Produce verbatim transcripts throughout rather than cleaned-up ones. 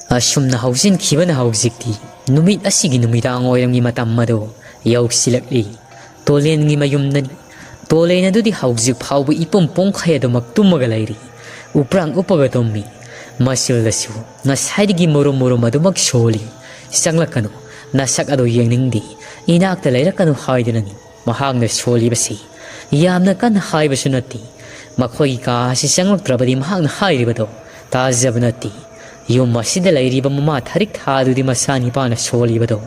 ꯑꯁꯨꯝꯅ ꯍꯧꯖꯤꯟꯈꯤꯕꯅ ꯍꯧꯖꯤꯛꯇꯤ ꯅꯨꯃꯤꯠ ꯑꯁꯤꯒꯤ ꯅꯨꯃꯤꯗꯥꯡ ꯋꯥꯏꯔꯝꯒꯤ ꯃꯇꯝ ꯑꯗꯨ ꯌꯧꯁꯤꯜꯂꯛꯂꯤ꯫ ꯇꯣꯂꯦꯟꯒꯤ ꯃꯌꯨꯝꯗꯅꯤ꯫ ꯇꯣꯂꯦꯟ ꯑꯗꯨꯗꯤ ꯍꯧꯖꯤꯛ ꯐꯥꯎꯕ ꯏꯄꯨꯝ ꯄꯨꯝꯈꯩ ꯑꯗꯨꯃꯛ ꯇꯨꯝꯃꯒ ꯂꯩꯔꯤ꯫ ꯎꯄ꯭ꯔꯥꯡ ꯎꯞꯄꯒ ꯇꯨꯝꯃꯤ꯫ ꯃꯁꯤꯜꯗꯁꯨ ꯉꯁꯥꯏꯗꯒꯤ ꯃꯨꯔꯨꯝ ꯃꯨꯔꯨꯝ ꯑꯗꯨꯃꯛ ꯁꯣꯜꯂꯤ꯫ "ꯆꯪꯂꯛꯀꯅꯨ, ꯅꯁꯛ ꯑꯗꯨ ꯌꯦꯡꯅꯤꯡꯗꯦ, ꯏꯅꯥꯛꯇ ꯂꯩꯔꯛꯀꯅꯨ" ꯍꯥꯏꯗꯨꯅꯅꯤ ꯃꯍꯥꯛꯅ ꯁꯣꯜꯂꯤꯕꯁꯤ꯫ ꯌꯥꯝꯅ ꯀꯟꯅ ꯍꯥꯏꯕꯁꯨ ꯅꯠꯇꯦ꯫ ꯃꯈꯣꯏꯒꯤ ꯀꯥ ꯑꯁꯤ ꯆꯪꯂꯛꯇ꯭ꯔꯕꯗꯤ ꯃꯍꯥꯛꯅ ꯍꯥꯏꯔꯤꯕꯗꯣ ꯇꯥꯖꯕ ꯅꯠꯇꯦ꯫ ꯌꯨꯝ ꯑꯁꯤꯗ ꯂꯩꯔꯤꯕ ꯃꯃꯥ ꯊꯥꯔꯤꯛ ꯊꯥ ꯑꯗꯨꯗꯤ ꯃꯆꯥ ꯅꯤꯄꯥꯅ ꯁꯣꯜꯂꯤꯕꯗꯣ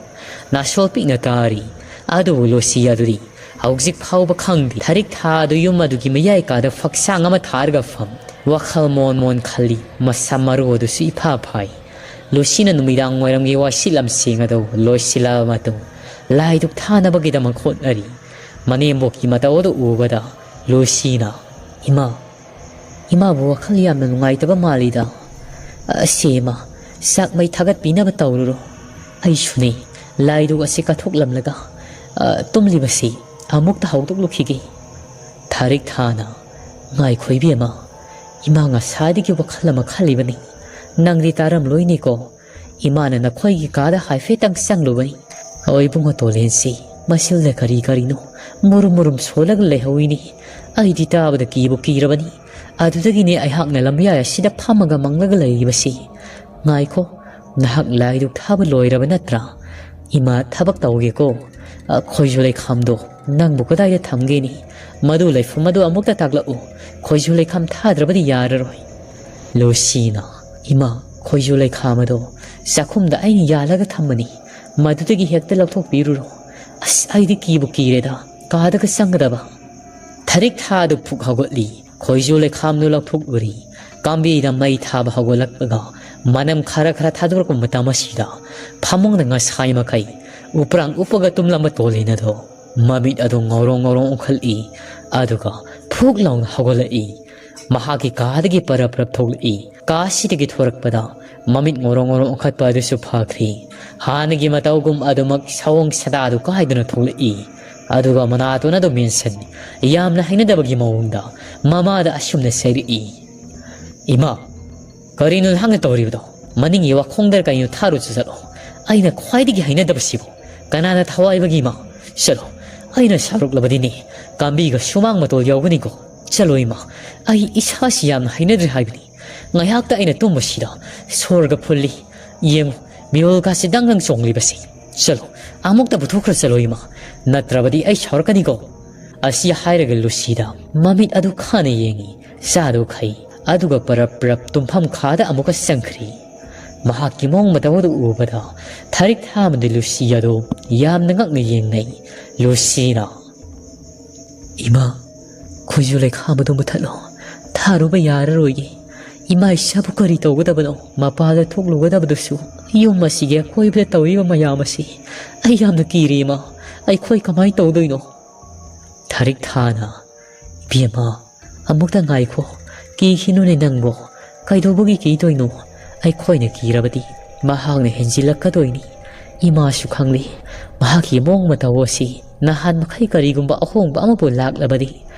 ꯅꯥꯁꯣꯜ ꯄꯤꯛꯅ ꯇꯥꯔꯤ꯫ ꯑꯗꯨꯕꯨ ꯂꯣꯁꯤ ꯑꯗꯨꯗꯤ ꯍꯧꯖꯤꯛ ꯐꯥꯎꯕ ꯈꯪꯗꯦ꯫ ꯊꯥꯔꯤꯛ ꯊꯥ ꯑꯗꯨ ꯌꯨꯝ ꯑꯗꯨꯒꯤ ꯃꯌꯥꯏ ꯀꯥꯗ ꯐꯛꯁꯥꯡ ꯑꯃ ꯊꯥꯔꯒ ꯐꯝ, ꯋꯥꯈꯜ ꯃꯣꯟ ꯃꯣꯟ ꯈꯜꯂꯤ꯫ ꯃꯁꯝ ꯃꯔꯨ ꯑꯗꯨꯁꯨ ꯏꯐꯥ ꯐꯥꯏ꯫ ꯂꯣꯁꯤꯅ ꯅꯨꯃꯤꯗꯥꯡ ꯋꯥꯏꯔꯝꯒꯤ ꯋꯥꯁꯤꯠ ꯂꯝꯁꯦꯡ ꯑꯗꯨ ꯂꯣꯏꯁꯤꯜꯂꯕ ꯃꯇꯨꯡ, ꯂꯥꯏꯗꯨꯛ ꯊꯥꯅꯕꯒꯤꯗꯃꯛ ꯍꯣꯠꯅꯔꯤ꯫ ꯃꯅꯦꯝꯕꯣꯛꯀꯤ ꯃꯇꯧ ꯑꯗꯨ ꯎꯕꯗ ꯂꯣꯁꯤꯅ, "ꯏꯃꯥ, ꯏꯃꯥꯕꯨ ꯋꯥꯈꯜ ꯌꯥꯝꯅ ꯅꯨꯡꯉꯥꯏꯇꯕ ꯃꯥꯜꯂꯤꯗ꯫ ꯑꯁꯦ ꯏꯃꯥ, ꯆꯥꯛ ꯃꯩ ꯊꯥꯒꯠꯄꯤꯅꯕ ꯇꯧꯔꯨꯔꯣ꯫ ꯑꯩꯁꯨꯅꯦ, ꯂꯥꯏꯗꯨꯛ ꯑꯁꯤ ꯀꯠꯊꯣꯛꯂꯝꯂꯒ, ꯑ, ꯇꯨꯝꯂꯤꯕꯁꯤ ꯑꯃꯨꯛꯇ ꯍꯧꯗꯣꯛꯂꯨꯈꯤꯒꯦ"꯫ ꯊꯥꯔꯤꯛ ꯊꯥꯅ, "ꯉꯥꯏꯈꯣ ꯏꯕꯦꯝꯃ, ꯏꯃꯥ ꯉꯁꯥꯏꯗꯒꯤ ꯋꯥꯈꯜ ꯑꯃ ꯈꯜꯂꯤꯕꯅꯤ꯫ ꯅꯪꯗꯤ ꯇꯥꯔꯝꯂꯣꯏꯅꯦꯀꯣ꯫ ꯏꯃꯥꯅ ꯅꯈꯣꯏꯒꯤ ꯀꯥꯗ ꯍꯥꯏꯐꯦꯠꯇꯪ ꯆꯪꯂꯨꯕꯅꯤ꯫ ꯍꯣꯏ ꯏꯕꯨꯡꯉꯣ ꯇꯣꯂꯦꯟꯁꯤ, ꯃꯁꯤꯜꯗ ꯀꯔꯤ ꯀꯔꯤꯅꯣ ꯃꯨꯔꯨꯝ ꯃꯨꯔꯨꯝ ꯁꯣꯜꯂꯒ ꯂꯩꯍꯧꯏꯅꯤ꯫ ꯑꯩꯗꯤ ꯇꯥꯕꯗ ꯀꯤꯕꯨ ꯀꯤꯔꯕꯅꯤ꯫ ꯑꯗꯨꯗꯒꯤꯅꯦ ꯑꯩꯍꯥꯛꯅ ꯂꯝꯌꯥꯏ ꯑꯁꯤꯗ ꯐꯝꯃꯒ ꯃꯪꯂꯒ ꯂꯩꯔꯤꯕꯁꯤ꯫ ꯉꯥꯏꯈꯣ, ꯅꯍꯥꯛ ꯂꯥꯏꯗꯨꯛ ꯊꯥꯕ ꯂꯣꯏꯔꯕ ꯅꯠꯇ꯭ꯔꯥ? ꯏꯃꯥ ꯊꯕꯛ ꯇꯧꯒꯦꯀꯣ꯫ ꯑ, ꯈꯣꯏꯖꯨ ꯂꯩꯈꯥꯝꯗꯣ ꯅꯪꯕꯨ ꯀꯗꯥꯏꯗ ꯊꯝꯒꯦꯅꯤ? ꯃꯗꯨ ꯂꯩꯐꯝ ꯑꯗꯨ ꯑꯃꯨꯛꯇ ꯇꯥꯛꯂꯛꯎ꯫ ꯈꯣꯏꯖꯨ ꯂꯩꯈꯥꯝ ꯊꯥꯗ꯭ꯔꯕꯗꯤ ꯌꯥꯔꯔꯣꯏ"꯫ ꯂꯣꯁꯤꯅ, "ꯏꯃꯥ, ꯈꯣꯏꯖꯨ ꯂꯩꯈꯥꯝ ꯑꯗꯣ ꯆꯥꯛꯈꯨꯝꯗ ꯑꯩꯅ ꯌꯥꯜꯂꯒ ꯊꯝꯕꯅꯤ꯫ ꯃꯗꯨꯗꯒꯤ ꯍꯦꯛꯇ ꯂꯧꯊꯣꯛꯄꯤꯔꯨꯔꯣ꯫ ꯑꯁ, ꯑꯩꯗꯤ ꯀꯤꯕꯨ ꯀꯤꯔꯦꯗ, ꯀꯥꯗꯒ ꯆꯪꯒꯗꯕ"꯫ ꯊꯥꯔꯤꯛ ꯊꯥ ꯑꯗꯨ ꯐꯨꯛ ꯍꯧꯒꯠꯂꯤ꯫ ꯈꯣꯏꯖꯨ ꯂꯩꯈꯥꯝꯗꯨ ꯂꯧꯊꯣꯛꯂꯨꯔꯤ꯫ ꯀꯥꯝꯕꯤꯗ ꯃꯩ ꯊꯥꯕ ꯍꯧꯒꯠꯂꯛꯄꯒ ꯃꯅꯝ ꯈꯔ ꯈꯔ ꯊꯥꯗꯣꯔꯛꯄ ꯃꯇꯝ ꯑꯁꯤꯗ ꯐꯃꯨꯡꯗ ꯉꯁꯥꯏ ꯃꯈꯩ ꯎꯄ꯭ꯔꯥꯡ ꯎꯞꯄꯒ ꯇꯨꯝꯂꯝꯕ ꯇꯣꯂꯦꯟ ꯑꯗꯣ ꯃꯃꯤꯠ ꯑꯗꯨ ꯉꯧꯔꯣꯡ ꯉꯧꯔꯣꯡ ꯎꯪꯈꯠꯂꯛꯏ꯫ ꯑꯗꯨꯒ ꯐꯨꯛ ꯂꯥꯎꯅ ꯍꯧꯒꯠꯂꯛꯏ꯫ ꯃꯍꯥꯛꯀꯤ ꯀꯥꯗꯒꯤ ꯄꯔꯞ ꯄꯔꯞ ꯊꯣꯛꯂꯛꯏ꯫ ꯀꯥ ꯑꯁꯤꯗꯒꯤ ꯊꯣꯔꯛꯄꯗ ꯃꯃꯤꯠ ꯉꯧꯔꯣꯡ ꯉꯧꯔꯣꯡ ꯎꯪꯈꯠꯄ ꯑꯗꯨꯁꯨ ꯐꯈ꯭ꯔꯦ꯫ ꯍꯥꯟꯅꯒꯤ ꯃꯇꯧꯒꯨꯝ ꯑꯗꯨꯃꯛ ꯁꯑꯣꯡ ꯁꯥꯗꯥꯗꯨ ꯀꯥꯏꯗꯅ ꯊꯣꯛꯂꯛꯏ꯫ ꯑꯗꯨꯒ ꯃꯅꯥꯇꯣꯟ ꯑꯗꯨ ꯃꯦꯟꯁꯤꯟ ꯌꯥꯝꯅ ꯍꯩꯅꯗꯕꯒꯤ ꯃꯑꯣꯡꯗ ꯃꯃꯥꯗ ꯑꯁꯨꯝꯅ ꯆꯩꯔꯛꯏ, "ꯏꯃꯥ, ꯀꯔꯤꯅꯣ ꯅꯍꯥꯛꯅ ꯇꯧꯔꯤꯕꯗꯣ? ꯃꯅꯤꯡꯒꯤ ꯋꯥꯈꯣꯡꯗ ꯀꯩꯅꯣ ꯊꯥꯔꯨꯆꯣ ꯆꯠꯂꯣ꯫ ꯑꯩꯅ ꯈ꯭ꯋꯥꯏꯗꯒꯤ ꯍꯩꯅꯗꯕꯁꯤꯕꯨ ꯀꯅꯥꯅ ꯊꯋꯥꯏꯕꯒꯤꯃ? ꯆꯠꯂꯣ, ꯑꯩꯅ ꯁꯥꯎꯔꯛꯂꯕꯗꯤꯅꯦ, ꯀꯥꯝꯕꯤꯒ ꯁꯨꯃꯥꯡ ꯃꯇꯣꯜ ꯌꯧꯒꯅꯤꯀꯣ꯫ ꯆꯠꯂꯣ ꯏꯃꯥ, ꯑꯩ ꯏꯁꯥꯁꯤ ꯌꯥꯝꯅ ꯍꯩꯅꯗ꯭ꯔꯦ ꯍꯥꯏꯕꯅꯤ꯫ ꯉꯥꯏꯍꯥꯛꯇ ꯑꯩꯅ ꯇꯨꯝꯕꯁꯤꯗ ꯁꯣꯔꯒ ꯐꯨꯜꯂꯤ꯫ ꯌꯦꯡꯉꯨ, ꯃꯤꯔꯣꯜꯒꯥꯁꯤ ꯗꯪ ꯗꯪ ꯆꯣꯡꯂꯤꯕꯁꯤ꯫ ꯆꯠꯂꯣ, ꯑꯃꯨꯛꯇ ꯄꯨꯊꯣꯛꯈ꯭ꯔ ꯆꯠꯂꯣ ꯏꯃꯥ, ꯅꯠꯇ꯭ꯔꯕꯗꯤ ꯑꯩ ꯁꯥꯎꯔꯛꯀꯅꯤꯀꯣ꯫ ꯑꯁꯤ ꯍꯥꯏꯔꯒ ꯂꯨꯁꯤꯗ ꯃꯃꯤꯠ ꯑꯗꯨ ꯈꯥꯅ ꯌꯦꯡꯉꯤ, ꯆꯥꯗꯨ ꯈꯩ, ꯑꯗꯨꯒ ꯄꯔꯞ ꯄꯔꯞ ꯇꯨꯝꯐꯝ ꯈꯥꯗ ꯑꯃꯨꯛꯀ ꯆꯪꯈ꯭ꯔꯤ꯫ ꯃꯍꯥꯛꯀꯤ ꯃꯑꯣꯡ ꯃꯇꯧ ꯑꯗꯨ ꯎꯕꯗ ꯊꯔꯤꯛ ꯊꯥ ꯑꯃꯗꯤ ꯂꯨꯁꯤ ꯑꯗꯨ ꯌꯥꯝꯅ ꯉꯛꯅ ꯌꯦꯡꯅꯩ꯫ ꯂꯨꯁꯤꯅ, "ꯏꯃꯥ, ꯈꯣꯏꯖꯨ ꯂꯩꯈꯥꯝ ꯑꯗꯨ ꯃꯨꯊꯠꯂꯣ꯫ ꯊꯥꯔꯨꯕ ꯌꯥꯔꯔꯣꯏꯌꯦ꯫ ꯏꯃꯥ ꯏꯁꯥꯕꯨ ꯀꯔꯤ ꯇꯧꯒꯗꯕꯅꯣ? ꯃꯄꯥꯟꯗ ꯊꯣꯛꯂꯨꯒꯗꯕꯗꯨꯁꯨ ꯌꯨꯝ ꯑꯁꯤꯒꯤ ꯑꯀꯣꯏꯕꯗ ꯇꯧꯔꯤꯕ ꯃꯌꯥꯝ ꯑꯁꯤ ꯑꯩ ꯌꯥꯝꯅ ꯀꯤꯔꯦ ꯏꯃꯥ꯫ ꯑꯩꯈꯣꯏ ꯀꯃꯥꯏꯅ ꯇꯧꯗꯣꯏꯅꯣ?" ꯊꯔꯤꯛ ꯊꯥꯅ, "ꯏꯕꯦꯝꯃ, ꯑꯃꯨꯛꯇ ꯉꯥꯏꯈꯣ꯫ ꯀꯤꯈꯤꯅꯨꯅꯦ ꯅꯪꯕꯣ꯫ ꯀꯩꯗꯧꯕꯒꯤ ꯀꯤꯗꯣꯏꯅꯣ? ꯑꯩꯈꯣꯏꯅ ꯀꯤꯔꯕꯗꯤ ꯃꯍꯥꯛꯅ ꯍꯦꯟꯖꯤꯜꯂꯛꯀꯗꯣꯏꯅꯤ꯫ ꯏꯃꯥꯁꯨ ꯈꯪꯂꯤ꯫ ꯃꯍꯥꯛꯀꯤ ꯃꯑꯣꯡ ꯃꯇꯧ ꯑꯁꯤ ꯅꯍꯥꯟ ꯃꯈꯩ ꯀꯔꯤꯒꯨꯝꯕ ꯑꯍꯣꯡꯕ ꯑꯃꯕꯨ ꯂꯥꯛꯂꯕꯗꯤ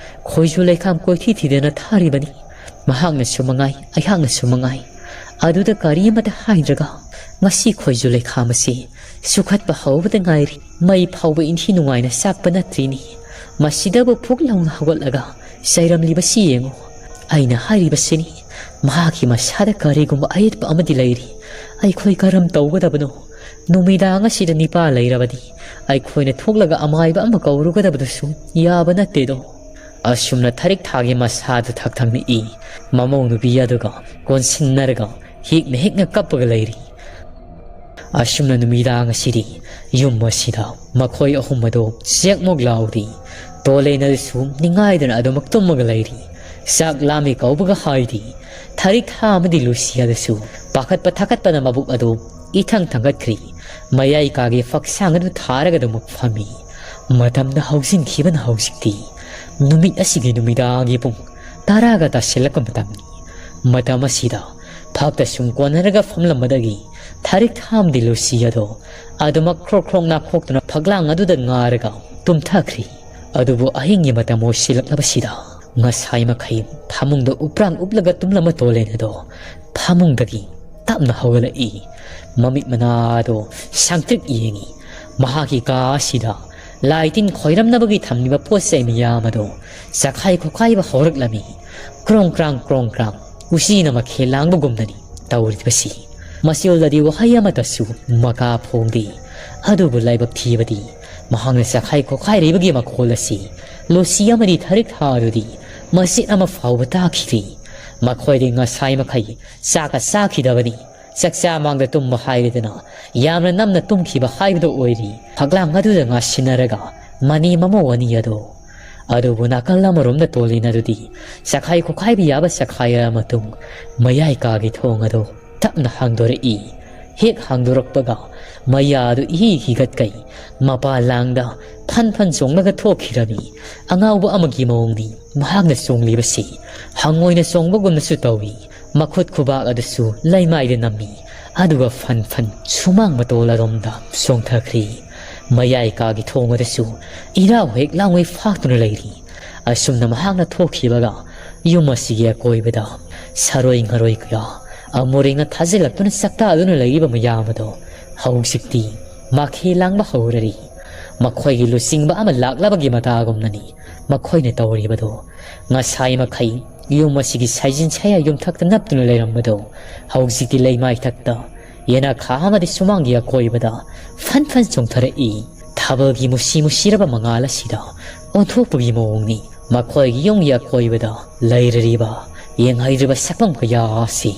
ꯈꯣꯏꯖꯨ ꯂꯩꯈꯥꯝ ꯀꯣꯏꯊꯤ ꯊꯤꯗꯅ ꯊꯥꯔꯤꯕꯅꯤ꯫ ꯃꯍꯥꯛꯅꯁꯨ ꯃꯉꯥꯏ, ꯑꯩꯍꯥꯛꯅꯁꯨ ꯃꯉꯥꯏ꯫ ꯑꯗꯨꯗ ꯀꯔꯤ ꯑꯃꯠꯇ ꯍꯥꯏꯗ꯭ꯔꯒ ꯉꯁꯤ ꯈꯣꯏꯖꯨ ꯂꯩꯈꯥꯝ ꯑꯁꯤ ꯁꯨꯈꯠꯄ ꯍꯧꯕꯗ ꯉꯥꯏꯔꯤ꯫ ꯃꯩ ꯐꯥꯎꯕ ꯏꯟꯊꯤ ꯅꯨꯡꯉꯥꯏꯅ ꯆꯥꯛꯄ ꯅꯠꯇ꯭ꯔꯤꯅꯤ꯫ ꯃꯁꯤꯗꯕꯨ ꯐꯨꯛ ꯂꯥꯎꯅ ꯍꯧꯒꯠꯂꯒ ꯆꯩꯔꯝꯂꯤꯕꯁꯤ ꯌꯦꯡꯉꯨ꯫ ꯑꯩꯅ ꯍꯥꯏꯔꯤꯕꯁꯤꯅꯤ, ꯃꯍꯥꯛꯀꯤ ꯃꯁꯥꯗ ꯀꯔꯤꯒꯨꯝꯕ ꯑꯌꯦꯠꯄ ꯑꯃꯗꯤ ꯂꯩꯔꯤ꯫ ꯑꯩꯈꯣꯏ ꯀꯔꯝ ꯇꯧꯒꯗꯕꯅꯣ? ꯅꯨꯃꯤꯗꯥꯡ ꯑꯁꯤꯗ ꯅꯤꯄꯥ ꯂꯩꯔꯕꯗꯤ ꯑꯩꯈꯣꯏꯅ ꯊꯣꯛꯂꯒ ꯑꯃꯥꯏꯕ ꯑꯃ ꯀꯧꯔꯨꯒꯗꯕꯗꯨꯁꯨ ꯌꯥꯕ ꯅꯠꯇꯦꯗꯣ꯫" ꯑꯁꯨꯝꯅ ꯊꯔꯤꯛ ꯊꯥꯒꯤ ꯃꯁꯥꯗꯨ ꯊꯛ ꯊꯛ ꯅꯤꯛꯏ꯫ ꯃꯃꯧ ꯅꯨꯄꯤ ꯑꯗꯨꯒ ꯀꯣꯟꯁꯤꯟꯅꯔꯒ ꯍꯤꯛꯅ ꯍꯤꯛꯅ ꯀꯞꯄꯒ ꯂꯩꯔꯤ꯫ ꯑꯁꯨꯝꯅ ꯅꯨꯃꯤꯗꯥꯡ ꯑꯁꯤꯗꯤ ꯌꯨꯝ ꯑꯁꯤꯗ ꯃꯈꯣꯏ ꯑꯍꯨꯝ ꯑꯗꯨ ꯆꯦꯛꯃꯨꯛ ꯂꯥꯎꯔꯤ꯫ ꯇꯣꯂꯦꯟ ꯑꯗꯨꯁꯨ ꯅꯤꯡꯉꯥꯏꯗꯅ ꯑꯗꯨꯃꯛ ꯇꯨꯝꯃꯒ ꯂꯩꯔꯤ꯫ ꯆꯥꯛ ꯂꯥꯝꯃꯤ ꯀꯧꯕꯒ ꯍꯥꯏꯗꯤ꯫ ꯊꯔꯤꯛ ꯊꯥ ꯑꯃꯗꯤ ꯂꯨꯁꯤ ꯑꯗꯨꯁꯨ ꯄꯥꯈꯠꯄ ꯊꯥꯀꯠꯄꯅ ꯃꯕꯨꯛ ꯑꯗꯨ ꯏꯊꯪ ꯊꯪꯒꯠꯈ꯭ꯔꯤ꯫ ꯃꯌꯥꯏ ꯀꯥꯒꯤ ꯐꯛꯁꯥꯡ ꯑꯗꯨ ꯊꯥꯔꯒ ꯑꯗꯨꯃꯛ ꯐꯝꯃꯤ꯫ ꯃꯇꯝꯅ ꯍꯧꯖꯤꯟꯈꯤꯕꯅ ꯍꯧꯖꯤꯛꯇꯤ ꯅꯨꯃꯤꯠ ꯑꯁꯤꯒꯤ ꯅꯨꯃꯤꯗꯥꯡꯒꯤ ꯄꯨꯡ ꯇꯔꯥꯒ ꯇꯥꯁꯤꯜꯂꯛꯄ ꯃꯇꯝꯅꯤ꯫ ꯃꯇꯝ ꯑꯁꯤꯗ ꯐꯛꯇ ꯁꯨꯝ ꯀꯣꯟꯅꯔꯒ ꯐꯝꯂꯝꯕꯗꯒꯤ ꯊꯔꯤꯛ ꯊꯥ ꯑꯃꯗꯤ ꯂꯨꯁꯤ ꯑꯗꯣ ꯑꯗꯨꯃꯛ ꯈ꯭ꯔꯣꯛ ꯈ꯭ꯔꯣꯛ ꯅꯥꯈꯣꯛꯇꯨꯅ ꯐꯛꯂꯥꯡ ꯑꯗꯨꯗ ꯉꯥꯔꯒ ꯇꯨꯝꯊꯈ꯭ꯔꯤ꯫ ꯑꯗꯨꯕꯨ ꯑꯍꯤꯡꯒꯤ ꯃꯇꯝ ꯑꯣꯏꯁꯤꯜꯂꯛꯂꯕꯁꯤꯗ ꯉꯁꯥꯏ ꯃꯈꯩ ꯐꯃꯨꯡꯗ ꯎꯞꯔꯥꯡ ꯎꯞꯂꯒ ꯇꯨꯝꯂꯝꯕ ꯇꯣꯂꯦꯟ ꯑꯗꯣ ꯐꯃꯨꯡꯗꯒꯤ ꯇꯞꯅ ꯍꯧꯒꯠꯂꯛꯏ꯫ ꯃꯃꯤꯠ ꯃꯅꯥꯗꯣ ꯁꯪꯇ꯭ꯔꯤꯛ ꯌꯦꯡꯏ꯫ ꯃꯍꯥꯛꯀꯤ ꯀꯥ ꯑꯁꯤꯗ ꯂꯥꯏ ꯇꯤꯟ ꯈꯣꯏꯔꯝꯅꯕꯒꯤ ꯊꯝꯂꯤꯕ ꯄꯣꯠ ꯆꯩ ꯃꯌꯥꯝ ꯑꯗꯣ ꯆꯈꯥꯏ ꯈꯣꯈꯥꯏꯕ ꯍꯧꯔꯛꯂꯝꯃꯤ꯫ ꯀ꯭ꯔꯣꯡ ꯀ꯭ꯔꯥꯡ ꯀ꯭ꯔꯣꯡ ꯀ꯭ꯔꯥꯡ ꯎꯆꯤꯅ ꯃꯈꯦꯜ ꯂꯥꯡꯕꯒꯨꯝꯅꯅꯤ ꯇꯧꯔꯤꯕꯁꯤ꯫ ꯃꯆꯤꯜꯗꯗꯤ ꯋꯥꯍꯩ ꯑꯃꯠꯇꯁꯨ ꯃꯀꯥ ꯐꯣꯡꯗꯦ꯫ ꯑꯗꯨꯕꯨ ꯂꯥꯏꯕꯛ ꯊꯤꯕꯗꯤ ꯃꯍꯥꯛꯅ ꯆꯈꯥꯏ ꯈꯣꯈꯥꯏꯔꯤꯕꯒꯤ ꯃꯈꯣꯜ ꯑꯁꯤ ꯂꯣꯁꯤ ꯑꯃꯗꯤ ꯊꯔꯤꯛ ꯊꯥꯗꯨꯗꯤ ꯃꯆꯦꯠ ꯑꯃ ꯐꯥꯎꯕ ꯇꯥꯈꯤꯗꯦ꯫ ꯃꯈꯣꯏꯗꯤ ꯉꯁꯥꯏ ꯃꯈꯩ ꯆꯥꯛꯀ ꯆꯥꯈꯤꯗꯕꯅꯤ꯫ ꯆꯥꯛꯆꯥ ꯃꯥꯡꯗ ꯇꯨꯝꯕ ꯍꯥꯏꯔꯗꯅ ꯌꯥꯝꯅ ꯅꯝꯅ ꯇꯨꯝꯈꯤꯕ ꯍꯥꯏꯕꯗꯨ ꯑꯣꯏꯔꯤ꯫ ꯐꯛꯂꯥꯡ ꯑꯗꯨꯗ ꯉꯥꯁꯤꯟꯅꯔꯒ ꯃꯅꯦꯝ ꯑꯃ ꯑꯅꯤ ꯑꯗꯣ꯫ ꯑꯗꯨꯕꯨ ꯅꯥꯀꯜ ꯑꯃꯔꯣꯝꯗ ꯇꯣꯜꯂꯤꯅ ꯑꯗꯨꯗꯤ ꯆꯈꯥꯏ ꯈꯣꯈꯥꯏꯕ ꯌꯥꯕ ꯆꯈꯥꯏꯔ ꯃꯇꯨꯡ ꯃꯌꯥꯏ ꯀꯥꯒꯤ ꯊꯣꯡ ꯑꯗꯨ ꯇꯞꯅ ꯍꯥꯡꯗꯣꯔꯛꯏ꯫ ꯍꯦꯛ ꯍꯥꯡꯗꯣꯔꯛꯄꯒ ꯃꯌꯥ ꯑꯗꯨ ꯏꯍꯤ ꯍꯤꯒꯠꯀꯩ꯫ ꯃꯄꯥ ꯂꯥꯡꯗ ꯐꯟ ꯐꯟ ꯆꯣꯡꯂꯒ ꯊꯣꯛꯈꯤꯔꯝꯃꯤ꯫ ꯑꯉꯥꯎꯕ ꯑꯃꯒꯤ ꯃꯑꯣꯡꯅꯤ ꯃꯍꯥꯛꯅ ꯆꯣꯡꯂꯤꯕꯁꯤ꯫ ꯍꯪꯉꯣꯏꯅ ꯆꯣꯡꯕꯒꯨꯝꯅꯁꯨ ꯇꯧꯏ꯫ ꯃꯈꯨꯠ ꯈꯨꯕꯥꯛ ꯑꯗꯨꯁꯨ ꯂꯩꯃꯥꯏꯗ ꯅꯝꯃꯤ꯫ ꯑꯗꯨꯒ ꯐꯟ ꯐꯟ ꯁꯨꯃꯥꯡ ꯃꯇꯣꯜ ꯑꯗꯣꯝꯗ ꯆꯣꯡꯊꯈ꯭ꯔꯤ꯫ ꯃꯌꯥꯏ ꯀꯥꯒꯤ ꯊꯣꯡ ꯑꯗꯨꯁꯨ ꯏꯔꯥꯎ ꯍꯦꯛ ꯂꯥꯎꯉꯩ ꯐꯥꯛꯇꯨꯅ ꯂꯩꯔꯤ꯫ ꯑꯁꯨꯝꯅ ꯃꯍꯥꯛꯅ ꯊꯣꯛꯈꯤꯕꯒ ꯌꯨꯝ ꯑꯁꯤꯒꯤ ꯑꯀꯣꯏꯕꯗ ꯁꯥꯔꯣꯏ ꯉꯥꯔꯣꯏ ꯀꯌꯥ ꯑꯃꯨꯔꯦꯡꯅ ꯊꯥꯖꯤꯜꯂꯛꯇꯨꯅ ꯆꯥꯛꯇꯥꯗꯨꯅ ꯂꯩꯔꯤꯕ ꯃꯌꯥꯝ ꯑꯗꯣ ꯍꯧꯖꯤꯛꯇꯤ ꯃꯥꯈꯦ ꯂꯥꯡꯕ ꯍꯧꯔꯔꯤ꯫ ꯃꯈꯣꯏꯒꯤ ꯂꯨꯆꯤꯡꯕ ꯑꯃ ꯂꯥꯛꯂꯕꯒꯤ ꯃꯇꯥꯒꯨꯝꯅꯅꯤ ꯃꯈꯣꯏꯅ ꯇꯧꯔꯤꯕꯗꯣ꯫ ꯉꯁꯥꯏ ꯃꯈꯩ ꯌꯨꯝ ꯑꯁꯤꯒꯤ ꯁꯥꯏꯖꯤꯟ ꯁꯌꯥ ꯌꯨꯝꯊꯛꯇ ꯅꯞꯇꯨꯅ ꯂꯩꯔꯝꯕꯗꯣ ꯍꯧꯖꯤꯛꯇꯤ ꯂꯩꯃꯥꯏꯊꯛꯇ ꯌꯦꯅꯈꯥ ꯑꯃꯗꯤ ꯁꯨꯃꯥꯡꯒꯤ ꯑꯀꯣꯏꯕꯗ ꯐꯟ ꯐꯟ ꯆꯣꯡꯊꯔꯛꯏ꯫ ꯊꯥꯕꯜꯒꯤ ꯃꯨꯁꯤ ꯃꯨꯁꯤꯔꯕ ꯃꯉꯥꯜ ꯑꯁꯤꯗ ꯑꯣꯟꯊꯣꯛꯄꯒꯤ ꯃꯑꯣꯡꯅꯤ꯫ ꯃꯈꯣꯏꯒꯤ ꯌꯨꯝꯒꯤ ꯑꯀꯣꯏꯕꯗ ꯂꯩꯔꯤꯕ ꯌꯦꯡꯍꯩꯔꯤꯕ ꯁꯛꯐꯝ ꯀꯌꯥ ꯑꯁꯤ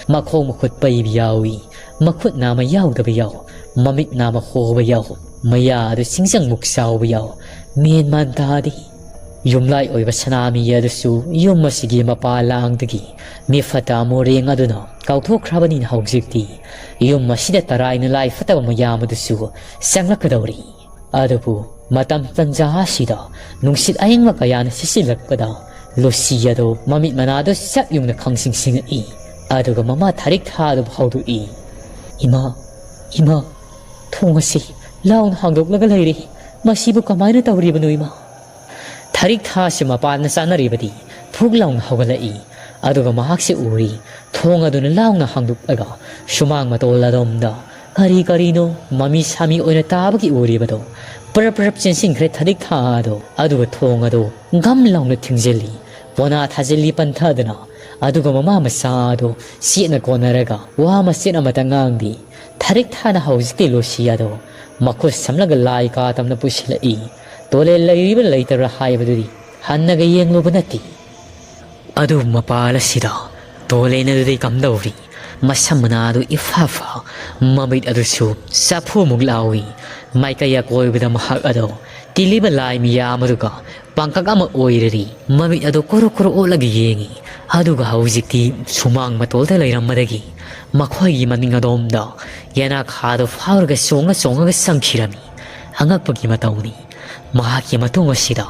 ꯃꯈꯣꯡ ꯃꯈꯨꯠ ꯄꯩꯕ ꯌꯥꯎꯏ, ꯃꯈꯨꯠ ꯅꯥꯝꯃ ꯌꯥꯎꯗꯕ ꯌꯥꯎ, ꯃꯃꯤꯠ ꯅꯥꯝꯃ ꯍꯣꯕ ꯌꯥꯎ, ꯃꯌꯥ ꯑꯗꯨ ꯆꯤꯡꯖꯪꯃꯨꯛ ꯆꯥꯎꯕ ꯌꯥꯎ, ꯃꯦꯟ ꯃꯥꯟ ꯇꯥꯗꯦ꯫ ꯌꯨꯝꯂꯥꯏ ꯑꯣꯏꯕ ꯁꯅꯥꯃꯤ ꯑꯗꯨꯁꯨ ꯌꯨꯝ ꯑꯁꯤꯒꯤ ꯃꯄꯥ ꯂꯥꯡꯗꯒꯤ ꯃꯤꯐꯠꯇ ꯃꯣꯔꯦꯡ ꯑꯗꯨꯅ ꯀꯥꯎꯊꯣꯛꯈ꯭ꯔꯕꯅꯤꯅ ꯍꯧꯖꯤꯛꯇꯤ ꯌꯨꯝ ꯑꯁꯤꯗ ꯇꯔꯥꯏꯅ ꯂꯥꯏ ꯐꯠꯇꯕ ꯃꯌꯥꯝ ꯑꯗꯨꯁꯨ ꯆꯪꯂꯛꯀꯗꯧꯔꯤ꯫ ꯑꯗꯨꯕꯨ ꯃꯇꯝ ꯇꯟꯖꯥ ꯑꯁꯤꯗ ꯅꯨꯡꯁꯤꯠ ꯑꯌꯤꯡꯕ ꯀꯌꯥꯅ ꯁꯤꯠꯆꯤꯜꯂꯛꯄꯗ ꯂꯨꯁꯤ ꯑꯗꯨ ꯃꯃꯤꯠ ꯃꯅꯥꯗꯨ ꯆꯞ ꯌꯨꯡꯅ ꯈꯪꯁꯤꯡ ꯁꯤꯡꯉꯛꯏ꯫ ꯑꯗꯨꯒ ꯃꯃꯥ ꯊꯥꯔꯤꯛ ꯊꯥ ꯑꯗꯨꯕꯨ ꯍꯧꯗꯣꯛꯏ꯫ "ꯏꯃꯥ, ꯏꯃꯥ, ꯊꯣꯡ ꯑꯁꯤ ꯂꯥꯎꯅ ꯍꯥꯡꯗꯣꯛꯂꯒ ꯂꯩꯔꯦ꯫ ꯃꯁꯤꯕꯨ ꯀꯃꯥꯏꯅ ꯇꯧꯔꯤꯕꯅꯣ, ꯏꯃꯥ?" ꯊꯥꯔꯤꯛ ꯊꯥꯁꯤ ꯃꯄꯥꯟꯅ ꯆꯥꯅꯔꯤꯕꯗꯤ ꯐꯨꯛ ꯂꯥꯎꯅ ꯍꯧꯒꯠꯂꯛꯏ꯫ ꯑꯗꯨꯒ ꯃꯍꯥꯛꯁꯦ ꯎꯔꯤ꯫ ꯊꯣꯡ ꯑꯗꯨꯅ ꯂꯥꯎꯅ ꯍꯥꯡꯗꯣꯛꯂꯒ ꯁꯨꯃꯥꯡ ꯃꯇꯣꯜ ꯑꯗꯣꯝꯗ ꯀꯔꯤ ꯀꯔꯤꯅꯣ ꯃꯃꯤ ꯁꯥꯃꯤ ꯑꯣꯏꯅ ꯇꯥꯕꯒꯤ ꯎꯔꯤꯕꯗꯣ ꯄ꯭ꯔꯞ ꯄ꯭ꯔꯞ ꯆꯦꯟꯁꯤꯟꯈ꯭ꯔꯦ ꯊꯔꯤꯛ ꯊꯥ ꯑꯗꯣ꯫ ꯑꯗꯨꯒ ꯊꯣꯡ ꯑꯗꯣ ꯒꯝ ꯂꯥꯎꯅ ꯊꯤꯡꯖꯤꯜꯂꯤ꯫ ꯄꯣꯅꯥ ꯊꯥꯖꯤꯜꯂꯤ ꯄꯟꯊꯗꯅ꯫ ꯑꯗꯨꯒ ꯃꯃꯥ ꯃꯆꯥ ꯑꯗꯣ ꯆꯦꯠꯅ ꯀꯣꯟꯅꯔꯒ ꯋꯥ ꯃꯆꯦꯠ ꯑꯃꯇ ꯉꯥꯡꯗꯦ꯫ ꯊꯔꯤꯛ ꯊꯥꯅ ꯍꯧꯖꯤꯛꯇꯤ ꯂꯨꯁꯤ ꯑꯗꯣ ꯃꯈꯨꯠ ꯁꯝꯂꯒ ꯂꯥꯏ ꯀꯥ ꯇꯝꯅ ꯄꯨꯁꯤꯜꯂꯛꯏ꯫ ꯇꯣꯂꯦꯟ ꯂꯩꯔꯤꯕ꯭ꯔꯥ ꯂꯩꯇꯕ꯭ꯔꯥ ꯍꯥꯏꯕꯗꯨꯗꯤ ꯍꯟꯅꯒ ꯌꯦꯡꯂꯨꯕ ꯅꯠꯇꯦ꯫ ꯑꯗꯨ ꯃꯄꯥꯜ ꯑꯁꯤꯗ ꯇꯣꯂꯦꯟ ꯑꯗꯨꯗꯤ ꯀꯝꯗꯧꯔꯤ? ꯃꯁꯝ ꯃꯅꯥ ꯑꯗꯨ ꯏꯐꯥ ꯐꯥ, ꯃꯃꯤꯠ ꯑꯗꯨꯁꯨ ꯆꯐꯨꯃꯨꯛ ꯂꯥꯎꯏ꯫ ꯃꯥꯏꯀꯩ ꯑꯀꯣꯏꯕꯗ ꯃꯍꯥꯛ ꯑꯗꯣ ꯇꯤꯜꯂꯤꯕ ꯂꯥꯏ ꯃꯤꯌꯥꯝ ꯑꯗꯨꯒ ꯄꯥꯡꯀꯛ ꯑꯃ ꯑꯣꯏꯔꯔꯤ꯫ ꯃꯃꯤꯠ ꯑꯗꯨ ꯀꯨꯔꯨ ꯀꯨꯔꯨ ꯑꯣꯠꯂꯒ ꯌꯦꯡꯏ꯫ ꯑꯗꯨꯒ ꯍꯧꯖꯤꯛꯇꯤ ꯁꯨꯃꯥꯡ ꯃꯇꯣꯜꯗ ꯂꯩꯔꯝꯕꯗꯒꯤ ꯃꯈꯣꯏꯒꯤ ꯃꯅꯤꯡ ꯑꯗꯣꯝꯗ ꯌꯦꯅꯥꯈꯥꯗꯨ ꯐꯥꯎꯔꯒ ꯆꯣꯡꯉ ꯆꯣꯡꯉꯒ ꯆꯪꯈꯤꯔꯝꯃꯤ꯫ ꯑꯉꯛꯄꯒꯤ ꯃꯇꯧꯅꯤ꯫ ꯃꯍꯥꯛꯀꯤ ꯃꯇꯨꯡ ꯑꯁꯤꯗ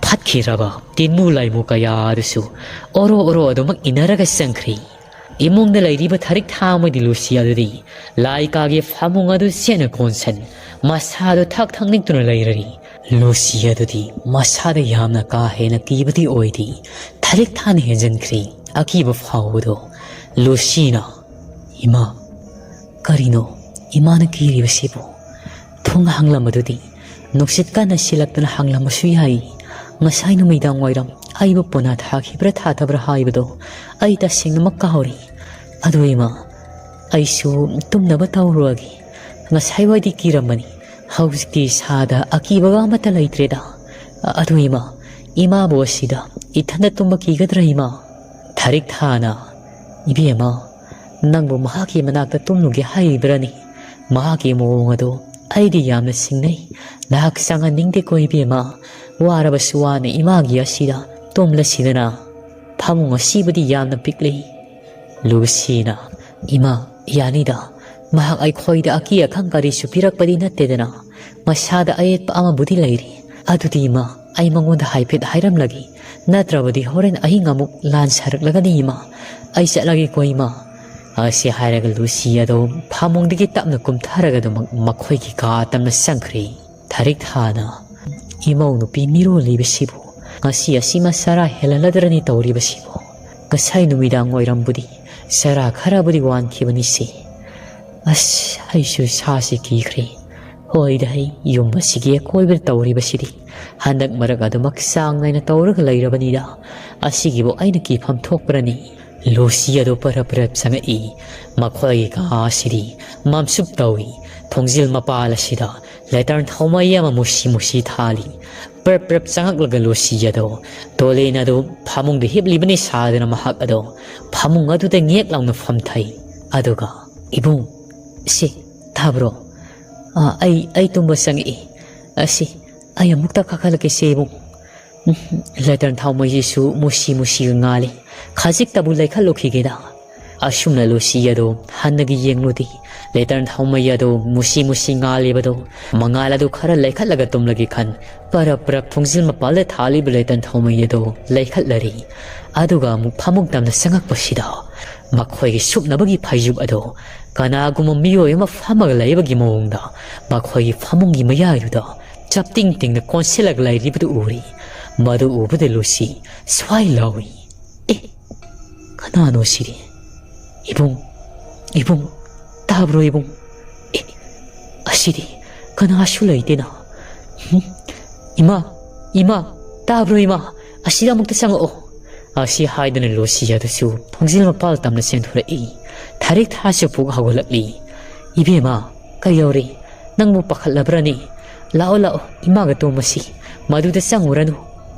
ꯐꯠꯈꯤꯗ꯭ꯔꯕ ꯇꯤꯟꯃꯨ ꯂꯥꯏꯃꯨ ꯀꯌꯥ ꯑꯗꯨꯁꯨ ꯑꯣꯔꯣ ꯑꯣꯔꯣ ꯑꯗꯨꯃꯛ ꯏꯟꯅꯔꯒ ꯆꯪꯈ꯭ꯔꯤ꯫ ꯏꯃꯨꯡꯗ ꯂꯩꯔꯤꯕ ꯊꯔꯤꯛ ꯊꯥ ꯑꯃꯗꯤ ꯂꯨꯁꯤ ꯑꯗꯨꯗꯤ ꯂꯥꯏꯀꯥꯒꯤ ꯐꯃꯨꯡ ꯑꯗꯨ ꯆꯦꯠꯅ ꯀꯣꯟꯁꯟ ꯃꯁꯥꯗꯨ ꯊꯛ ꯊꯛ ꯅꯤꯛꯇꯨꯅ ꯂꯩꯔꯔꯤ꯫ ꯂꯨꯁꯤ ꯑꯗꯨꯗꯤ ꯃꯁꯥꯗ ꯌꯥꯝꯅ ꯀꯥ ꯍꯦꯟꯅ ꯀꯤꯕꯗꯤ ꯑꯣꯏꯗꯦ꯫ ꯊꯔꯤꯛ ꯊꯥꯅ ꯍꯦꯟꯖꯟꯈ꯭ꯔꯤ ꯑꯀꯤꯕ ꯐꯥꯎꯕꯗꯣ꯫ ꯂꯨꯁꯤꯅ, "ꯏꯃꯥ, ꯀꯔꯤꯅꯣ ꯏꯃꯥꯅ ꯀꯤꯔꯤꯕꯁꯤꯕꯨ? ꯊꯣꯡ ꯍꯥꯡꯂꯝꯕꯗꯨꯗꯤ ꯅꯨꯡꯁꯤꯠ ꯀꯟꯅ ꯁꯤꯜꯂꯛꯇꯨꯅ ꯍꯥꯡꯂꯝꯕꯁꯨ ꯌꯥꯏ꯫ ꯉꯁꯥꯏ ꯅꯨꯃꯤꯗꯥꯡ ꯋꯥꯏꯔꯝ ꯑꯩꯕꯨ ꯄꯣꯅꯥ ꯊꯥꯈꯤꯕ꯭ꯔꯥ ꯊꯥꯗꯕ꯭ꯔꯥ ꯍꯥꯏꯕꯗꯣ ꯑꯩ ꯇꯁꯦꯡꯅꯃꯛ ꯀꯥꯎꯔꯦ꯫ ꯑꯗꯨ ꯏꯃꯥ, ꯑꯩꯁꯨ ꯇꯨꯝꯅꯕ ꯇꯧꯔꯨꯔꯒꯦ꯫ ꯉꯁꯥꯏꯋꯥꯏꯗꯤ ꯀꯤꯔꯝꯕꯅꯤ, ꯍꯧꯖꯤꯛꯇꯤ ꯏꯁꯥꯗ ꯑꯀꯤꯕꯒ ꯑꯃꯠꯇ ꯂꯩꯇ꯭ꯔꯦꯗ꯫ ꯑ-, ꯑꯗꯨ ꯏꯃꯥ, ꯏꯃꯥꯕꯨ ꯑꯁꯤꯗ ꯏꯊꯟꯗ ꯇꯨꯝꯕ ꯀꯤꯒꯗ꯭ꯔꯥ ꯏꯃꯥ?" ꯊꯔꯤꯛ ꯊꯥꯅ, "ꯏꯕꯦꯝꯃ, ꯅꯪꯕꯨ ꯃꯍꯥꯛꯀꯤ ꯃꯅꯥꯛꯇ ꯇꯨꯝꯂꯨꯒꯦ ꯍꯥꯏꯔꯤꯕ꯭ꯔꯥꯅꯦ? ꯃꯍꯥꯛꯀꯤ ꯃꯑꯣꯡ ꯑꯗꯨ ꯑꯩꯗꯤ ꯌꯥꯝꯅ ꯆꯤꯡꯅꯩ꯫ ꯅꯍꯥꯛ ꯆꯪꯍꯟꯅꯤꯡꯗꯦꯀꯣ ꯏꯕꯦꯝꯃ꯫ ꯋꯥꯔꯕꯁꯨ ꯋꯥꯅ ꯏꯃꯥꯒꯤ ꯑꯁꯤꯗ ꯇꯨꯝꯂꯁꯤꯗꯅ꯫ ꯐꯃꯨꯡ ꯑꯁꯤꯕꯨꯗꯤ ꯌꯥꯝꯅ ꯄꯤꯛꯂꯤ꯫" ꯂꯨꯁꯤꯅ, "ꯏꯃꯥ, ꯌꯥꯅꯤꯗ꯫ ꯃꯍꯥꯛ ꯑꯩꯈꯣꯏꯗ ꯑꯀꯤ ꯑꯈꯪ ꯀꯔꯤꯁꯨ ꯄꯤꯔꯛꯄꯗꯤ ꯅꯠꯇꯦꯗꯅ꯫ ꯃꯁꯥꯗ ꯑꯌꯦꯠꯄ ꯑꯃꯕꯨꯗꯤ ꯂꯩꯔꯤ꯫ ꯑꯗꯨꯗꯤ ꯏꯃꯥ, ꯑꯩ ꯃꯉꯣꯟꯗ ꯍꯥꯏꯐꯦꯠ ꯍꯥꯏꯔꯝꯂꯒꯦ꯫ ꯅꯠꯇ꯭ꯔꯕꯗꯤ ꯍꯣꯔꯦꯟ ꯑꯍꯤꯡ ꯑꯃꯨꯛ ꯂꯥꯟ ꯁꯥꯔꯛꯂꯒꯅꯤ ꯏꯃꯥ꯫ ꯑꯩ ꯆꯠꯂꯒꯦꯀꯣ ꯏꯃꯥ꯫" ꯑꯁꯤ ꯍꯥꯏꯔꯒ ꯂꯨꯁꯤ ꯑꯗꯣ ꯐꯃꯨꯡꯗꯒꯤ ꯇꯞꯅ ꯀꯨꯝꯊꯔꯒ ꯑꯗꯨꯃꯛ ꯃꯈꯣꯏꯒꯤ ꯀꯥ ꯇꯝꯅ ꯆꯪꯈ꯭ꯔꯦ꯫ ꯊꯔꯤꯛ ꯊꯥꯅ, "ꯏꯃꯧ ꯅꯨꯄꯤ ꯃꯤꯔꯣꯜꯂꯤꯕꯁꯤꯕꯨ ꯉꯁꯤ ꯑꯁꯤꯃ ꯆꯔꯥ ꯍꯦꯜꯍꯜꯂꯗ꯭ꯔꯅꯤ ꯇꯧꯔꯤꯕꯁꯤꯕꯨ?" ꯉꯁꯥꯏ ꯅꯨꯃꯤꯗꯥꯡ ꯋꯥꯏꯔꯝꯕꯨꯗꯤ ꯆꯔꯥ ꯈꯔꯕꯨꯗꯤ ꯋꯥꯟꯈꯤꯕꯅꯤꯁꯦ꯫ ꯑꯁ, ꯑꯩꯁꯨ ꯏꯁꯥꯁꯤ ꯀꯤꯈ꯭ꯔꯦ꯫ ꯍꯣꯏꯗ, ꯑꯩ ꯌꯨꯝ ꯑꯁꯤꯒꯤ ꯑꯀꯣꯏꯕꯗ ꯇꯧꯔꯤꯕꯁꯤꯗꯤ ꯍꯟꯗꯛ ꯃꯔꯛ ꯑꯗꯨꯃꯛ ꯆꯥꯡ ꯅꯥꯏꯅ ꯇꯧꯔꯒ ꯂꯩꯔꯕꯅꯤꯗ꯫ ꯑꯁꯤꯒꯤꯕꯨ ꯑꯩꯅ ꯀꯤꯐꯝ ꯊꯣꯛꯄ꯭ꯔꯅꯤ? ꯂꯨꯁꯤ ꯑꯗꯨ ꯄꯔꯞ ꯄꯔꯞ ꯆꯪꯉꯛꯏ꯫ ꯃꯈꯣꯏꯒꯤ ꯀꯥ ꯑꯁꯤꯗꯤ ꯃꯝꯁꯨꯞ ꯇꯧꯏ꯫ ꯊꯣꯡꯖꯤꯜ ꯃꯄꯥꯜ ꯑꯁꯤꯗ ꯂꯦꯇꯔꯟ ꯊꯥꯎꯃꯩ ꯑꯃ ꯃꯨꯁꯤ ꯃꯨꯁꯤ ꯊꯥꯜꯂꯤ꯫ ꯄ꯭ꯔꯞ ꯄ꯭ꯔꯞ ꯆꯪꯉꯛꯂꯒ ꯂꯨꯁꯤ ꯑꯗꯣ ꯇꯣꯂꯦꯟ ꯑꯗꯨ ꯐꯃꯨꯡꯗ ꯍꯤꯞꯂꯤꯕꯅꯤ ꯁꯥꯗꯅ ꯃꯍꯥꯛ ꯑꯗꯣ ꯐꯃꯨꯡ ꯑꯗꯨꯗ ꯉꯦꯛ ꯂꯥꯎꯅ ꯐꯝꯊꯩ꯫ ꯑꯗꯨꯒ, "ꯏꯕꯨꯡ, ꯁꯤ, ꯇꯥꯕ꯭ꯔꯣ? ꯑ, ꯑꯩ, ꯑꯩ ꯇꯨꯝꯕ ꯆꯪꯉꯛꯏ꯫ ꯑꯁꯤ, ꯑꯩ ꯑꯃꯨꯛꯇ ꯀꯥꯈꯠꯂꯛꯀꯦ ꯁꯦ ꯏꯕꯨꯡ꯫ ꯎꯝ, ꯂꯦꯇꯔꯟ ꯊꯥꯎꯃꯩꯁꯤꯁꯨ ꯃꯨꯁꯤ ꯃꯨꯁꯤꯒ ꯉꯥꯜꯂꯤ꯫ ꯈꯖꯤꯛꯇꯕꯨ ꯂꯩꯈꯠꯂꯨꯈꯤꯒꯦꯗ"꯫ ꯑꯁꯨꯝꯅ ꯂꯨꯁꯤ ꯑꯗꯣ ꯍꯟꯅꯒ ꯌꯦꯡꯂꯨꯗꯦ꯫ ꯂꯦꯇꯔꯟ ꯊꯥꯎꯃꯩ ꯑꯗꯣ ꯃꯨꯁꯤ ꯃꯨꯁꯤ ꯉꯥꯜꯂꯤꯕꯗꯣ, ꯃꯉꯥꯜ ꯑꯗꯨ ꯈꯔ ꯂꯩꯈꯠꯂꯒ ꯇꯨꯝꯂꯒꯦ ꯈꯟ, ꯄꯔꯞ ꯄꯔꯞ ꯊꯣꯡꯖꯤꯜ ꯃꯄꯥꯜꯗ ꯊꯥꯜꯂꯤꯕ ꯂꯦꯇꯔꯟ ꯊꯥꯎꯃꯩ ꯑꯗꯣ ꯂꯩꯈꯠꯂꯔꯤ꯫ ꯑꯗꯨꯒ ꯑꯃꯨꯛ ꯐꯃꯨꯡ ꯇꯝꯅ ꯆꯪꯉꯛꯄꯁꯤꯗ ꯃꯈꯣꯏꯒꯤ ꯁꯨꯞꯅꯕꯒꯤ ꯐꯩꯖꯨꯞ ꯑꯗꯣ ꯀꯅꯥꯒꯨꯝꯕ ꯃꯤꯑꯣꯏ ꯑꯃ ꯐꯝꯃꯒ ꯂꯩꯕꯒꯤ ꯃꯑꯣꯡꯗ ꯃꯈꯣꯏꯒꯤ ꯐꯃꯨꯡꯒꯤ ꯃꯌꯥꯏꯗꯨꯗ ꯆꯞꯇꯤꯡ ꯇꯤꯡꯅ ꯀꯣꯟꯁꯤꯜꯂꯒ ꯂꯩꯔꯤꯕꯗꯨ ꯎꯔꯤ꯫ ꯃꯗꯨ ꯎꯕꯗ ꯂꯨꯁꯤ ꯁ꯭ꯋꯥꯏ ꯂꯥꯎꯏ, "ꯑꯦ, ꯀꯅꯥꯅꯣ ꯁꯤꯗꯤ? ꯏꯕꯨꯡ, ꯏꯕꯨꯡ, ꯇꯥꯕ꯭ꯔꯣ ꯏꯕꯨꯡ? ꯑꯦ, ꯑꯁꯤꯗꯤ ꯀꯅꯥꯁꯨ ꯂꯩꯇꯦꯅ꯫ ꯍꯨꯝ? ꯏꯃꯥ, ꯏꯃꯥ, ꯇꯥꯕ꯭ꯔꯣ ꯏꯃꯥ? ꯑꯁꯤꯗ ꯑꯃꯨꯛꯇ ꯆꯪꯉꯛꯑꯣ"꯫ ꯑꯁꯤ ꯍꯥꯏꯗꯨꯅ ꯂꯨꯁꯤ ꯑꯗꯨꯁꯨ ꯊꯣꯡꯖꯤꯜ ꯃꯄꯥꯜ ꯇꯝꯅ ꯆꯦꯟꯊꯣꯔꯛꯏ꯫ ꯊꯥꯔꯤꯛ ꯊꯥꯁꯨ ꯄꯨꯛ ꯍꯧꯒꯠꯂꯛꯂꯤ꯫ "ꯏꯕꯦꯝꯃ, ꯀꯩꯗꯧꯔꯦ? ꯅꯪꯕꯨ ꯄꯥꯈꯠꯂꯕ꯭ꯔꯅꯦ? ꯂꯥꯛꯑꯣ, ꯂꯥꯛꯑꯣ, ꯏꯃꯥꯒ ꯇꯨꯝꯃꯁꯤ꯫ ꯃꯗꯨꯗ ꯆꯪꯉꯨꯔꯅꯨ"꯫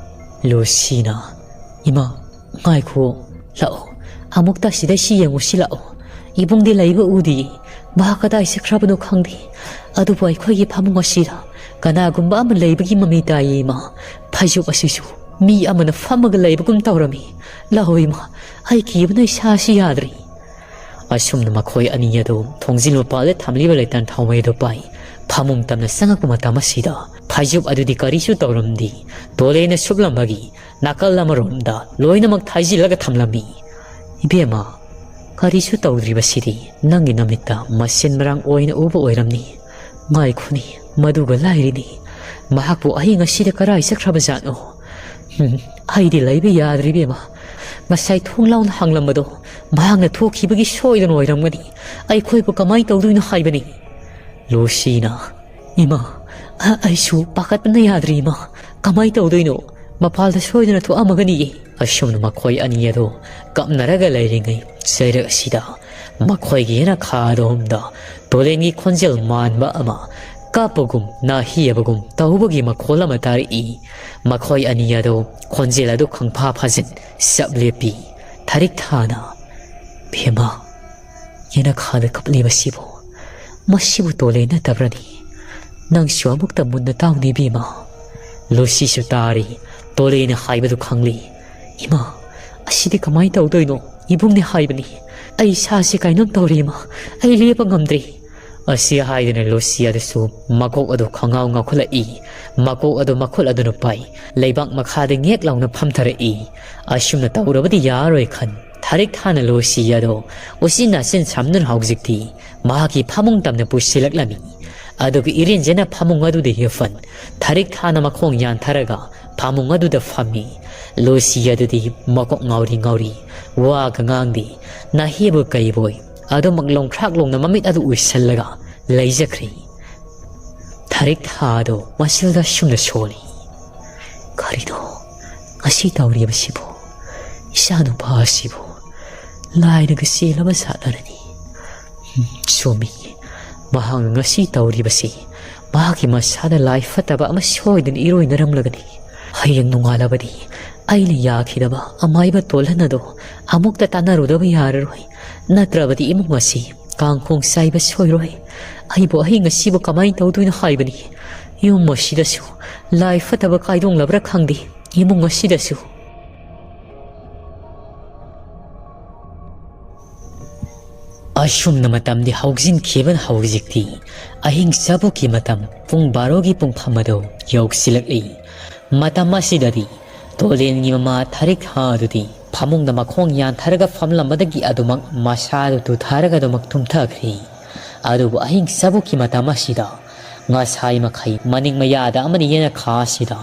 ꯂꯨꯁꯤꯅ, "ꯏꯃꯥ, ꯉꯥꯏꯈꯣ, ꯂꯥꯛꯑꯣ, ꯑꯃꯨꯛꯇ ꯁꯤꯗ ꯁꯤ ꯌꯦꯡꯉꯨꯁꯤ ꯂꯥꯛꯑꯣ꯫ ꯏꯕꯨꯡꯗꯤ ꯂꯩꯕ ꯎꯗꯦ꯫ ꯃꯍꯥꯛ ꯀꯗꯥꯏ ꯆꯠꯈ꯭ꯔꯕꯅꯣ ꯈꯪꯗꯦ꯫ ꯑꯗꯨꯕꯨ ꯑꯩꯈꯣꯏꯒꯤ ꯐꯃꯨꯡ ꯑꯁꯤꯗ ꯀꯅꯥꯒꯨꯝꯕ ꯑꯃ ꯂꯩꯕꯒꯤ ꯃꯃꯤ ꯇꯥꯏꯌꯦ, ꯏꯃꯥ꯫ ꯐꯩꯖꯨꯞ ꯑꯁꯤꯁꯨ ꯃꯤ ꯑꯃꯅ ꯐꯝꯃꯒ ꯂꯩꯕꯒꯨꯝ ꯇꯧꯔꯝꯃꯤ꯫ ꯂꯥꯛꯑꯣ ꯏꯃꯥ, ꯑꯩ ꯀꯤꯕꯅ ꯏꯁꯥꯁꯤ ꯌꯥꯗ꯭ꯔꯦ"꯫ ꯑꯁꯨꯝꯅ ꯃꯈꯣꯏ ꯑꯅꯤ ꯑꯗꯨ ꯊꯣꯡꯖꯤꯜ ꯃꯄꯥꯜꯗ ꯊꯝꯂꯤꯕ ꯂꯦꯇꯔꯟ ꯊꯥꯎꯃꯩ ꯑꯗꯨ ꯄꯥꯏ꯫ ꯐꯃꯨꯡ ꯇꯝꯅ ꯆꯪꯉꯛꯄ ꯃꯇꯝ ꯑꯁꯤꯗ ꯐꯩꯖꯨꯞ ꯑꯗꯨꯗꯤ ꯀꯔꯤꯁꯨ ꯇꯧꯔꯝꯗꯦ꯫ ꯇꯣꯂꯦꯟꯅ ꯁꯨꯞꯂꯝꯕꯒꯤ ꯅꯥꯀꯜ ꯑꯃꯔꯣꯝꯗ ꯂꯣꯏꯅꯃꯛ ꯊꯥꯏꯖꯤꯜꯂꯒ ꯊꯝꯂꯝꯃꯤ꯫ "ꯏꯕꯦꯝꯃ, ꯀꯔꯤꯁꯨ ꯇꯧꯗ꯭ꯔꯤꯕꯁꯤꯗꯤ ꯅꯪꯒꯤ ꯅꯃꯤꯠꯇ ꯃꯁꯦꯟ ꯃꯔꯥꯡ ꯑꯣꯏꯅ ꯎꯕ ꯑꯣꯏꯔꯝꯅꯤ꯫ ꯉꯥꯏꯈꯣꯅꯤ, ꯃꯗꯨꯒ ꯂꯥꯏꯔꯤꯅꯤ꯫ ꯃꯍꯥꯛꯄꯨ ꯑꯍꯤꯡ ꯑꯁꯤꯗ ꯀꯔꯥꯏ ꯆꯠꯈ꯭ꯔꯕꯖꯥꯠꯅꯣ? ꯎꯝ, ꯑꯩꯗꯤ ꯂꯩꯕ ꯌꯥꯗ꯭ꯔꯦ ꯏꯕꯦꯝꯃ꯫ ꯉꯁꯥꯏ ꯊꯣꯡ ꯂꯥꯎꯅ ꯍꯥꯡꯂꯝꯕꯗꯣ ꯃꯍꯥꯛꯅ ꯊꯣꯛꯈꯤꯕꯒꯤ ꯁꯣꯏꯗꯅ ꯑꯣꯏꯔꯝꯒꯅꯤ꯫ ꯑꯩꯈꯣꯏꯕꯨ ꯀꯃꯥꯏꯅ ꯇꯧꯗꯣꯏꯅꯣ ꯍꯥꯏꯕꯅꯤ꯫ ꯂꯨꯁꯤꯅ, "ꯏꯃꯥ, ꯑ-, ꯑꯩꯁꯨ ꯄꯥꯈꯠꯄꯅ ꯌꯥꯗ꯭ꯔꯦ ꯏꯃꯥ꯫ ꯀꯃꯥꯏꯅ ꯇꯧꯗꯣꯏꯅꯣ? ꯃꯄꯥꯜꯗ ꯁꯣꯏꯗꯅ ꯊꯣꯛꯑꯝꯃꯒꯅꯤꯌꯦ꯫" ꯑꯁꯨꯝꯅ ꯃꯈꯣꯏ ꯑꯅꯤ ꯑꯗꯨ ꯀꯞꯅꯔꯒ ꯂꯩꯔꯤꯉꯩ ꯆꯩꯔꯛ ꯑꯁꯤꯗ ꯃꯈꯣꯏꯒꯤ ꯌꯦꯅꯈꯥ ꯑꯗꯣꯝꯗ ꯇꯣꯂꯦꯟꯒꯤ ꯈꯣꯟꯖꯦꯜ ꯃꯥꯟꯕ ꯑꯃ ꯀꯞꯄꯒꯨꯝ ꯅꯥꯍꯤꯌꯕꯒꯨꯝ ꯇꯧꯕꯒꯤ ꯃꯈꯣꯜ ꯑꯃ ꯇꯥꯔꯛꯏ꯫ ꯃꯈꯣꯏ ꯑꯅꯤ ꯑꯗꯨ ꯈꯣꯟꯖꯦꯜ ꯑꯗꯨ ꯈꯪꯐꯥ ꯐꯥꯖꯤꯟ ꯆꯞ ꯂꯦꯞꯄꯤ꯫ ꯊꯥꯔꯤꯛ ꯊꯥꯅ, "ꯕꯦꯝꯃ, ꯌꯦꯅꯈꯥꯗ ꯀꯞꯂꯤꯕꯁꯤꯕꯨ, ꯃꯁꯤꯕꯨ ꯇꯣꯂꯦꯟ ꯅꯠꯇꯕ꯭ꯔꯅꯤ? ꯅꯪꯁꯨ ꯑꯃꯨꯛꯇ ꯃꯨꯟꯅ ꯇꯥꯎꯅꯦ ꯕꯦꯝꯃ꯫" ꯂꯨꯁꯤꯁꯨ ꯇꯥꯔꯤ꯫ ꯇꯣꯂꯦꯟꯅ ꯍꯥꯏꯕꯗꯨ ꯈꯪꯂꯤ꯫ "ꯏꯃꯥ, ꯑꯁꯤꯗꯤ ꯀꯃꯥꯏꯅ ꯇꯧꯗꯣꯏꯅꯣ? ꯏꯕꯨꯡꯅꯦ ꯍꯥꯏꯕꯅꯤ꯫ ꯑꯩ ꯏꯁꯥꯁꯤ ꯀꯩꯅꯣꯝ ꯇꯧꯔꯦ ꯏꯃꯥ꯫ ꯑꯩ ꯂꯦꯞꯄ ꯉꯝꯗ꯭ꯔꯦ꯫" ꯑꯁꯤ ꯍꯥꯏꯗꯨꯅ ꯂꯨꯁꯤ ꯑꯗꯨꯁꯨ ꯃꯀꯣꯛ ꯑꯗꯨ ꯈꯪꯉꯥꯎ ꯉꯥꯎꯈꯠꯂꯛꯏ꯫ ꯃꯀꯣꯛ ꯑꯗꯨ ꯃꯈꯨꯠ ꯑꯗꯨꯅ ꯄꯥꯏ꯫ ꯂꯩꯕꯥꯛ ꯃꯈꯥꯗ ꯉꯦꯛ ꯂꯥꯎꯅ ꯐꯝꯊꯔꯛꯏ꯫ "ꯑꯁꯨꯝꯅ ꯇꯧꯔꯕꯗꯤ ꯌꯥꯔꯣꯏ" ꯈꯟ ꯊꯥꯔꯤꯛ ꯊꯥꯅ ꯂꯨꯁꯤ ꯑꯗꯨ ꯎꯆꯤꯟ ꯅꯥꯆꯤꯟ ꯁꯝꯗꯨꯅ ꯍꯧꯖꯤꯛꯇꯤ ꯃꯍꯥꯛꯀꯤ ꯐꯃꯨꯡ ꯇꯝꯅ ꯄꯨꯁꯤꯜꯂꯛꯂꯝꯃꯤ꯫ ꯑꯗꯨꯒ ꯏꯔꯦꯟꯖꯅ ꯐꯃꯨꯡ ꯑꯗꯨꯗ ꯍꯤꯞꯐꯟ ꯊꯥꯔꯤꯛ ꯊꯥꯅ ꯃꯈꯣꯡ ꯌꯥꯟꯊꯔꯒ ꯐꯃꯨꯡ ꯑꯗꯨꯗ ꯐꯝꯃꯤ꯫ ꯂꯨꯁꯤ ꯑꯗꯨꯗꯤ ꯃꯀꯣꯛ ꯉꯥꯎꯔꯤ ꯉꯥꯎꯔꯤ, ꯋꯥꯒ ꯉꯥꯡꯗꯦ, ꯅꯥꯍꯦꯕꯨ ꯀꯩꯕꯣꯏ ꯑꯗꯨꯃꯛ ꯂꯣꯡꯈ꯭ꯔꯥꯛ ꯂꯣꯡꯅ ꯃꯃꯤꯠ ꯑꯗꯨ ꯎꯏꯁꯜꯂꯒ ꯂꯩꯖꯈ꯭ꯔꯦ꯫ ꯊꯥꯔꯤꯛ ꯊꯥ ꯑꯗꯨ ꯃꯆꯤꯜꯗ ꯁꯨꯝꯅ ꯁꯣꯜꯂꯤ꯫ "ꯀꯔꯤꯅꯣ ꯉꯁꯤ ꯇꯧꯔꯤꯕꯁꯤꯕꯨ? ꯏꯆꯥꯅꯨꯄꯥ ꯑꯁꯤꯕꯨ ꯂꯥꯏꯅꯒ ꯆꯦꯜꯂꯕ ꯁꯥꯠꯂꯔꯅꯤ꯫" ꯎꯝ, ꯆꯨꯝꯃꯤ꯫ ꯃꯍꯥꯛꯅ ꯉꯁꯤ ꯇꯧꯔꯤꯕꯁꯤ ꯃꯍꯥꯛꯀꯤ ꯃꯁꯥꯗ ꯂꯥꯏ ꯐꯠꯇꯕ ꯑꯃ ꯁꯣꯏꯗꯅ ꯏꯔꯣꯏꯅꯔꯝꯂꯒꯅꯤ꯫ ꯍꯌꯦꯡ ꯅꯣꯡꯉꯥꯜꯂꯕꯗꯤ ꯑꯩꯅ ꯌꯥꯈꯤꯗꯕ ꯑꯃꯥꯏꯕ ꯇꯣꯜꯍꯟ ꯑꯗꯣ ꯑꯃꯨꯛꯇ ꯇꯥꯟꯅꯔꯨꯗꯕ ꯌꯥꯔꯔꯣꯏ꯫ ꯅꯠꯇ꯭ꯔꯕꯗꯤ ꯏꯃꯨꯡ ꯑꯁꯤ ꯀꯥꯡꯈꯣꯡ ꯆꯥꯏꯕ ꯁꯣꯏꯔꯣꯏ꯫ ꯑꯩꯕꯨ ꯑꯍꯤꯡ ꯑꯁꯤꯕꯨ ꯀꯃꯥꯏꯅ ꯇꯧꯗꯣꯏꯅꯣ ꯍꯥꯏꯕꯅꯤ꯫ ꯌꯨꯝ ꯑꯁꯤꯗꯁꯨ ꯂꯥꯏ ꯐꯠꯇꯕ ꯀꯥꯏꯗꯣꯡꯂꯕ꯭ꯔꯥ ꯈꯪꯗꯦ꯫ ꯏꯃꯨꯡ ꯑꯁꯤꯗꯁꯨ꯫ ꯑꯁꯨꯝꯅ ꯃꯇꯝꯗꯤ ꯍꯧꯖꯤꯟꯈꯤꯕꯅ ꯍꯧꯖꯤꯛꯇꯤ ꯑꯍꯤꯡ ꯆꯥꯕꯣꯛꯀꯤ ꯃꯇꯝ ꯄꯨꯡ ꯕꯥꯔꯣꯒꯤ ꯄꯨꯡꯐꯝ ꯑꯗꯨ ꯌꯧꯁꯤꯜꯂꯛꯂꯤ꯫ ꯃꯇꯝ ꯑꯁꯤꯗꯗꯤ ꯇꯣꯂꯦꯟꯒꯤ ꯃꯃꯥ ꯊꯥꯔꯤꯛ ꯊꯥ ꯑꯗꯨꯗꯤ ꯐꯃꯨꯡꯗ ꯃꯈꯣꯡ ꯌꯥꯟꯊꯔꯒ ꯐꯝꯂꯝꯕꯗꯒꯤ ꯑꯗꯨꯃꯛ ꯃꯁꯥꯗꯨ ꯇꯨꯊꯔꯒ ꯑꯗꯨꯃꯛ ꯇꯨꯝꯊꯈ꯭ꯔꯦ꯫ ꯑꯗꯨꯕꯨ ꯑꯍꯤꯡ ꯆꯥꯕꯣꯛꯀꯤ ꯃꯇꯝ ꯑꯁꯤꯗ ꯉꯁꯥꯏ ꯃꯈꯩ ꯃꯅꯤꯡ ꯃꯌꯥꯗ ꯑꯃꯗꯤ ꯌꯦꯅꯈꯥ ꯑꯁꯤꯗ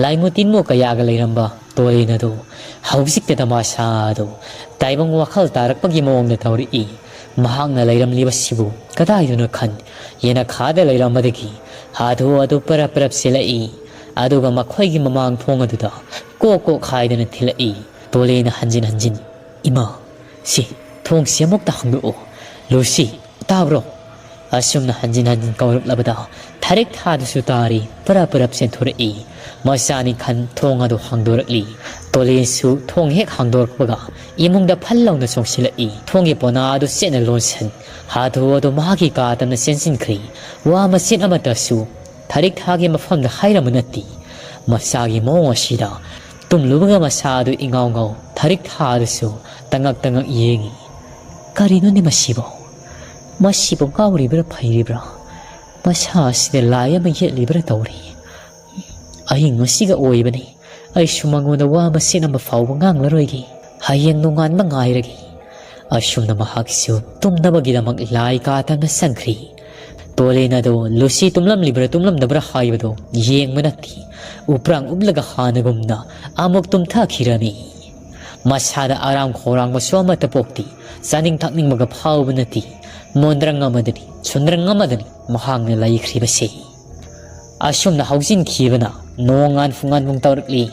ꯂꯥꯏꯃꯨ ꯇꯤꯟꯃꯨ ꯀꯌꯥꯒ ꯂꯩꯔꯝꯕ ꯇꯣꯂꯦꯟ ꯑꯗꯨ ꯍꯧꯖꯤꯛꯇꯗ ꯃꯁꯥ ꯑꯗꯨ ꯇꯥꯏꯕꯪ ꯋꯥꯈꯜ ꯇꯥꯔꯛꯄꯒꯤ ꯃꯑꯣꯡꯗ ꯇꯧꯔꯛꯏ꯫ ꯃꯍꯥꯛꯅ ꯂꯩꯔꯝꯂꯤꯕꯁꯤꯕꯨ ꯀꯗꯥꯏꯗꯅꯣ ꯈꯟ, ꯌꯦꯅꯈꯥꯗ ꯂꯩꯔꯝꯕꯗꯒꯤ ꯍꯥꯊꯨ ꯍꯥꯊꯨ ꯄꯔꯞ ꯄꯔꯞ ꯆꯦꯜꯂꯛꯏ꯫ ꯑꯗꯨꯒ ꯃꯈꯣꯏꯒꯤ ꯃꯃꯥꯡ ꯊꯣꯡ ꯑꯗꯨꯗ ꯀꯣꯛ ꯀꯣꯛ ꯍꯥꯏꯗꯅ ꯊꯤꯜꯂꯛꯏ꯫ ꯇꯣꯂꯦꯟꯅ ꯍꯟꯖꯤꯟ ꯍꯟꯖꯤꯟ, "ꯏꯃꯥ, ꯁꯤ ꯊꯣꯡꯁꯤ ꯑꯃꯨꯛꯇ ꯍꯥꯡꯗꯣꯛꯑꯣ꯫ ꯂꯨꯁꯤ, ꯇꯥꯕ꯭ꯔꯣ?" ꯑꯁꯨꯝꯅ ꯍꯟꯖꯤꯟ ꯍꯟꯖꯤꯟ ꯀꯧꯔꯛꯂꯕꯗ ꯊꯔꯤꯛ ꯊꯥꯗꯨꯁꯨ ꯇꯥꯔꯤ ꯄꯔꯞ ꯄꯔꯞ ꯆꯦꯟꯊꯣꯔꯛꯏ꯫ ꯃꯆꯥꯅꯤ ꯈꯟ ꯊꯣꯡ ꯑꯗꯨ ꯍꯥꯡꯗꯣꯔꯛꯂꯤ꯫ ꯇꯣꯂꯦꯟꯁꯨ ꯊꯣꯡ ꯍꯦꯛ ꯍꯥꯡꯗꯣꯔꯛꯄꯒ ꯏꯃꯨꯡꯗ ꯐꯜ ꯂꯥꯎꯅ ꯆꯣꯡꯁꯤꯜꯂꯛꯏ꯫ ꯊꯣꯡꯒꯤ ꯄꯣꯅꯥ ꯑꯗꯨ ꯆꯦꯠꯅ ꯂꯣꯟꯁꯤꯟ, ꯍꯥꯊꯨ ꯍꯥꯊꯨ ꯃꯍꯥꯛꯀꯤ ꯀꯥ ꯇꯝꯅ ꯆꯦꯟꯁꯤꯟꯈ꯭ꯔꯤ꯫ ꯋꯥ ꯃꯆꯦꯠ ꯑꯃꯠꯇꯁꯨ ꯊꯔꯤꯛ ꯊꯥꯒꯤ ꯃꯐꯝꯗ ꯍꯥꯏꯔꯝꯕ ꯅꯠꯇꯦ꯫ ꯃꯆꯥꯒꯤ ꯃꯑꯣꯡ ꯑꯁꯤꯗ ꯇꯨꯝꯂꯨꯕꯒ ꯃꯁꯥ ꯑꯗꯨ ꯏꯉꯥꯎ ꯉꯥꯎ ꯊꯔꯤꯛ ꯊꯥ ꯑꯗꯨꯁꯨ ꯇꯉꯛ ꯇꯉꯛ ꯌꯦꯡꯉꯤ꯫ "ꯀꯔꯤꯅꯣꯅꯦ ꯃꯁꯤꯕꯣ? ꯃꯁꯤꯕꯨ ꯉꯥꯎꯔꯤꯕ꯭ꯔꯥ ꯐꯩꯔꯤꯕ꯭ꯔꯥ? ꯃꯁꯥ ꯑꯁꯤꯗ ꯂꯥꯏ ꯑꯃ ꯌꯦꯠꯂꯤꯕ꯭ꯔꯥ ꯇꯧꯔꯤ꯫ ꯑꯍꯤꯡ ꯑꯁꯤꯒ ꯑꯣꯏꯕꯅꯤ꯫ ꯑꯩꯁꯨ ꯃꯉꯣꯟꯗ ꯋꯥ ꯃꯆꯦꯠ ꯑꯃ ꯐꯥꯎꯕ ꯉꯥꯡꯂꯔꯣꯏꯒꯦ꯫ ꯍꯌꯦꯡ ꯅꯣꯡꯉꯥꯟꯕ ꯉꯥꯏꯔꯒꯦ"꯫ ꯑꯁꯨꯝꯅ ꯃꯍꯥꯛꯁꯨ ꯇꯨꯝꯅꯕꯒꯤꯗꯃꯛ ꯂꯥꯏ ꯀꯥ ꯇꯝꯅ ꯆꯪꯈ꯭ꯔꯤ꯫ ꯇꯣꯂꯦꯟ ꯑꯗꯨ ꯂꯨꯁꯤ ꯇꯨꯝꯂꯝꯂꯤꯕ꯭ꯔꯥ ꯇꯨꯝꯂꯝꯗꯕ꯭ꯔꯥ ꯍꯥꯏꯕꯗꯨ ꯌꯦꯡꯕ ꯅꯠꯇꯦ, ꯎꯄ꯭ꯔꯥꯡ ꯎꯞꯂꯒ ꯍꯥꯟꯅꯒꯨꯝꯅ ꯑꯃꯨꯛ ꯇꯨꯝꯊꯈꯤꯔꯝꯃꯤ꯫ ꯃꯁꯥꯗ ꯑꯔꯥꯝ ꯈꯧꯔꯥꯡꯕꯁꯨ ꯑꯃꯠꯇ ꯄꯣꯛꯇꯦ꯫ ꯆꯥꯅꯤꯡ ꯊꯛꯅꯤꯡꯕꯒ ꯐꯥꯎꯕ ꯅꯠꯇꯦ꯫ ꯃꯣꯟꯗ꯭ꯔꯪ ꯑꯃꯗꯅꯤ, ꯁꯨꯟꯗ꯭ꯔꯪ ꯑꯃꯗꯅꯤ ꯃꯍꯥꯛꯅ ꯂꯩꯈ꯭ꯔꯤꯕꯁꯦ꯫ ꯑꯁꯨꯝꯅ ꯍꯧꯖꯤꯟꯈꯤꯕꯅ ꯅꯣꯡ ꯉꯥꯟꯐꯨ ꯉꯥꯟꯐꯨ ꯇꯧꯔꯛꯂꯤ꯫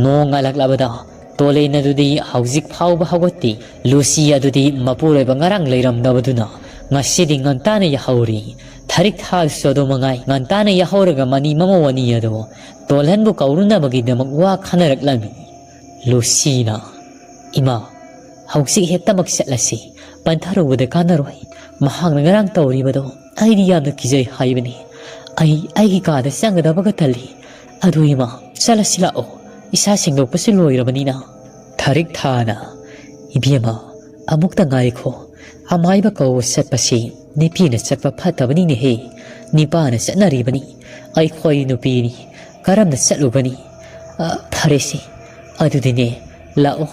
ꯅꯣꯡ ꯉꯥꯜꯂꯛꯂꯕꯗ ꯇꯣꯂꯦꯟ ꯑꯗꯨꯗꯤ ꯍꯧꯖꯤꯛ ꯐꯥꯎꯕ ꯍꯧꯒꯠꯇꯦ꯫ ꯂꯨꯁꯤ ꯑꯗꯨꯗꯤ ꯃꯄꯨꯔꯣꯏꯕ ꯉꯔꯥꯡ ꯂꯩꯔꯝꯗꯕꯗꯨꯅ ꯉꯁꯤꯗꯤ ꯉꯟꯇꯥꯅ ꯌꯥꯍꯧꯔꯤ꯫ ꯊꯔꯤꯛ ꯊꯥꯁꯨ ꯑꯗꯨ ꯃꯉꯥꯏ, ꯉꯟꯇꯥꯅ ꯌꯥꯍꯧꯔꯒ ꯃꯅꯤ ꯃꯃꯧ ꯑꯅꯤ ꯑꯗꯨ ꯇꯣꯜꯍꯟꯕꯨ ꯀꯧꯔꯨꯅꯕꯒꯤꯗꯃꯛ ꯋꯥ ꯈꯟꯅꯔꯛꯂꯝꯃꯤ꯫ ꯂꯨꯁꯤꯅ, "ꯏꯃꯥ, ꯍꯧꯖꯤꯛ ꯍꯦꯛꯇꯃꯛ ꯆꯠꯂꯁꯤ, ꯄꯟꯊꯔꯨꯕꯗ ꯀꯥꯟꯅꯔꯣꯏ꯫ ꯃꯍꯥꯛꯅ ꯉꯔꯥꯡ ꯇꯧꯔꯤꯕꯗꯣ ꯑꯩꯗꯤ ꯌꯥꯝꯅ ꯀꯤꯖꯩ ꯍꯥꯏꯕꯅꯤ꯫ ꯑꯩ ꯑꯩꯒꯤ ꯀꯥꯗ ꯆꯪꯒꯗꯕꯒ ꯇꯜꯂꯤ꯫ ꯑꯗꯨ ꯏꯃꯥ, ꯆꯠꯂꯁꯤ ꯂꯥꯛꯑꯣ, ꯏꯁꯥ ꯁꯦꯡꯗꯣꯛꯄꯁꯨ ꯂꯣꯏꯔꯕꯅꯤꯅ"꯫ ꯊꯔꯤꯛ ꯊꯥꯅ, "ꯏꯕꯦꯝꯃ, ꯑꯃꯨꯛꯇ ꯉꯥꯏꯈꯣ꯫ ꯑꯃꯥꯏꯕ ꯀꯧꯕ ꯆꯠꯄꯁꯤ ꯅꯨꯄꯤꯅ ꯆꯠꯄ ꯐꯠꯇꯕꯅꯤꯅꯦꯍꯦ꯫ ꯅꯤꯄꯥꯅ ꯆꯠꯅꯔꯤꯕꯅꯤ꯫ ꯑꯩꯈꯣꯏ ꯅꯨꯄꯤꯅꯤ, ꯀꯔꯝꯅ ꯆꯠꯂꯨꯒꯅꯤ? ꯑ, ꯐꯔꯦꯁꯦ, ꯑꯗꯨꯗꯤꯅꯦ, ꯂꯥꯛꯑꯣ,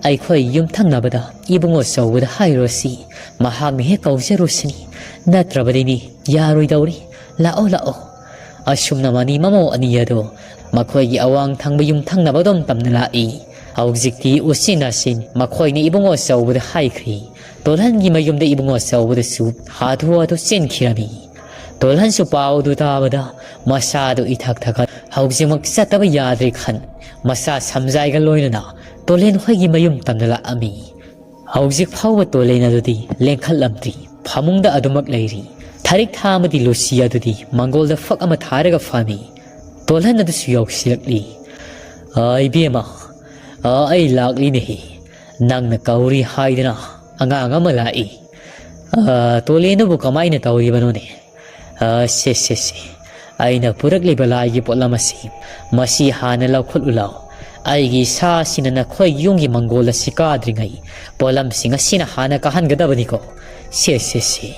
ꯑꯩꯈꯣꯏ ꯌꯨꯝꯊꯪꯅꯕꯗ ꯏꯕꯨꯡꯉꯣ ꯆꯧꯕꯗ ꯍꯥꯏꯔꯨꯔꯁꯤ꯫ ꯃꯍꯥꯛꯅ ꯍꯦꯛ ꯀꯧꯖꯔꯨꯁꯤꯅꯤ꯫ ꯅꯠꯇ꯭ꯔꯕꯗꯤꯅꯦ, ꯌꯥꯔꯣꯏꯗꯧꯔꯤ꯫ ꯂꯥꯛꯑꯣ, ꯂꯥꯛꯑꯣ"꯫ ꯑꯁꯨꯝꯅ ꯃꯅꯤ ꯃꯃꯧ ꯑꯅꯤ ꯑꯗꯨ ꯃꯈꯣꯏꯒꯤ ꯑꯋꯥꯡ ꯊꯪꯕ ꯌꯨꯝꯊꯪꯅꯕꯗꯣꯝ ꯇꯝꯅ ꯂꯥꯛꯏ꯫ ꯍꯧꯖꯤꯛꯇꯤ ꯎꯆꯤꯟ ꯅꯥꯆꯤꯟ ꯃꯈꯣꯏꯅ ꯏꯕꯨꯡꯉꯣ ꯆꯥꯎꯕꯗ ꯍꯥꯏꯈ꯭ꯔꯤ, ꯇꯣꯜꯍꯟꯒꯤ ꯃꯌꯨꯝꯗ ꯏꯕꯨꯡꯉꯣ ꯆꯥꯎꯕꯗꯁꯨ ꯍꯥꯊꯨ ꯍꯥꯊꯨ ꯆꯦꯟꯈꯤꯔꯝꯃꯤ꯫ ꯇꯣꯜꯍꯟꯁꯨ ꯄꯥꯎꯗꯨ ꯇꯥꯕꯗ ꯃꯁꯥꯗꯨ ꯏꯊꯛ ꯊꯛꯀꯠ, ꯍꯧꯖꯤꯛꯃꯛ ꯆꯠꯇꯕ ꯌꯥꯗ꯭ꯔꯦ ꯈꯟ, ꯃꯆꯥ ꯁꯝꯖꯥꯏꯒ ꯂꯣꯏꯅꯅ ꯇꯣꯂꯦꯟ ꯍꯣꯏꯒꯤ ꯃꯌꯨꯝ ꯇꯝꯅ ꯂꯥꯛꯑꯝꯃꯤ꯫ ꯍꯧꯖꯤꯛ ꯐꯥꯎꯕ ꯇꯣꯂꯦꯟ ꯑꯗꯨꯗꯤ ꯂꯦꯡꯈꯠꯂꯝꯗ꯭ꯔꯤ, ꯐꯃꯨꯡꯗ ꯑꯗꯨꯃꯛ ꯂꯩꯔꯤ꯫ ꯊꯔꯤꯛ ꯊꯥ ꯑꯃꯗꯤ ꯂꯨꯁꯤ ꯑꯗꯨꯗꯤ ꯃꯪꯒꯣꯜꯗ ꯐꯛ ꯑꯃ ꯊꯥꯔꯒ ꯐꯝꯃꯤ꯫ ꯇꯣꯜꯍꯟ ꯑꯗꯨꯁꯨ ꯌꯥꯎꯁꯤꯜꯂꯛꯂꯤ꯫ "ꯑ, ꯏꯕꯦꯝꯃ, ꯑ, ꯑꯩ ꯂꯥꯛꯂꯤꯅꯦꯍꯦ꯫ ꯅꯪꯅ ꯀꯧꯔꯤ ꯍꯥꯏꯗꯅ ꯑꯉꯥꯡ ꯑꯃ ꯂꯥꯛꯏ꯫ ꯑ, ꯇꯣꯂꯦꯟꯗꯨꯕꯨ ꯀꯃꯥꯏꯅ ꯇꯧꯔꯤꯕꯅꯣꯅꯦ? ꯑ, ꯁꯦ, ꯁꯦ, ꯁꯦ꯫ ꯑꯩꯅ ꯄꯨꯔꯛꯂꯤꯕ ꯂꯥꯏꯒꯤ ꯄꯣꯠꯂꯝ ꯑꯁꯤ, ꯃꯁꯤ ꯍꯥꯟꯅ ꯂꯧꯈꯠꯂꯨ ꯂꯥꯎ꯫ ꯑꯩꯒꯤ ꯏꯁꯥꯁꯤꯅ ꯅꯈꯣꯏ ꯌꯨꯝꯒꯤ ꯃꯪꯒꯣꯜ ꯑꯁꯤ ꯀꯥꯗ꯭ꯔꯤꯉꯩ ꯄꯣꯠꯂꯝꯁꯤꯡ ꯑꯁꯤꯅ ꯍꯥꯟꯅ ꯀꯥꯍꯟꯒꯗꯕꯅꯤꯀꯣ꯫ ꯁꯦ, ꯁꯦ, ꯁꯦ꯫"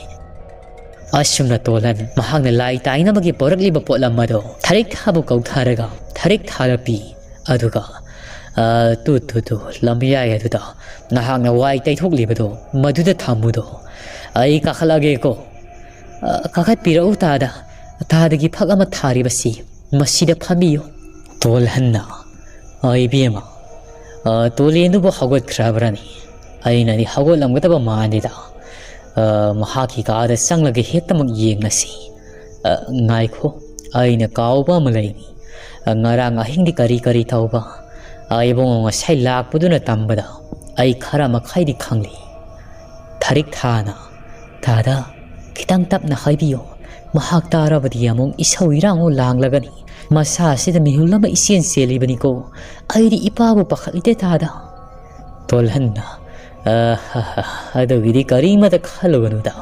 ꯑꯁꯨꯝꯅ ꯇꯣꯜꯍꯟ ꯃꯍꯥꯛꯅ ꯂꯥꯏ ꯇꯥꯏꯅꯕꯒꯤ ꯄꯣꯔꯛꯂꯤꯕ ꯄꯣꯠꯂꯝ ꯑꯗꯣ ꯊꯔꯤꯛ ꯊꯥꯕꯨ ꯀꯧꯊꯔꯒ ꯊꯔꯤꯛ ꯊꯥꯔ ꯄꯤ꯫ ꯑꯗꯨꯒ, "ꯑ, ꯇꯨ, ꯇꯨ, ꯇꯨ, ꯂꯝꯌꯥꯏ ꯑꯗꯨꯗ ꯅꯍꯥꯛꯅ ꯋꯥꯏ ꯇꯩꯊꯣꯛꯂꯤꯕꯗꯣ, ꯃꯗꯨꯗ ꯊꯝꯃꯨꯗꯣ꯫ ꯑꯩ ꯀꯥꯈꯠꯂꯒꯦꯀꯣ꯫" "ꯑ, ꯀꯥꯈꯠꯄꯤꯔꯛꯎ ꯇꯥꯗ꯫ ꯇꯥꯗꯒꯤ ꯐꯛ ꯑꯃ ꯊꯥꯔꯤꯕꯁꯤ ꯃꯁꯤꯗ ꯐꯝꯕꯤꯌꯨ꯫" ꯇꯣꯜꯍꯟꯅ, "ꯑ, ꯏꯕꯦꯝꯃ, ꯑ, ꯇꯣꯂꯦꯟꯗꯨꯕꯨ ꯍꯧꯒꯠꯈ꯭ꯔꯕ꯭ꯔꯅꯤ? ꯑꯩꯅꯗꯤ ꯍꯧꯒꯠꯂꯝꯒꯗꯕ ꯃꯥꯟꯗꯦꯗ꯫ ꯑ, ꯃꯍꯥꯛꯀꯤ ꯀꯥꯗ ꯆꯪꯂꯒ ꯍꯦꯛꯇꯃꯛ ꯌꯦꯡꯂꯁꯤ꯫" "ꯑ, ꯉꯥꯏꯈꯣ, ꯑꯩꯅ ꯀꯥꯎꯕ ꯑꯃ ꯂꯩꯔꯤ꯫ ꯑ, ꯉꯔꯥꯡ ꯑꯍꯤꯡꯗꯤ ꯀꯔꯤ ꯀꯔꯤ ꯇꯧꯕ? ꯑ, ꯏꯕꯨꯡꯉꯣ ꯉꯁꯥꯏ ꯂꯥꯛꯄꯗꯨꯅ ꯇꯝꯕꯗ ꯑꯩ ꯈꯔ ꯃꯈꯩꯗꯤ ꯈꯪꯂꯤ꯫" ꯊꯔꯤꯛ ꯊꯥꯅ, "ꯇꯥꯗ, ꯈꯤꯇꯪ ꯇꯞꯅ ꯍꯥꯏꯕꯤꯌꯨ꯫ ꯃꯍꯥꯛ ꯇꯥꯔꯕꯗꯤ ꯑꯃꯨꯛ ꯏꯁꯧ ꯏꯔꯥꯡ ꯑꯃꯨꯛ ꯂꯥꯡꯂꯒꯅꯤ꯫ ꯃꯁꯥ ꯑꯁꯤꯗ ꯃꯤꯍꯨꯜ ꯑꯃ ꯏꯆꯦꯟ ꯆꯦꯜꯂꯤꯕꯅꯤꯀꯣ꯫ ꯑꯩꯗꯤ ꯏꯄꯥꯕꯨ ꯄꯥꯈꯠꯂꯤꯗꯦ ꯇꯥꯗ꯫" ꯇꯣꯜꯍꯟꯅ, "ꯑ, ꯍ, ꯍ, ꯑꯗꯨꯒꯤꯗꯤ ꯀꯔꯤꯃꯇ ꯈꯜꯂꯨꯒꯅꯨꯗ꯫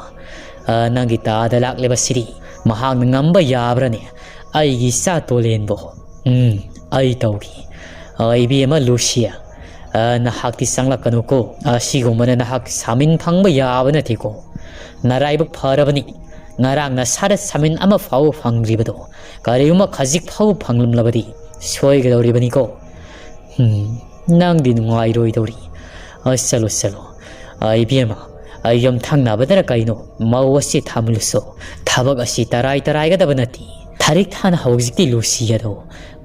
ꯑ, ꯅꯪꯒꯤ ꯇꯥꯗ ꯂꯥꯛꯂꯤꯕꯁꯤꯗꯤ ꯃꯍꯥꯛꯅ ꯉꯝꯕ ꯌꯥꯕ꯭ꯔꯅꯦ? ꯑꯩꯒꯤ ꯏꯆꯥ ꯇꯣꯂꯦꯟꯕꯨ꯫ ꯎꯝ, ꯑꯩ ꯇꯧꯒꯦ꯫ ꯑ, ꯏꯕꯦꯝꯃ ꯂꯨꯁꯤꯌꯥ, ꯑ, ꯅꯍꯥꯛꯇꯤ ꯆꯪꯂꯛꯀꯅꯨꯀꯣ꯫ ꯑꯁꯤꯒꯨꯝꯕꯅ ꯅꯍꯥꯛ ꯁꯥꯃꯤꯟ ꯐꯪꯕ ꯌꯥꯕ ꯅꯠꯇꯦꯀꯣ꯫ ꯅꯔꯥꯏꯕꯛ ꯐꯔꯕꯅꯤ, ꯉꯔꯥꯡ ꯅꯁꯥꯗ ꯁꯥꯃꯤꯟ ꯑꯃ ꯐꯥꯎꯕ ꯐꯪꯗ꯭ꯔꯤꯕꯗꯣ꯫ ꯀꯔꯤꯒꯨꯝꯕ ꯈꯖꯤꯛ ꯐꯥꯎꯕ ꯐꯪꯂꯝꯂꯕꯗꯤ ꯁꯣꯏꯒꯗꯧꯔꯤꯕꯅꯤꯀꯣ꯫ ꯎꯝ, ꯅꯪꯗꯤ ꯅꯨꯡꯉꯥꯏꯔꯣꯏꯗꯧꯔꯤ꯫ ꯑ, ꯆꯠꯂꯣ, ꯆꯠꯂꯣ꯫ ꯑ, ꯏꯕꯦꯝꯃ, ꯑ, ꯌꯨꯝꯊꯪꯅꯕꯗꯔ ꯀꯩꯅꯣ ꯃꯧ ꯑꯁꯤ ꯊꯝꯂꯨꯁꯣ꯫ ꯊꯕꯛ ꯑꯁꯤ ꯇꯔꯥꯏ ꯇꯔꯥꯏꯒꯗꯕ ꯅꯠꯇꯦ꯫ ꯊꯔꯤꯛ ꯊꯥꯅ ꯍꯧꯖꯤꯛꯇꯤ ꯂꯨꯁꯤ ꯑꯗꯨ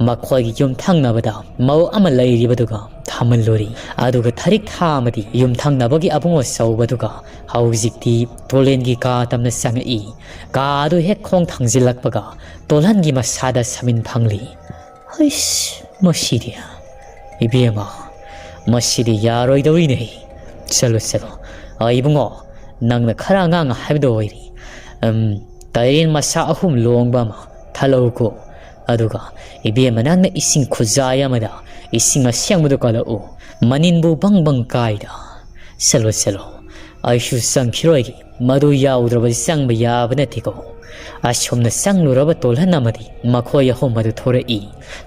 ꯃꯈꯣꯏꯒꯤ ꯌꯨꯝꯊꯪꯅꯕꯗ ꯃꯧ ꯑꯃ ꯂꯩꯔꯤꯕꯗꯨꯒ ꯊꯝꯍꯜꯂꯨꯔꯤ꯫ ꯑꯗꯨꯒ ꯊꯔꯤꯛ ꯊꯥ ꯑꯃꯗꯤ ꯌꯨꯝꯊꯪꯅꯕꯒꯤ ꯑꯕꯨꯡ ꯑꯆꯧꯕꯗꯨꯒ ꯍꯧꯖꯤꯛꯇꯤ ꯇꯣꯂꯦꯟꯒꯤ ꯀꯥ ꯇꯝꯅ ꯆꯪꯉꯛꯏ꯫ ꯀꯥ ꯑꯗꯨ ꯍꯦꯛ ꯈꯣꯡ ꯊꯥꯡꯖꯤꯜꯂꯛꯄꯒ ꯇꯣꯜꯍꯟꯒꯤ ꯃꯁꯥꯗ ꯁꯃꯤꯟ ꯐꯪꯂꯤ꯫ ꯍꯩꯁ, ꯃꯁꯤꯗꯤ꯫ ꯏꯕꯦꯝꯃ, ꯃꯁꯤꯗꯤ ꯌꯥꯔꯣꯏꯗꯧꯔꯤꯅꯦ꯫ ꯆꯠꯂꯣ, ꯆꯠꯂꯣ꯫ ꯑ, ꯏꯕꯨꯡꯉꯣ, ꯅꯪꯅ ꯈꯔ ꯑꯉꯥꯡ ꯍꯥꯏꯕꯗꯣ ꯑꯣꯏꯔꯤ꯫ ꯎꯝ, ꯇꯥꯏꯔꯦꯟ ꯃꯁꯥ ꯑꯍꯨꯝ ꯂꯣꯡꯕ ꯑꯃ ꯊꯜꯂꯛꯎꯀꯣ꯫ ꯑꯗꯨꯒ ꯏꯕꯦꯝꯃ, ꯅꯪꯅ ꯏꯁꯤꯡ ꯈꯨꯖꯥꯏ ꯑꯃꯗ ꯏꯁꯤꯡ ꯑꯁꯦꯡꯕꯗꯨ ꯀꯜꯂꯛꯎ꯫ ꯃꯅꯤꯟꯕꯨ ꯕꯪ ꯕꯪ ꯀꯥꯏꯗ꯫ ꯆꯠꯂꯣ, ꯆꯠꯂꯣ꯫ ꯑꯩꯁꯨ ꯆꯪꯈꯤꯔꯣꯏꯒꯦ꯫ ꯃꯗꯨ ꯌꯥꯎꯗ꯭ꯔꯕꯗꯤ ꯆꯪꯕ ꯌꯥꯕ ꯅꯠꯇꯦꯀꯣ꯫ ꯑꯁꯨꯝꯅ ꯆꯪꯂꯨꯔꯕ ꯇꯣꯜꯍꯟ ꯑꯃꯗꯤ ꯃꯈꯣꯏ ꯑꯍꯨꯝ ꯑꯗꯨ ꯊꯣꯔꯛꯏ꯫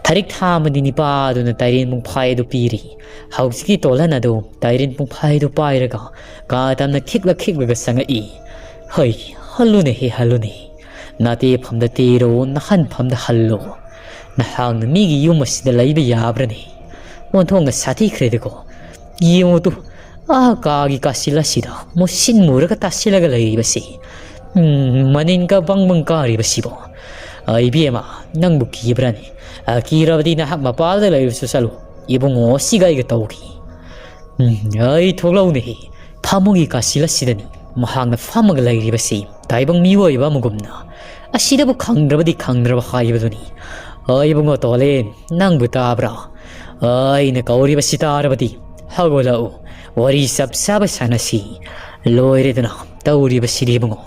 ꯊꯔꯤꯛ ꯊꯥ ꯑꯃꯗꯤ ꯅꯤꯄꯥ ꯑꯗꯨꯅ ꯇꯥꯏꯔꯦꯟ ꯄꯨꯡꯐꯥꯏ ꯑꯗꯨ ꯄꯤꯔꯤ꯫ ꯍꯧꯖꯤꯛꯀꯤ ꯇꯣꯜꯍꯟ ꯑꯗꯨ ꯇꯥꯏꯔꯦꯟ ꯄꯨꯡꯐꯥꯏ ꯑꯗꯨ ꯄꯥꯏꯔꯒ ꯀꯥ ꯇꯝꯅ ꯈꯤꯛꯂ ꯈꯤꯛꯂꯒ ꯆꯪꯉꯛꯏ꯫ ꯍꯩ, ꯍꯜꯂꯨꯅꯦꯍꯦ, ꯍꯜꯂꯨꯅꯦ꯫ ꯅꯥꯇꯦꯐꯝꯗ ꯇꯦꯔꯣ, ꯅꯥꯍꯟꯐꯝꯗ ꯍꯜꯂꯣ꯫ ꯅꯍꯥꯛꯅ ꯃꯤꯒꯤ ꯌꯨꯝ ꯑꯁꯤꯗ ꯂꯩꯕ ꯌꯥꯕ꯭ꯔꯅꯦ? ꯑꯣꯟꯊꯣꯛꯅ ꯁꯥꯊꯤꯈ꯭ꯔꯦꯗꯀꯣ꯫ ꯌꯦꯡꯉꯨ ꯇꯨ, ꯑꯥ ꯀꯥꯒꯤ ꯀꯥꯆꯤꯜ ꯑꯁꯤꯗ ꯃꯨꯁꯤꯟ ꯃꯨꯔꯒ ꯇꯥꯁꯤꯜꯂꯒ ꯂꯩꯔꯤꯕꯁꯤ꯫ ꯎꯝ, ꯃꯅꯤꯟ ꯀ ꯕꯪ ꯕꯪ ꯀꯥꯔꯤꯕꯁꯤꯕꯣ꯫ ꯑ, ꯏꯕꯦꯝꯃ, ꯅꯪꯕꯨ ꯀꯤꯕ꯭ꯔꯥꯅꯦ? ꯑ, ꯀꯤꯔꯕꯗꯤ ꯅꯍꯥꯛ ꯃꯄꯥꯜꯗ ꯂꯩꯔꯁꯨ ꯆꯠꯂꯨ꯫ ꯏꯕꯨꯡꯉꯣ, ꯁꯤꯒ ꯑꯩꯒ ꯇꯧꯈꯤ꯫ ꯎꯝ, ꯑꯩ ꯊꯣꯛꯂꯛꯎꯅꯦꯍꯦ꯫ ꯐꯃꯨꯡꯒꯤ ꯀꯥꯆꯤꯜ ꯑꯁꯤꯗꯅꯤ ꯃꯍꯥꯛꯅ ꯐꯝꯃꯒ ꯂꯩꯔꯤꯕꯁꯤ, ꯇꯥꯏꯕꯪ ꯃꯤꯑꯣꯏꯕ ꯑꯃꯒꯨꯝꯅ꯫ ꯑꯁꯤꯗꯕꯨ ꯈꯪꯗ꯭ꯔꯕꯗꯤ ꯈꯪꯗ꯭ꯔꯕ ꯍꯥꯏꯕꯗꯨꯅꯤ꯫ ꯑꯩ ꯏꯕꯨꯡꯉꯣ ꯇꯣꯂꯦꯟ, ꯅꯪꯕꯨ ꯇꯥꯕ꯭ꯔꯥ? ꯑꯩꯅ ꯀꯧꯔꯤꯕꯁꯤ ꯇꯥꯔꯕꯗꯤ ꯍꯧꯒꯠꯂꯛꯎ, ꯋꯥꯔꯤ ꯆꯞ ꯆꯥꯕ ꯁꯥꯟꯅꯁꯤ꯫ ꯂꯣꯏꯔꯦꯗꯅ ꯇꯧꯔꯤꯕꯁꯤꯗꯤ ꯏꯕꯨꯡꯉꯣ꯫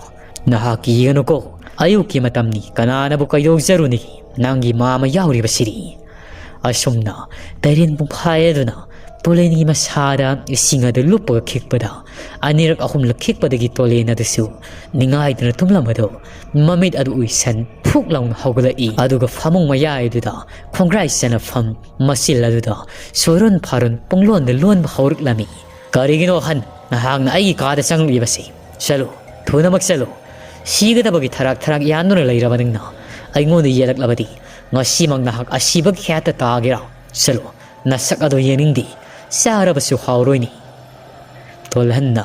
ꯅꯍꯥꯛ ꯀꯤꯒꯅꯨꯀꯣ, ꯑꯌꯨꯛꯀꯤ ꯃꯇꯝꯅꯤ, ꯀꯅꯥꯅꯕꯨ ꯀꯩꯗꯧꯖꯔꯨꯅꯤ? ꯅꯪꯒꯤ ꯃꯥꯃ ꯌꯥꯎꯔꯤꯕꯁꯤꯗꯤ꯫ ꯑꯁꯨꯝꯅ ꯇꯔꯦꯟ ꯄꯨꯡꯐꯥꯏ ꯑꯗꯨꯅ ꯇꯣꯂꯦꯟꯒꯤ ꯃꯁꯥꯗ ꯏꯁꯤꯡ ꯑꯗꯨ ꯂꯨꯞꯄꯒ ꯈꯤꯛꯄꯗ, ꯑꯅꯤꯔꯛ ꯑꯍꯨꯝꯂꯛ ꯈꯤꯛꯄꯗꯒꯤ ꯇꯣꯂꯦꯟ ꯑꯗꯨꯁꯨ ꯅꯤꯡꯉꯥꯏꯗꯨꯅ ꯇꯨꯝꯂꯝꯕꯗꯨ ꯃꯃꯤꯠ ꯑꯗꯨ ꯎꯏꯁꯟ ꯐꯨꯛ ꯂꯥꯎꯅ ꯍꯧꯒꯠꯂꯛꯏ꯫ ꯑꯗꯨꯒ ꯐꯃꯨꯡ ꯃꯌꯥꯏꯗꯨꯗ ꯈꯣꯡꯒ꯭ꯔꯥꯏ ꯆꯅꯐꯝ ꯃꯆꯤꯜ ꯑꯗꯨꯗ ꯁꯣꯏꯔꯣꯟ ꯐꯥꯔꯣꯟ ꯄꯨꯡꯂꯣꯟꯗ ꯂꯣꯟꯕ ꯍꯧꯔꯛꯂꯝꯃꯤ꯫ "ꯀꯔꯤꯒꯤꯅꯣ ꯑꯍꯟ, ꯅꯍꯥꯛꯅ ꯑꯩꯒꯤ ꯀꯥꯗ ꯆꯪꯂꯛꯂꯤꯕꯁꯤ? ꯆꯠꯂꯨ, ꯊꯨꯅꯃꯛ ꯆꯠꯂꯨ꯫ ꯁꯤꯒꯗꯕꯒꯤ ꯊꯔꯥꯛ ꯊꯔꯥꯛ ꯌꯥꯟꯗꯨꯅ ꯂꯩꯔꯕ ꯅꯪꯅ ꯑꯩꯉꯣꯟꯗ ꯌꯦꯜꯂꯛꯂꯕꯗꯤ ꯉꯁꯤꯃꯛ ꯅꯍꯥꯛ ꯑꯁꯤꯕꯒꯤ ꯈꯦꯠꯇ ꯇꯥꯒꯦꯔꯥ? ꯆꯠꯂꯨ, ꯅꯁꯛ ꯑꯗꯨ ꯌꯦꯡꯅꯤꯡꯗꯦ꯫ ꯆꯥꯔꯕꯁꯨ ꯍꯥꯎꯔꯣꯏꯅꯦ꯫" ꯇꯣꯜꯍꯟꯅ,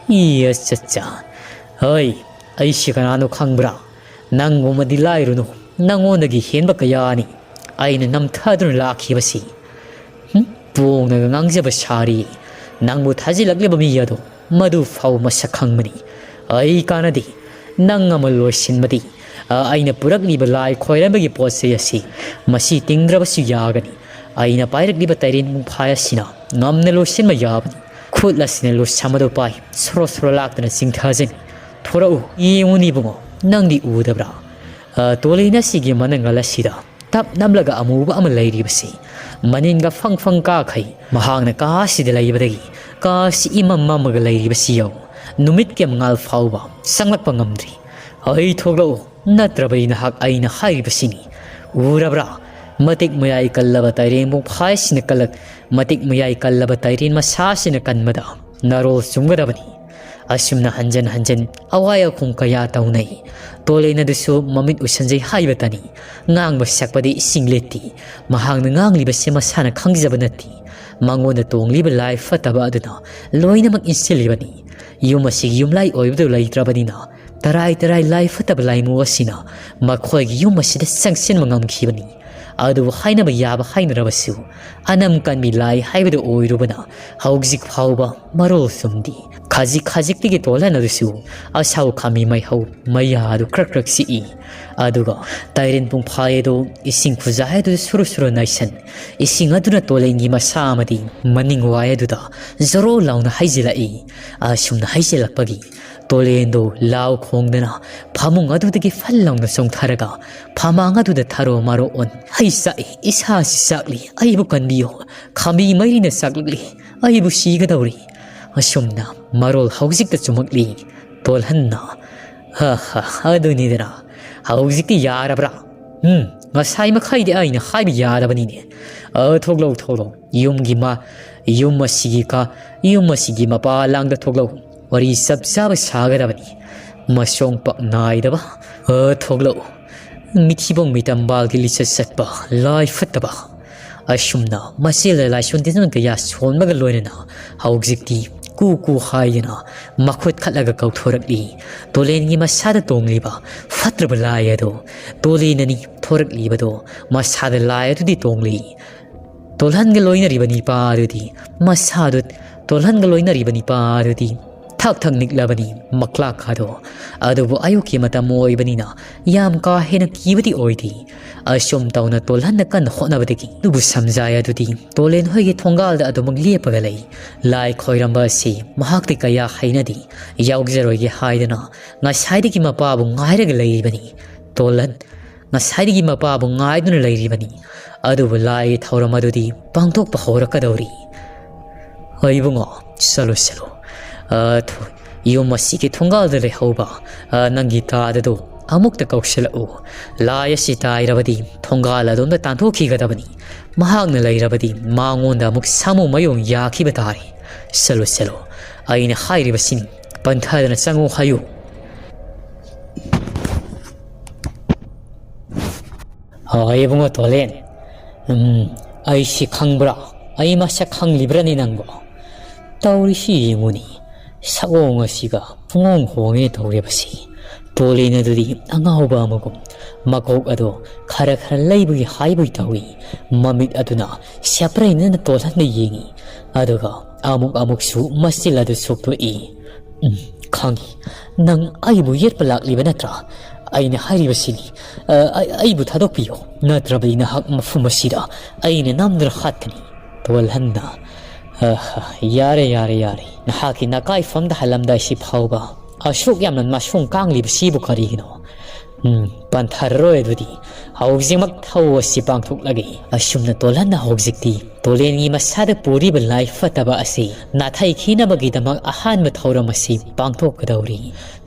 "ꯏ, ꯑꯆꯥ, ꯑꯆꯥ꯫ ꯍꯣꯏ, ꯑꯩꯁꯤ ꯀꯅꯥꯅꯣ ꯈꯪꯕ꯭ꯔꯥ? ꯅꯪꯒꯨꯝꯕꯗꯤ ꯂꯥꯏꯔꯨꯅꯨ꯫ ꯅꯉꯣꯟꯗꯒꯤ ꯍꯦꯟꯕ ꯀꯌꯥꯅꯤ ꯑꯩꯅ ꯅꯝꯊꯗꯨꯅ ꯂꯥꯛꯈꯤꯕꯁꯤ꯫ ꯍꯨꯝ, ꯄꯣꯡꯅꯒ ꯉꯥꯡꯖꯕ ꯁꯥꯔꯤ꯫ ꯅꯪꯕꯨ ꯊꯥꯖꯤꯜꯂꯛꯂꯤꯕ ꯃꯤ ꯑꯗꯣ ꯃꯗꯨ ꯐꯥꯎ ꯃꯁꯛ ꯈꯪꯕꯅꯤ꯫ ꯑꯩ ꯀꯥꯟꯅꯗꯦ꯫ ꯅꯪ ꯑꯃ ꯂꯣꯏꯁꯤꯟꯕꯗꯤ, ꯑ, ꯑꯩꯅ ꯄꯨꯔꯛꯂꯤꯕ ꯂꯥꯏ ꯈꯣꯏꯔꯝꯕꯒꯤ ꯄꯣꯠ ꯆꯩ ꯑꯁꯤ ꯃꯁꯤ ꯇꯤꯡꯗ꯭ꯔꯕꯁꯨ ꯌꯥꯒꯅꯤ꯫ ꯑꯩꯅ ꯄꯥꯏꯔꯛꯂꯤꯕ ꯇꯩꯔꯦꯟ ꯄꯨꯡꯐꯥꯏ ꯑꯁꯤꯅ ꯉꯝꯅ ꯂꯣꯏꯁꯤꯟꯕ ꯌꯥꯕꯅꯤ꯫ ꯈꯨꯠ ꯑꯁꯤꯅ ꯂꯨꯁꯝ ꯑꯗꯨ ꯄꯥꯏ, ꯁꯣꯔꯣ ꯁꯣꯔꯣ ꯂꯥꯛꯇꯨꯅ ꯆꯤꯡꯊꯖꯅꯤ꯫ ꯊꯣꯔꯛꯎ, ꯌꯦꯡꯉꯨꯅꯦ ꯏꯕꯨꯡꯉꯣ, ꯅꯪꯗꯤ ꯎꯗꯕ꯭ꯔꯥ? ꯑ, ꯇꯣꯂꯦꯟ ꯑꯁꯤꯒꯤ ꯃꯅꯪꯒꯜ ꯑꯁꯤꯗ ꯇꯞ ꯅꯝꯂꯒ ꯑꯃꯨꯕ ꯑꯃ ꯂꯩꯔꯤꯕꯁꯤ꯫ ꯃꯅꯤꯟꯒ ꯐꯪ ꯐꯪ ꯀꯥꯈꯩ꯫ ꯃꯍꯥꯛꯅ ꯀꯥ ꯑꯁꯤꯗ ꯂꯩꯕꯗꯒꯤ ꯀꯥ ꯑꯁꯤ ꯏꯃꯝ ꯃꯝꯃꯒ ꯂꯩꯔꯤꯕꯁꯤ ꯌꯦꯡꯉꯨ꯫ ꯅꯨꯃꯤꯠꯀꯤ ꯃꯉꯥꯜ ꯐꯥꯎꯕ ꯆꯪꯂꯛꯄ ꯉꯝꯗ꯭ꯔꯤ꯫ ꯑꯩ ꯊꯣꯛꯂꯛꯎ, ꯅꯠꯇ꯭ꯔꯕꯗꯤ ꯅꯍꯥꯛ ꯑꯩꯅ ꯍꯥꯏꯔꯤꯕꯁꯤꯅꯤ꯫ ꯎꯔꯕ꯭ꯔꯥ? ꯃꯇꯤꯛ ꯃꯌꯥꯏ ꯀꯜꯂꯕ ꯇꯩꯔꯦꯟ ꯄꯨꯡꯐꯥꯏꯁꯤꯅ ꯀꯜꯂꯛ-, ꯃꯇꯤꯛ ꯃꯌꯥꯏ ꯀꯜꯂꯕ ꯇꯩꯔꯦꯟ ꯃꯁꯥꯁꯤꯅ ꯀꯟꯕꯗ ꯅꯔꯣꯜ ꯆꯨꯝꯒꯗꯕꯅꯤ꯫ ꯑꯁꯨꯝꯅ ꯍꯟꯖꯟ ꯍꯟꯖꯟ ꯑꯋꯥꯏ ꯑꯈꯨꯝ ꯀꯌꯥ ꯇꯧꯅꯩ꯫ ꯇꯣꯂꯦꯟ ꯑꯗꯨꯁꯨ ꯃꯃꯤꯠ ꯎꯁꯟꯖꯩ ꯍꯥꯏꯕꯇꯅꯤ꯫ ꯉꯥꯡꯕ ꯁꯛꯄꯗꯤ ꯏꯁꯤꯡ ꯂꯤꯠꯇꯤ꯫ ꯃꯍꯥꯛꯅ ꯉꯥꯡꯂꯤꯕꯁꯤ ꯃꯁꯥꯅ ꯈꯪꯖꯕ ꯅꯠꯇꯦ꯫ ꯃꯉꯣꯟꯗ ꯇꯣꯡꯂꯤꯕ ꯂꯥꯏ ꯐꯠꯇꯕ ꯑꯗꯨꯅ ꯂꯣꯏꯅꯃꯛ ꯏꯟꯁꯤꯜꯂꯤꯕꯅꯤ꯫ ꯌꯨꯝ ꯑꯁꯤꯒꯤ ꯌꯨꯝꯂꯥꯏ ꯑꯣꯏꯕꯗꯨ ꯂꯩꯇ꯭ꯔꯕꯅꯤꯅ ꯇꯔꯥꯏ ꯇꯔꯥꯏ ꯂꯥꯏ ꯐꯠꯇꯕ ꯂꯥꯏꯃꯨ ꯑꯁꯤꯅ ꯃꯈꯣꯏꯒꯤ ꯌꯨꯝ ꯑꯁꯤꯗ ꯆꯪꯁꯤꯟꯕ ꯉꯝꯈꯤꯕꯅꯤ꯫ ꯑꯗꯨꯕꯨ ꯍꯥꯏꯅꯕ ꯌꯥꯕ ꯍꯥꯏꯅꯔꯕꯁꯨ ꯑꯅꯝ ꯀꯟꯕꯤ ꯂꯥꯏ ꯍꯥꯏꯕꯗꯨ ꯑꯣꯏꯔꯨꯕꯅ ꯍꯧꯖꯤꯛ ꯐꯥꯎꯕ ꯃꯔꯣꯜ ꯆꯨꯝꯗꯦ꯫ ꯈꯖꯤꯛ ꯈꯖꯤꯛꯇꯒꯤ ꯇꯣꯜꯍꯟ ꯑꯗꯨꯁꯨ ꯑꯁꯥꯎ ꯈꯥꯃꯤ ꯃꯩꯍꯧ ꯃꯩꯌꯥꯗꯨ ꯈ꯭ꯔꯛ ꯈ꯭ꯔꯛ ꯆꯤꯛꯏ꯫ ꯑꯗꯨꯒ ꯇꯥꯏꯔꯦꯟ ꯄꯨꯡꯐꯥꯏ ꯑꯗꯨ ꯏꯁꯤꯡ ꯈꯨꯖꯥꯏ ꯑꯗꯨꯗ ꯁꯨꯔꯨ ꯁꯨꯔꯨ ꯅꯩꯁꯟ, ꯏꯁꯤꯡ ꯑꯗꯨꯅ ꯇꯣꯂꯦꯟꯒꯤ ꯃꯁꯥ ꯑꯃꯗꯤ ꯃꯅꯤꯡ ꯋꯥꯏ ꯑꯗꯨꯗ ꯖꯣꯔꯣ ꯂꯥꯎꯅ ꯍꯩꯖꯤꯜꯂꯛꯏ꯫ ꯑꯁꯨꯝꯅ ꯍꯩꯖꯤꯜꯂꯛꯄꯒꯤ ꯇꯣꯂꯦꯟꯗꯨ ꯂꯥꯎ ꯈꯣꯡꯗꯅ ꯐꯃꯨꯡ ꯑꯗꯨꯗꯒꯤ ꯐꯜ ꯂꯥꯎꯅ ꯆꯣꯡꯊꯔꯒ ꯐꯃꯥꯡ ꯑꯗꯨꯗ ꯊꯔꯣ ꯃꯔꯣ ꯑꯣꯟ, "ꯑꯩ ꯆꯥꯛꯏ, ꯏꯁꯥꯁꯤ ꯆꯥꯛꯂꯤ, ꯑꯩꯕꯨ ꯀꯟꯕꯤꯌꯨ, ꯈꯥꯝꯕꯤ ꯃꯩꯔꯤꯅ ꯆꯥꯛꯂꯛꯂꯤ, ꯑꯩꯕꯨ ꯁꯤꯒꯗꯧꯔꯤ"꯫ ꯑꯁꯨꯝꯅ ꯃꯔꯣꯜ ꯍꯧꯖꯤꯛꯇ ꯆꯨꯝꯃꯛꯂꯤ ꯇꯣꯜꯍꯟꯅ꯫ "ꯍ ꯍ, ꯑꯗꯨꯅꯤꯗꯅ, ꯍꯧꯖꯤꯛꯇꯤ ꯌꯥꯔꯕ꯭ꯔꯥ? ꯎꯝ, ꯉꯁꯥꯏ ꯃꯈꯩꯗꯤ ꯑꯩꯅ ꯍꯥꯏꯕ ꯌꯥꯔꯕꯅꯤꯅꯦ꯫ ꯑ, ꯊꯣꯛꯂꯧ, ꯊꯣꯛꯂꯧ, ꯌꯨꯝꯒꯤ ꯃ-, ꯌꯨꯝ ꯑꯁꯤꯒꯤ ꯀ-, ꯌꯨꯝ ꯑꯁꯤꯒꯤ ꯃꯄꯥ ꯂꯥꯡꯗ ꯊꯣꯛꯂꯧ꯫ ꯋꯥꯔꯤ ꯆꯞ ꯆꯥꯕ ꯁꯥꯒꯗꯕꯅꯤ꯫ ꯃꯁꯣꯡ ꯄꯥꯛ ꯅꯥꯏꯗꯕ, ꯑ, ꯊꯣꯛꯂꯧ꯫ ꯃꯤꯊꯤꯕꯣꯡ ꯃꯤꯇꯝꯕꯥꯜꯒꯤ ꯂꯤꯆꯠ ꯆꯠꯄ, ꯂꯥꯏ ꯐꯠꯇꯕ"꯫ ꯑꯁꯨꯝꯅ ꯃꯆꯦꯜꯗ ꯂꯥꯏꯁꯣꯟ ꯇꯤꯟꯖꯣꯟ ꯀꯌꯥ ꯁꯣꯟꯕꯒ ꯂꯣꯏꯅꯅ ꯍꯧꯖꯤꯛꯇꯤ ꯀꯨ ꯀꯨ ꯍꯥꯏꯗꯨꯅ ꯃꯈꯨꯠ ꯈꯠꯂꯒ ꯀꯧꯊꯣꯔꯛꯂꯤ꯫ ꯇꯣꯂꯦꯟꯒꯤ ꯃꯁꯥꯗ ꯇꯣꯡꯂꯤꯕ ꯐꯠꯇ꯭ꯔꯕ ꯂꯥꯏ ꯑꯗꯨ ꯇꯣꯂꯦꯟꯅꯅꯤ ꯊꯣꯔꯛꯂꯤꯕꯗꯣ꯫ ꯃꯁꯥꯗ ꯂꯥꯏ ꯑꯗꯨꯗꯤ ꯇꯣꯡꯂꯤ꯫ ꯇꯣꯜꯍꯟꯒ ꯂꯣꯏꯅꯔꯤꯕ ꯅꯤꯄꯥ ꯑꯗꯨꯗꯤ ꯃꯁꯥꯗꯨ ꯇꯣꯜꯍꯟꯒ ꯂꯣꯏꯅꯔꯤꯕ ꯅꯤꯄꯥ ꯑꯗꯨꯗꯤ ꯊꯛ ꯊꯛ ꯅꯤꯛꯂꯕꯅꯤ ꯃꯀ꯭ꯂꯥꯛ ꯑꯗꯣ꯫ ꯑꯗꯨꯕꯨ ꯑꯌꯨꯛꯀꯤ ꯃꯇꯝ ꯑꯣꯏꯕꯅꯤꯅ ꯌꯥꯝ ꯀꯥ ꯍꯦꯟꯅ ꯀꯤꯕꯗꯤ ꯑꯣꯏꯗꯦ꯫ ꯑꯁꯨꯝ ꯇꯧꯅ ꯇꯣꯜꯍꯟꯅ ꯀꯟꯅ ꯍꯣꯠꯅꯕꯗꯒꯤ ꯑꯗꯨꯕꯨ ꯁꯝꯖꯥꯏ ꯑꯗꯨꯗꯤ ꯇꯣꯂꯦꯟ ꯍꯣꯏꯒꯤ ꯊꯣꯡꯒꯥꯜꯗ ꯑꯗꯨꯃꯛ ꯂꯦꯞꯄꯒ ꯂꯩ꯫ ꯂꯥꯏ ꯈꯣꯏꯔꯝꯕ ꯑꯁꯤ ꯃꯍꯥꯛꯇꯤ ꯀꯌꯥ ꯍꯩꯅꯗꯦ꯫ ꯌꯥꯎꯖꯔꯣꯏꯒꯦ ꯍꯥꯏꯗꯨꯅ ꯉꯁꯥꯏꯗꯒꯤ ꯃꯄꯥꯕꯨ ꯉꯥꯏꯔꯒ ꯂꯩꯔꯤꯕꯅꯤ꯫ ꯇꯣꯜꯍꯟ ꯉꯁꯥꯏꯗꯒꯤ ꯃꯄꯥꯕꯨ ꯉꯥꯏꯗꯨꯅ ꯂꯩꯔꯤꯕꯅꯤ꯫ ꯑꯗꯨꯕꯨ ꯂꯥꯏꯒꯤ ꯊꯧꯔꯝ ꯑꯗꯨꯗꯤ ꯄꯥꯡꯊꯣꯛꯄ ꯍꯧꯔꯛꯀꯗꯧꯔꯤ꯫ ꯍꯣꯏ ꯏꯕꯨꯡꯉꯣ, ꯆꯠꯂꯣ, ꯆꯠꯂꯣ꯫ ꯑ, ꯊꯣ-, ꯌꯨꯝ ꯑꯁꯤꯒꯤ ꯊꯣꯡꯒꯥꯜꯗ ꯂꯩꯍꯧꯕ, ꯑ, ꯅꯪꯒꯤ ꯇꯥꯗꯗꯨ ꯑꯃꯨꯛꯇ ꯀꯧꯁꯤꯜꯂꯛꯎ꯫ ꯂꯥꯏ ꯑꯁꯤ ꯇꯥꯏꯔꯕꯗꯤ ꯊꯣꯡꯒꯥꯜ ꯑꯗꯣꯝꯗ ꯇꯥꯟꯊꯣꯛꯈꯤꯒꯗꯕꯅꯤ꯫ ꯃꯍꯥꯛꯅ ꯂꯩꯔꯕꯗꯤ ꯃꯉꯣꯟꯗ ꯑꯃꯨꯛ ꯁꯥꯃꯨ ꯃꯌꯣꯡ ꯌꯥꯈꯤꯕ ꯇꯥꯔꯦ꯫ ꯆꯠꯂꯣ, ꯆꯠꯂꯣ꯫ ꯑꯩꯅ ꯍꯥꯏꯔꯤꯕꯁꯤꯅꯤ꯫ ꯄꯟꯊꯗꯅ ꯆꯪꯉꯨ ꯍꯥꯏꯌꯨ꯫ ꯍꯣꯏ, ꯏꯕꯨꯡꯉꯣ ꯇꯣꯂꯦꯟ꯫ ꯎꯝ, ꯑꯩꯁꯤ ꯈꯪꯕ꯭ꯔꯥ? ꯑꯩ ꯃꯁꯛ ꯈꯪꯂꯤꯕ꯭ꯔꯥꯅꯦ ꯅꯪꯕꯣ? ꯇꯧꯔꯤꯁꯤ ꯌꯦꯡꯉꯨꯅꯤ꯫ ꯁꯛꯑꯣꯡ ꯑꯁꯤꯒ ꯄꯨꯡꯍꯣꯡ ꯍꯣꯡꯉꯦ ꯇꯧꯔꯤꯕꯁꯤ꯫ ꯇꯣꯂꯦꯟ ꯑꯗꯨꯗꯤ ꯑꯉꯥꯎꯕ ꯑꯃꯒꯨꯝ ꯃꯀꯣꯛ ꯑꯗꯣ ꯈꯔ ꯈꯔ ꯂꯩꯕꯒꯤ ꯍꯥꯏꯕꯒꯤ ꯇꯧꯏ꯫ ꯃꯃꯤꯠ ꯑꯗꯨꯅ ꯁꯦꯄ꯭ꯔꯩꯅꯅ ꯇꯣꯜꯍꯟꯗ ꯌꯦꯡꯏ꯫ ꯑꯗꯨꯒ ꯑꯃꯨꯛ ꯑꯃꯨꯛꯁꯨ ꯃꯆꯤꯜ ꯑꯗꯨ ꯁꯣꯛꯇꯣꯛꯏ꯫ ꯎꯝ, ꯈꯪꯏ꯫ ꯅꯪ ꯑꯩꯕꯨ ꯌꯦꯠꯄ ꯂꯥꯛꯂꯤꯕ ꯅꯠꯇ꯭ꯔꯥ? ꯑꯩꯅ ꯍꯥꯏꯔꯤꯕꯁꯤꯅꯤ꯫ ꯑ, ꯑꯩ-, ꯑꯩꯕꯨ ꯊꯥꯗꯣꯛꯄꯤꯌꯨ꯫ ꯅꯠꯇ꯭ꯔꯕꯗꯤ ꯅꯍꯥꯛ ꯃꯐꯝ ꯑꯁꯤꯗ ꯑꯩꯅ ꯅꯝꯗꯨꯅ ꯍꯥꯠꯀꯅꯤ꯫ ꯇꯣꯜꯍꯟꯅ, ꯑ, ꯌꯥꯔꯦ, ꯌꯥꯔꯦ, ꯌꯥꯔꯦ꯫ ꯅꯍꯥꯛꯀꯤ ꯅꯀꯥꯏꯐꯝꯗ ꯍꯜꯂꯝꯗꯥꯏꯁꯤ ꯐꯥꯎꯕ ꯑꯁꯨꯛ ꯌꯥꯝꯅ ꯃꯁꯣꯡ ꯀꯥꯡꯂꯤꯕꯁꯤꯕꯨ ꯀꯔꯤꯒꯤꯅꯣ? ꯎꯝ, ꯄꯟꯊꯔꯔꯣꯏ ꯑꯗꯨꯗꯤ꯫ ꯍꯧꯖꯤꯛꯃꯛ ꯊꯧ ꯑꯁꯤ ꯄꯥꯡꯊꯣꯛꯂꯒꯦ꯫ ꯑꯁꯨꯝꯅ ꯇꯣꯜꯍꯟꯅ ꯍꯧꯖꯤꯛꯇꯤ ꯇꯣꯂꯦꯟꯒꯤ ꯃꯁꯥꯗ ꯄꯨꯔꯤꯕ ꯂꯥꯏ ꯐꯠꯇꯕ ꯑꯁꯤ ꯅꯥꯊꯩꯈꯤꯅꯕꯒꯤꯗꯃꯛ ꯑꯍꯥꯟꯕ ꯊꯧꯔꯝ ꯑꯁꯤ ꯄꯥꯡꯊꯣꯛꯀꯗꯧꯔꯤ꯫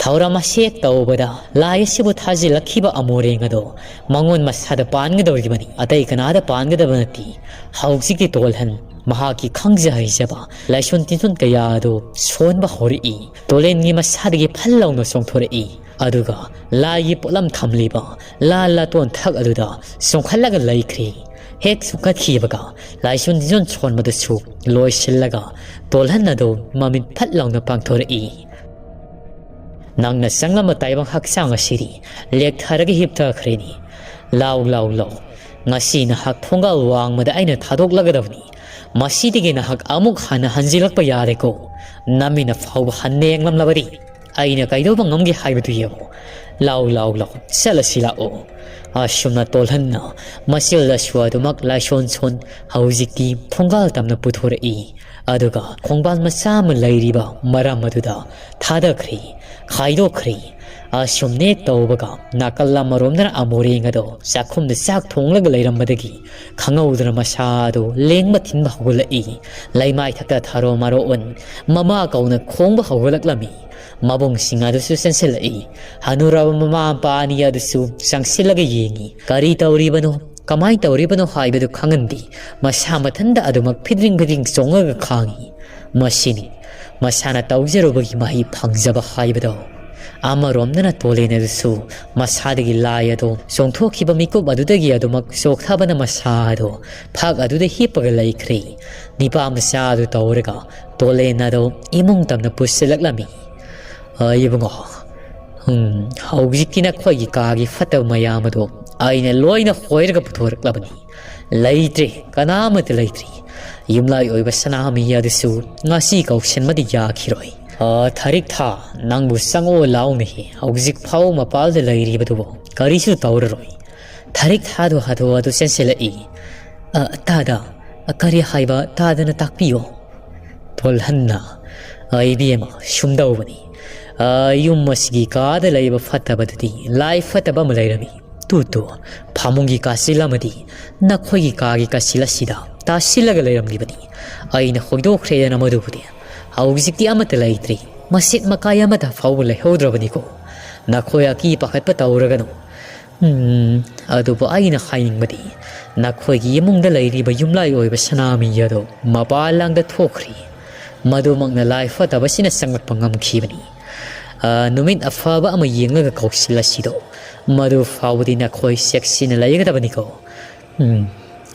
ꯊꯧꯔꯝ ꯑꯁꯤ ꯍꯦꯛ ꯇꯧꯕꯗ ꯂꯥꯏ ꯑꯁꯤꯕꯨ ꯊꯥꯖꯤꯜꯂꯛꯈꯤꯕ ꯑꯃꯣꯔꯦꯡ ꯑꯗꯣ ꯃꯉꯣꯟ ꯃꯁꯥꯗ ꯄꯥꯟꯒꯗꯧꯔꯤꯕꯅꯤ꯫ ꯑꯇꯩ ꯀꯅꯥꯗ ꯄꯥꯟꯒꯗꯕ ꯅꯠꯇꯦ꯫ ꯍꯧꯖꯤꯛꯇꯤ ꯇꯣꯜꯍꯟ ꯃꯍꯥꯛꯀꯤ ꯈꯪꯖ ꯍꯩꯖꯕ ꯂꯥꯏꯁꯣꯟ ꯇꯤꯟꯁꯣꯟ ꯀꯌꯥ ꯑꯗꯨ ꯁꯣꯟꯕ ꯍꯧꯔꯛꯏ꯫ ꯇꯣꯂꯦꯟꯒꯤ ꯃꯁꯥꯗꯒꯤ ꯐꯜ ꯂꯥꯎꯅ ꯆꯣꯡꯊꯣꯔꯛꯏ꯫ ꯑꯗꯨꯒ ꯂꯥꯏꯒꯤ ꯄꯣꯠꯂꯝ ꯊꯝꯂꯤꯕ ꯂꯥ ꯂꯥꯇꯣꯟ ꯊꯛ ꯑꯗꯨꯗ ꯆꯣꯡꯈꯠꯂꯒ ꯂꯩꯈ꯭ꯔꯦ꯫ ꯍꯦꯛ ꯁꯨꯡꯀꯠꯈꯤꯕꯒ ꯂꯥꯏꯁꯣꯟ ꯇꯤꯟꯖꯣꯟ ꯁꯣꯟꯕꯗꯨꯁꯨ ꯂꯣꯏꯁꯤꯜꯂꯒ ꯇꯣꯜꯍꯟ ꯑꯗꯨ ꯃꯃꯤꯠ ꯐꯠ ꯂꯥꯎꯅ ꯄꯥꯡꯊꯣꯔꯛꯏ꯫ "ꯅꯪꯅ ꯆꯪꯂꯝꯕ ꯇꯥꯏꯕꯪ ꯍꯛꯆꯥꯡ ꯑꯁꯤꯗꯤ ꯂꯦꯛꯊꯔꯒ ꯍꯤꯞꯊꯈ꯭ꯔꯦꯅꯤ꯫ ꯂꯥꯎ, ꯂꯥꯎ, ꯂꯥꯎ꯫ ꯉꯁꯤ ꯅꯍꯥꯛ ꯊꯣꯡꯒꯥꯜ ꯋꯥꯡꯃꯗ ꯑꯩꯅ ꯊꯥꯗꯣꯛꯂꯒꯗꯕꯅꯤ꯫ ꯃꯁꯤꯗꯒꯤ ꯅꯍꯥꯛ ꯑꯃꯨꯛ ꯍꯟꯅ ꯍꯟꯖꯤꯜꯂꯛꯄ ꯌꯥꯔꯦꯀꯣ꯫ ꯅꯃꯤꯠꯅ ꯐꯥꯎꯕ ꯍꯟꯅ ꯌꯦꯡꯂꯝꯂꯕꯗꯤ ꯑꯩꯅ ꯀꯩꯗꯧꯕ ꯉꯝꯒꯦ ꯍꯥꯏꯕꯗꯨ ꯌꯦꯡꯉꯨ꯫ ꯂꯥꯎ, ꯂꯥꯎ, ꯂꯥꯎ, ꯆꯠꯂꯁꯤ ꯂꯥꯛꯑꯣ꯫" ꯑꯁꯨꯝꯅ ꯇꯣꯜꯍꯟꯅ ꯃꯆꯤꯜꯗꯁꯨ ꯑꯗꯨꯃꯛ ꯂꯥꯏꯁꯣꯟ ꯁꯣꯟ ꯍꯧꯖꯤꯛꯇꯤ ꯊꯣꯡꯒꯥꯜ ꯇꯝꯅ ꯄꯨꯊꯣꯔꯛꯏ꯫ ꯑꯗꯨꯒ ꯈꯣꯡꯕꯥꯟ ꯃꯆꯥ ꯑꯃ ꯂꯩꯔꯤꯕ ꯃꯔꯝ ꯑꯗꯨꯗ ꯊꯥꯗꯈ꯭ꯔꯦ, ꯈꯥꯏꯗꯣꯛꯈ꯭ꯔꯦ꯫ ꯑꯁꯨꯝ ꯅꯦꯛ ꯇꯧꯕꯒ ꯅꯥꯀꯜ ꯑꯃꯔꯣꯝꯗꯅ ꯑꯃꯣꯔꯦꯡ ꯑꯗꯣ ꯆꯥꯛꯈꯨꯝꯗ ꯆꯥꯛ ꯊꯣꯡꯂꯒ ꯂꯩꯔꯝꯕꯗꯒꯤ ꯈꯪꯍꯧꯗꯅ ꯃꯁꯥ ꯑꯗꯨ ꯂꯦꯡꯕ ꯊꯤꯟꯕ ꯍꯧꯒꯠꯂꯛꯏ꯫ ꯂꯩꯃꯥꯏ ꯊꯛꯇ ꯊꯥꯔꯣ ꯃꯥꯔꯣ ꯑꯣꯟ ꯃꯃꯥ ꯀꯧꯅ ꯈꯣꯡꯕ ꯍꯧꯒꯠꯂꯛꯂꯝꯃꯤ꯫ ꯃꯕꯨꯡꯁꯤꯡ ꯑꯗꯨꯁꯨ ꯆꯦꯟꯁꯤꯜꯂꯛꯏ꯫ ꯍꯅꯨꯔꯕ ꯃꯃꯥ ꯃꯄꯥ ꯑꯅꯤ ꯑꯗꯨꯁꯨ ꯆꯪꯁꯤꯜꯂꯒ ꯌꯦꯡꯉꯤ꯫ ꯀꯔꯤ ꯇꯧꯔꯤꯕꯅꯣ, ꯀꯃꯥꯏ ꯇꯧꯔꯤꯕꯅꯣ ꯍꯥꯏꯕꯗꯨ ꯈꯪꯍꯟꯗꯦ꯫ ꯃꯁꯥ ꯃꯊꯟꯇ ꯑꯗꯨꯃꯛ ꯐꯤꯗ꯭ꯔꯤꯡ ꯐꯤꯗ꯭ꯔꯤꯡ ꯆꯣꯡꯉꯒ ꯈꯥꯡꯉꯤ꯫ ꯃꯁꯤꯅꯤ ꯃꯁꯥꯅ ꯇꯧꯖꯔꯨꯕꯒꯤ ꯃꯍꯩ ꯐꯪꯖꯕ ꯍꯥꯏꯕꯗꯣ꯫ ꯑꯃꯔꯣꯝꯗꯅ ꯇꯣꯂꯦꯟ ꯑꯗꯨꯁꯨ ꯃꯁꯥꯗꯒꯤ ꯂꯥꯏ ꯑꯗꯣ ꯆꯣꯡꯊꯣꯛꯈꯤꯕ ꯃꯤꯀꯨꯞ ꯑꯗꯨꯗꯒꯤ ꯑꯗꯨꯃꯛ ꯆꯣꯛꯊꯕꯅ ꯃꯁꯥ ꯑꯗꯣ ꯐꯛ ꯑꯗꯨꯗ ꯍꯤꯞꯄꯒ ꯂꯩꯈ꯭ꯔꯦ꯫ ꯅꯤꯄꯥ ꯃꯆꯥ ꯑꯗꯨ ꯇꯧꯔꯒ ꯇꯣꯂꯦꯟ ꯑꯗꯣ ꯏꯃꯨꯡ ꯇꯝꯅ ꯄꯨꯁꯤꯜꯂꯛꯂꯝꯃꯤ꯫ "ꯑ, ꯏꯕꯨꯡꯉꯣ, ꯎꯝ, ꯍꯧꯖꯤꯛꯇꯤ ꯅꯈꯣꯏꯒꯤ ꯀꯥꯒꯤ ꯐꯠꯇꯕ ꯃꯌꯥꯝ ꯑꯗꯣ ꯑꯩꯅ ꯂꯣꯏꯅ ꯍꯣꯏꯔꯒ ꯄꯨꯊꯣꯔꯛꯂꯕꯅꯤ꯫ ꯂꯩꯇ꯭ꯔꯦ, ꯀꯅꯥ ꯑꯃꯠꯇ ꯂꯩꯇ꯭ꯔꯤ꯫ ꯌꯨꯝꯂꯥꯏ ꯑꯣꯏꯕ ꯁꯅꯥꯃꯍꯤ ꯑꯗꯨꯁꯨ ꯉꯁꯤ ꯀꯧꯁꯟꯕꯗꯤ ꯌꯥꯈꯤꯔꯣꯏ꯫ ꯑ, ꯊꯥꯔꯤꯛ ꯊꯥ, ꯅꯪꯕꯨ ꯆꯪꯉꯛꯑꯣ ꯂꯥꯎꯅꯦꯍꯦ, ꯍꯧꯖꯤꯛ ꯐꯥꯎ ꯃꯄꯥꯜꯗ ꯂꯩꯔꯤꯕꯗꯨꯕꯨ ꯀꯔꯤꯁꯨ ꯇꯧꯔꯔꯣꯏ꯫" ꯊꯥꯔꯤꯛ ꯊꯥꯗꯣ ꯍꯥꯊꯨ ꯍꯥꯊꯨ ꯆꯦꯟꯁꯤꯜꯂꯛꯏ꯫ "ꯑ, ꯇꯥꯗ, ꯑ, ꯀꯔꯤ ꯍꯥꯏꯕ ꯇꯥꯗꯅ ꯇꯥꯛꯄꯤꯌꯣ꯫" ꯇꯣꯜꯍꯟꯅ, "ꯑ, ꯏꯕꯦꯝꯃ, ꯁꯨꯝꯗꯧꯕꯅꯤ꯫ ꯑ, ꯌꯨꯝ ꯑꯁꯤꯒꯤ ꯀꯥꯗ ꯂꯩꯕ ꯐꯠꯇꯕꯗꯨꯗꯤ ꯂꯥꯏ ꯐꯠꯇꯕ ꯑꯃ ꯂꯩꯔꯝꯃꯤ꯫ ꯇꯨ, ꯇꯨ, ꯐꯃꯨꯡꯒꯤ ꯀꯥꯆꯤꯜ ꯑꯃꯗꯤ ꯅꯈꯣꯏꯒꯤ ꯀꯥꯒꯤ ꯀꯥꯆꯤꯜ ꯑꯁꯤꯗ ꯇꯥꯁꯤꯜꯂꯒ ꯂꯩꯔꯝꯂꯤꯕꯅꯤ꯫ ꯑꯩꯅ ꯍꯣꯏꯗꯣꯛꯈ꯭ꯔꯦꯗꯅ ꯃꯗꯨꯕꯨꯗꯤ꯫ ꯍꯧꯖꯤꯛꯇꯤ ꯑꯃꯠꯇ ꯂꯩꯇ꯭ꯔꯤ꯫ ꯃꯁꯤꯠ ꯃꯀꯥꯏ ꯑꯃꯠꯇ ꯐꯥꯎꯕ ꯂꯩꯍꯧꯗ꯭ꯔꯕꯅꯤꯀꯣ꯫ ꯅꯈꯣꯏ ꯑꯀꯤ ꯄꯥꯈꯠꯄ ꯇꯧꯔꯒꯅꯨ꯫ ꯎꯝ, ꯑꯗꯨꯕꯨ ꯑꯩꯅ ꯍꯥꯏꯅꯤꯡꯕꯗꯤ, ꯅꯈꯣꯏꯒꯤ ꯏꯃꯨꯡꯗ ꯂꯩꯔꯤꯕ ꯌꯨꯝꯂꯥꯏ ꯑꯣꯏꯕ ꯁꯅꯥꯃꯍꯤ ꯑꯗꯣ ꯃꯄꯥꯟ ꯂꯝꯗ ꯊꯣꯛꯈ꯭ꯔꯤ꯫ ꯃꯗꯨꯃꯛꯅ ꯂꯥꯏ ꯐꯠꯇꯕꯁꯤꯅ ꯆꯪꯂꯛꯄ ꯉꯝꯈꯤꯕꯅꯤ꯫ ꯑ, ꯅꯨꯃꯤꯠ ꯑꯐꯕ ꯑꯃ ꯌꯦꯡꯂꯒ ꯀꯧꯁꯤꯜꯂꯁꯤꯗꯣ꯫ ꯃꯗꯨ ꯐꯥꯎꯕꯗꯤ ꯅꯈꯣꯏ ꯆꯦꯛꯁꯤꯟꯅ ꯂꯩꯒꯗꯕꯅꯤꯀꯣ꯫ ꯎꯝ,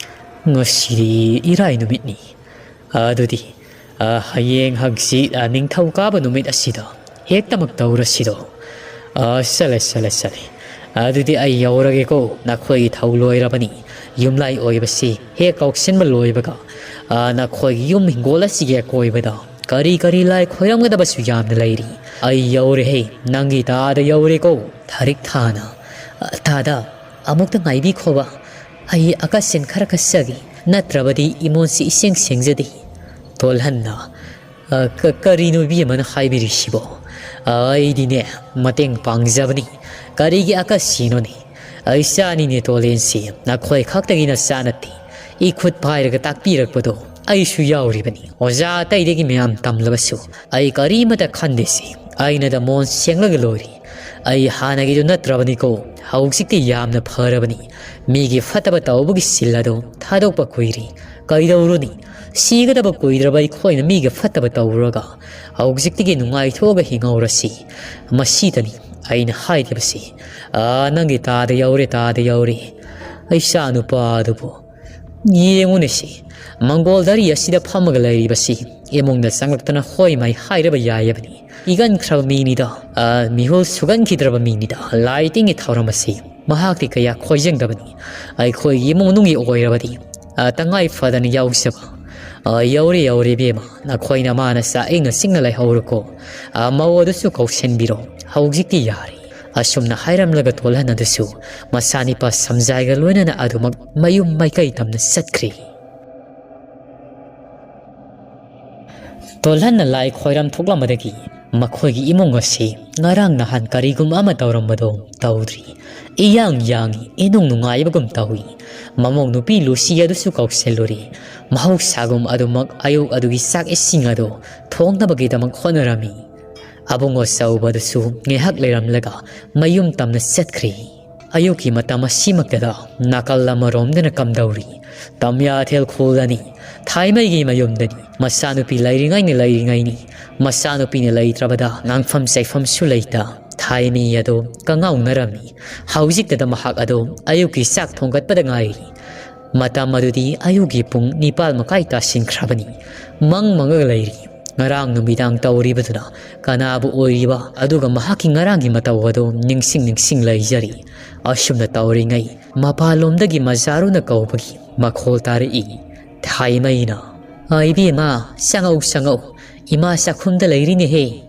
ꯉꯁꯤꯗꯤ ꯏꯔꯥꯏ ꯅꯨꯃꯤꯠꯅꯤ꯫ ꯑꯗꯨꯗꯤ, ꯑ, ꯍꯌꯦꯡ ꯍꯪꯆꯤꯠ, ꯑ, ꯅꯤꯡꯊꯧꯀꯥꯕ ꯅꯨꯃꯤꯠ ꯑꯁꯤꯗ ꯍꯦꯛꯇꯃꯛ ꯇꯧꯔꯁꯤꯗꯣ꯫ ꯑ, ꯆꯠꯂꯦ, ꯆꯠꯂꯦ, ꯆꯠꯂꯦ꯫ ꯑꯗꯨꯗꯤ ꯑꯩ ꯌꯧꯔꯒꯦꯀꯣ꯫ ꯅꯈꯣꯏꯒꯤ ꯊꯧ ꯂꯣꯏꯔꯕꯅꯤ꯫ ꯌꯨꯝꯂꯥꯏ ꯑꯣꯏꯕꯁꯤ ꯍꯦꯛ ꯀꯧꯁꯤꯟꯕ ꯂꯣꯏꯕꯒ, ꯑ, ꯅꯈꯣꯏꯒꯤ ꯌꯨꯝ ꯍꯤꯡꯒꯣꯜ ꯑꯁꯤꯒꯤ ꯑꯀꯣꯏꯕꯗ ꯀꯔꯤ ꯀꯔꯤ ꯂꯥꯏ ꯈꯣꯏꯔꯝꯒꯗꯕꯁꯨ ꯌꯥꯝꯅ ꯂꯩꯔꯤ꯫ ꯑꯩ ꯌꯧꯔꯦꯍꯦ, ꯅꯪꯒꯤ ꯇꯥꯗ ꯌꯧꯔꯦꯀꯣ꯫ ꯊꯥꯔꯤꯛ ꯊꯥꯅ, "ꯑ, ꯇꯥꯗ, ꯑꯃꯨꯛꯇ ꯉꯥꯏꯕꯤꯈꯣꯕ꯫ ꯑꯩ ꯑꯀꯁꯤꯟ ꯈꯔ ꯀꯠꯆꯒꯦ, ꯅꯠꯇ꯭ꯔꯕꯗꯤ ꯏꯃꯣꯟꯁꯤ ꯏꯁꯦꯡ ꯁꯦꯡꯖꯗꯦ꯫" ꯇꯣꯜꯍꯟꯅ, "ꯑ, ꯀ-, ꯀꯔꯤꯅꯣ ꯏꯕꯦꯝꯃꯅ ꯍꯥꯏꯕꯤꯔꯤꯁꯤꯕꯣ? ꯑ, ꯑꯩꯗꯤꯅꯦ, ꯃꯇꯦꯡ ꯄꯥꯡꯖꯕꯅꯤ꯫ ꯀꯔꯤꯒꯤ ꯑꯀꯁꯤꯅꯣꯅꯦ? ꯑꯩ ꯏꯆꯥꯅꯤꯅꯦ ꯇꯣꯂꯦꯟꯁꯤ, ꯅꯈꯣꯏ ꯈꯛꯇꯒꯤ ꯅꯆꯥ ꯅꯠꯇꯦ꯫ ꯏꯈꯨꯠ ꯄꯥꯏꯔꯒ ꯇꯥꯛꯄꯤꯔꯛꯄꯗꯣ ꯑꯩꯁꯨ ꯌꯥꯎꯔꯤꯕꯅꯤ꯫ ꯑꯣꯖꯥ ꯑꯇꯩꯗꯒꯤ ꯃꯌꯥꯝ ꯇꯝꯂꯕꯁꯨ ꯑꯩ ꯀꯔꯤꯃꯇ ꯈꯟꯗꯦꯁꯤ꯫ ꯑꯩꯅꯗ ꯃꯣꯟ ꯁꯦꯡꯂꯒ ꯂꯣꯏꯔꯤ꯫ ꯑꯩ ꯍꯥꯟꯅꯒꯤꯗꯨ ꯅꯠꯇ꯭ꯔꯕꯅꯤꯀꯣ꯫ ꯍꯧꯖꯤꯛꯇꯤ ꯌꯥꯝꯅ ꯐꯔꯕꯅꯤ꯫ ꯃꯤꯒꯤ ꯐꯠꯇꯕ ꯇꯧꯕꯒꯤ ꯁꯤꯜ ꯑꯗꯨ ꯊꯥꯗꯣꯛꯄ ꯀꯨꯏꯔꯦ꯫ ꯀꯩꯗꯧꯔꯨꯅꯤ? ꯁꯤꯒꯗꯕ ꯀꯨꯏꯗ꯭ꯔꯕ ꯑꯩꯈꯣꯏꯅ ꯃꯤꯒꯤ ꯐꯠꯇꯕ ꯇꯧꯔꯨꯔꯒ ꯍꯧꯖꯤꯛꯇꯒꯤ ꯅꯨꯡꯉꯥꯏꯊꯣꯛꯑꯒ ꯍꯤꯡꯍꯧꯔꯁꯤ꯫ ꯃꯁꯤꯗꯅꯤ ꯑꯩꯅ ꯍꯥꯏꯔꯤꯕꯁꯤ꯫ ꯑꯥ, ꯅꯪꯒꯤ ꯇꯥꯗ ꯌꯧꯔꯦ, ꯇꯥꯗ ꯌꯧꯔꯦ꯫ ꯏꯆꯥ ꯅꯨꯄꯥ ꯑꯗꯨꯕꯨ ꯌꯦꯡꯉꯨꯅꯦ ꯁꯤ, ꯃꯪꯒꯣꯜ ꯗꯥꯔꯤ ꯑꯁꯤꯗ ꯐꯝꯃꯒ ꯂꯩꯔꯤꯕꯁꯤ ꯏꯃꯨꯡꯗ ꯆꯪꯂꯛꯇꯅ ꯍꯣꯏ ꯃꯥꯏ ꯍꯥꯏꯔꯕ ꯌꯥꯏꯌꯦꯕꯅꯤ꯫ ꯏꯒꯟꯈ꯭ꯔꯕ ꯃꯤꯅꯤꯗ, ꯑ, ꯃꯤꯍꯨꯜ ꯁꯨꯒꯟꯈꯤꯗ꯭ꯔꯕ ꯃꯤꯅꯤꯗ꯫ ꯂꯥꯏ ꯇꯤꯟꯒꯤ ꯊꯧꯔꯝ ꯑꯁꯤ ꯃꯍꯥꯛꯇꯤ ꯀꯌꯥ ꯈꯣꯏꯖꯪꯗꯕꯅꯤ꯫ ꯑꯩꯈꯣꯏꯒꯤ ꯏꯃꯨꯡ ꯃꯅꯨꯡꯒꯤ ꯑꯣꯏꯔꯕꯗꯤ, ꯑ, ꯇꯉꯥꯏ ꯐꯗꯅ ꯌꯥꯎꯖꯕ꯫ ꯑ, ꯌꯧꯔꯦ, ꯌꯧꯔꯦ, ꯏꯕꯦꯝꯃ, ꯅꯈꯣꯏꯅ ꯃꯥꯅ ꯆꯥꯛ ꯏꯪꯅ ꯆꯤꯡꯅ ꯂꯩꯍꯧꯔꯣꯀꯣ꯫ ꯑ, ꯃꯧ ꯑꯗꯨꯁꯨ ꯀꯧꯁꯤꯟꯕꯤꯔꯣ꯫ ꯍꯧꯖꯤꯛꯇꯤ ꯌꯥꯔꯦ꯫ ꯑꯁꯨꯝꯅ ꯍꯥꯏꯔꯝꯂꯒ ꯇꯣꯜꯍꯟ ꯑꯗꯨꯁꯨ ꯃꯆꯥꯅꯤꯄꯥ ꯁꯝꯖꯥꯏꯒ ꯂꯣꯏꯅꯅ ꯑꯗꯨꯃꯛ ꯃꯌꯨꯝ ꯃꯥꯏꯀꯩ ꯇꯝꯅ ꯆꯠꯈ꯭ꯔꯦ꯫ ꯇꯣꯜꯍꯟꯅ ꯂꯥꯏ ꯈꯣꯏꯔꯝ ꯊꯣꯛꯂꯝꯕꯗꯒꯤ ꯃꯈꯣꯏꯒꯤ ꯏꯃꯨꯡ ꯑꯁꯤ ꯉꯔꯥꯡ ꯅꯍꯥꯟ ꯀꯔꯤꯒꯨꯝꯕ ꯑꯃ ꯇꯧꯔꯝꯕꯗꯣ ꯇꯧꯗ꯭ꯔꯤ꯫ ꯏꯌꯥꯡ ꯌꯥꯡꯏ, ꯏꯅꯨꯡ ꯅꯨꯡꯉꯥꯏꯕꯒꯨꯝ ꯇꯧꯏ꯫ ꯃꯃꯧ ꯅꯨꯄꯤ ꯂꯨꯁꯤ ꯑꯗꯨꯁꯨ ꯀꯧꯁꯤꯜꯂꯨꯔꯤ꯫ ꯃꯍꯧꯁꯥꯒꯨꯝ ꯑꯗꯨꯃꯛ ꯑꯌꯨꯛ ꯑꯗꯨꯒꯤ ꯆꯥꯛ ꯏꯁꯤꯡ ꯑꯗꯨ ꯊꯣꯡꯅꯕꯒꯤꯗꯃꯛ ꯍꯣꯠꯅꯔꯝꯃꯤ꯫ ꯑꯕꯨꯡ ꯑꯆꯧꯕ ꯑꯗꯨꯁꯨ ꯉꯥꯏꯍꯥꯛ ꯂꯩꯔꯝꯂꯒ ꯃꯌꯨꯝ ꯇꯝꯅ ꯆꯠꯈ꯭ꯔꯦ꯫ ꯑꯌꯨꯛꯀꯤ ꯃꯇꯝ ꯑꯁꯤꯃꯛꯇꯗ ꯅꯥꯀꯜ ꯑꯃꯔꯣꯝꯗꯅ ꯀꯝꯗꯧꯔꯤ? ꯇꯝꯌꯥꯊꯦꯜ ꯈꯨꯜꯗꯅꯤ, ꯊꯥꯏꯃꯩꯒꯤ ꯃꯌꯨꯝꯗꯅꯤ꯫ ꯃꯆꯥꯅꯨꯄꯤ ꯂꯩꯔꯤꯉꯩꯅ ꯂꯩꯔꯤꯉꯩꯅꯤ꯫ ꯃꯆꯥꯅꯨꯄꯤꯅ ꯂꯩꯇ꯭ꯔꯕꯗ ꯉꯥꯡꯐꯝ ꯆꯩꯐꯝꯁꯨ ꯂꯩꯇ, ꯊꯥꯏꯃꯤ ꯑꯗꯨ ꯀꯉꯥꯎꯅꯔꯝꯃꯤ꯫ ꯍꯧꯖꯤꯛꯇꯗ ꯃꯍꯥꯛ ꯑꯗꯨ ꯑꯌꯨꯛꯀꯤ ꯆꯥꯛ ꯊꯣꯡꯒꯠꯄꯗ ꯉꯥꯏꯔꯤ꯫ ꯃꯇꯝ ꯑꯗꯨꯗꯤ ꯑꯌꯨꯛꯀꯤ ꯄꯨꯡ ꯅꯤꯄꯥꯜ ꯃꯈꯥꯏ ꯇꯥꯁꯤꯟꯈ꯭ꯔꯕꯅꯤ꯫ ꯃꯪ ꯃꯪꯉꯒ ꯂꯩꯔꯤ꯫ ꯉꯔꯥꯡ ꯅꯨꯃꯤꯗꯥꯡ ꯇꯧꯔꯤꯕꯗꯨꯅ ꯀꯅꯥꯕꯨ ꯑꯣꯏꯔꯤꯕ, ꯑꯗꯨꯒ ꯃꯍꯥꯛꯀꯤ ꯉꯔꯥꯡꯒꯤ ꯃꯇꯧ ꯑꯗꯨ ꯅꯤꯡꯁꯤꯡ ꯅꯤꯡꯁꯤꯡ ꯂꯩꯖꯔꯤ꯫ ꯑꯁꯨꯝꯅ ꯇꯧꯔꯤꯉꯩ, ꯃꯄꯥꯟꯂꯣꯝꯗꯒꯤ ꯃꯖꯥꯔꯨꯅ ꯀꯧꯕꯒꯤ ꯃꯈꯣꯜ ꯇꯥꯔꯛꯏ꯫ ꯊꯥꯏꯃꯩꯅ, "ꯑ, ꯏꯕꯦꯝꯃ, ꯆꯪꯉꯛꯎ, ꯆꯪꯉꯛꯎ꯫ ꯏꯃꯥ ꯆꯥꯛꯈꯨꯝꯗ ꯂꯩꯔꯤꯅꯦꯍꯦ꯫"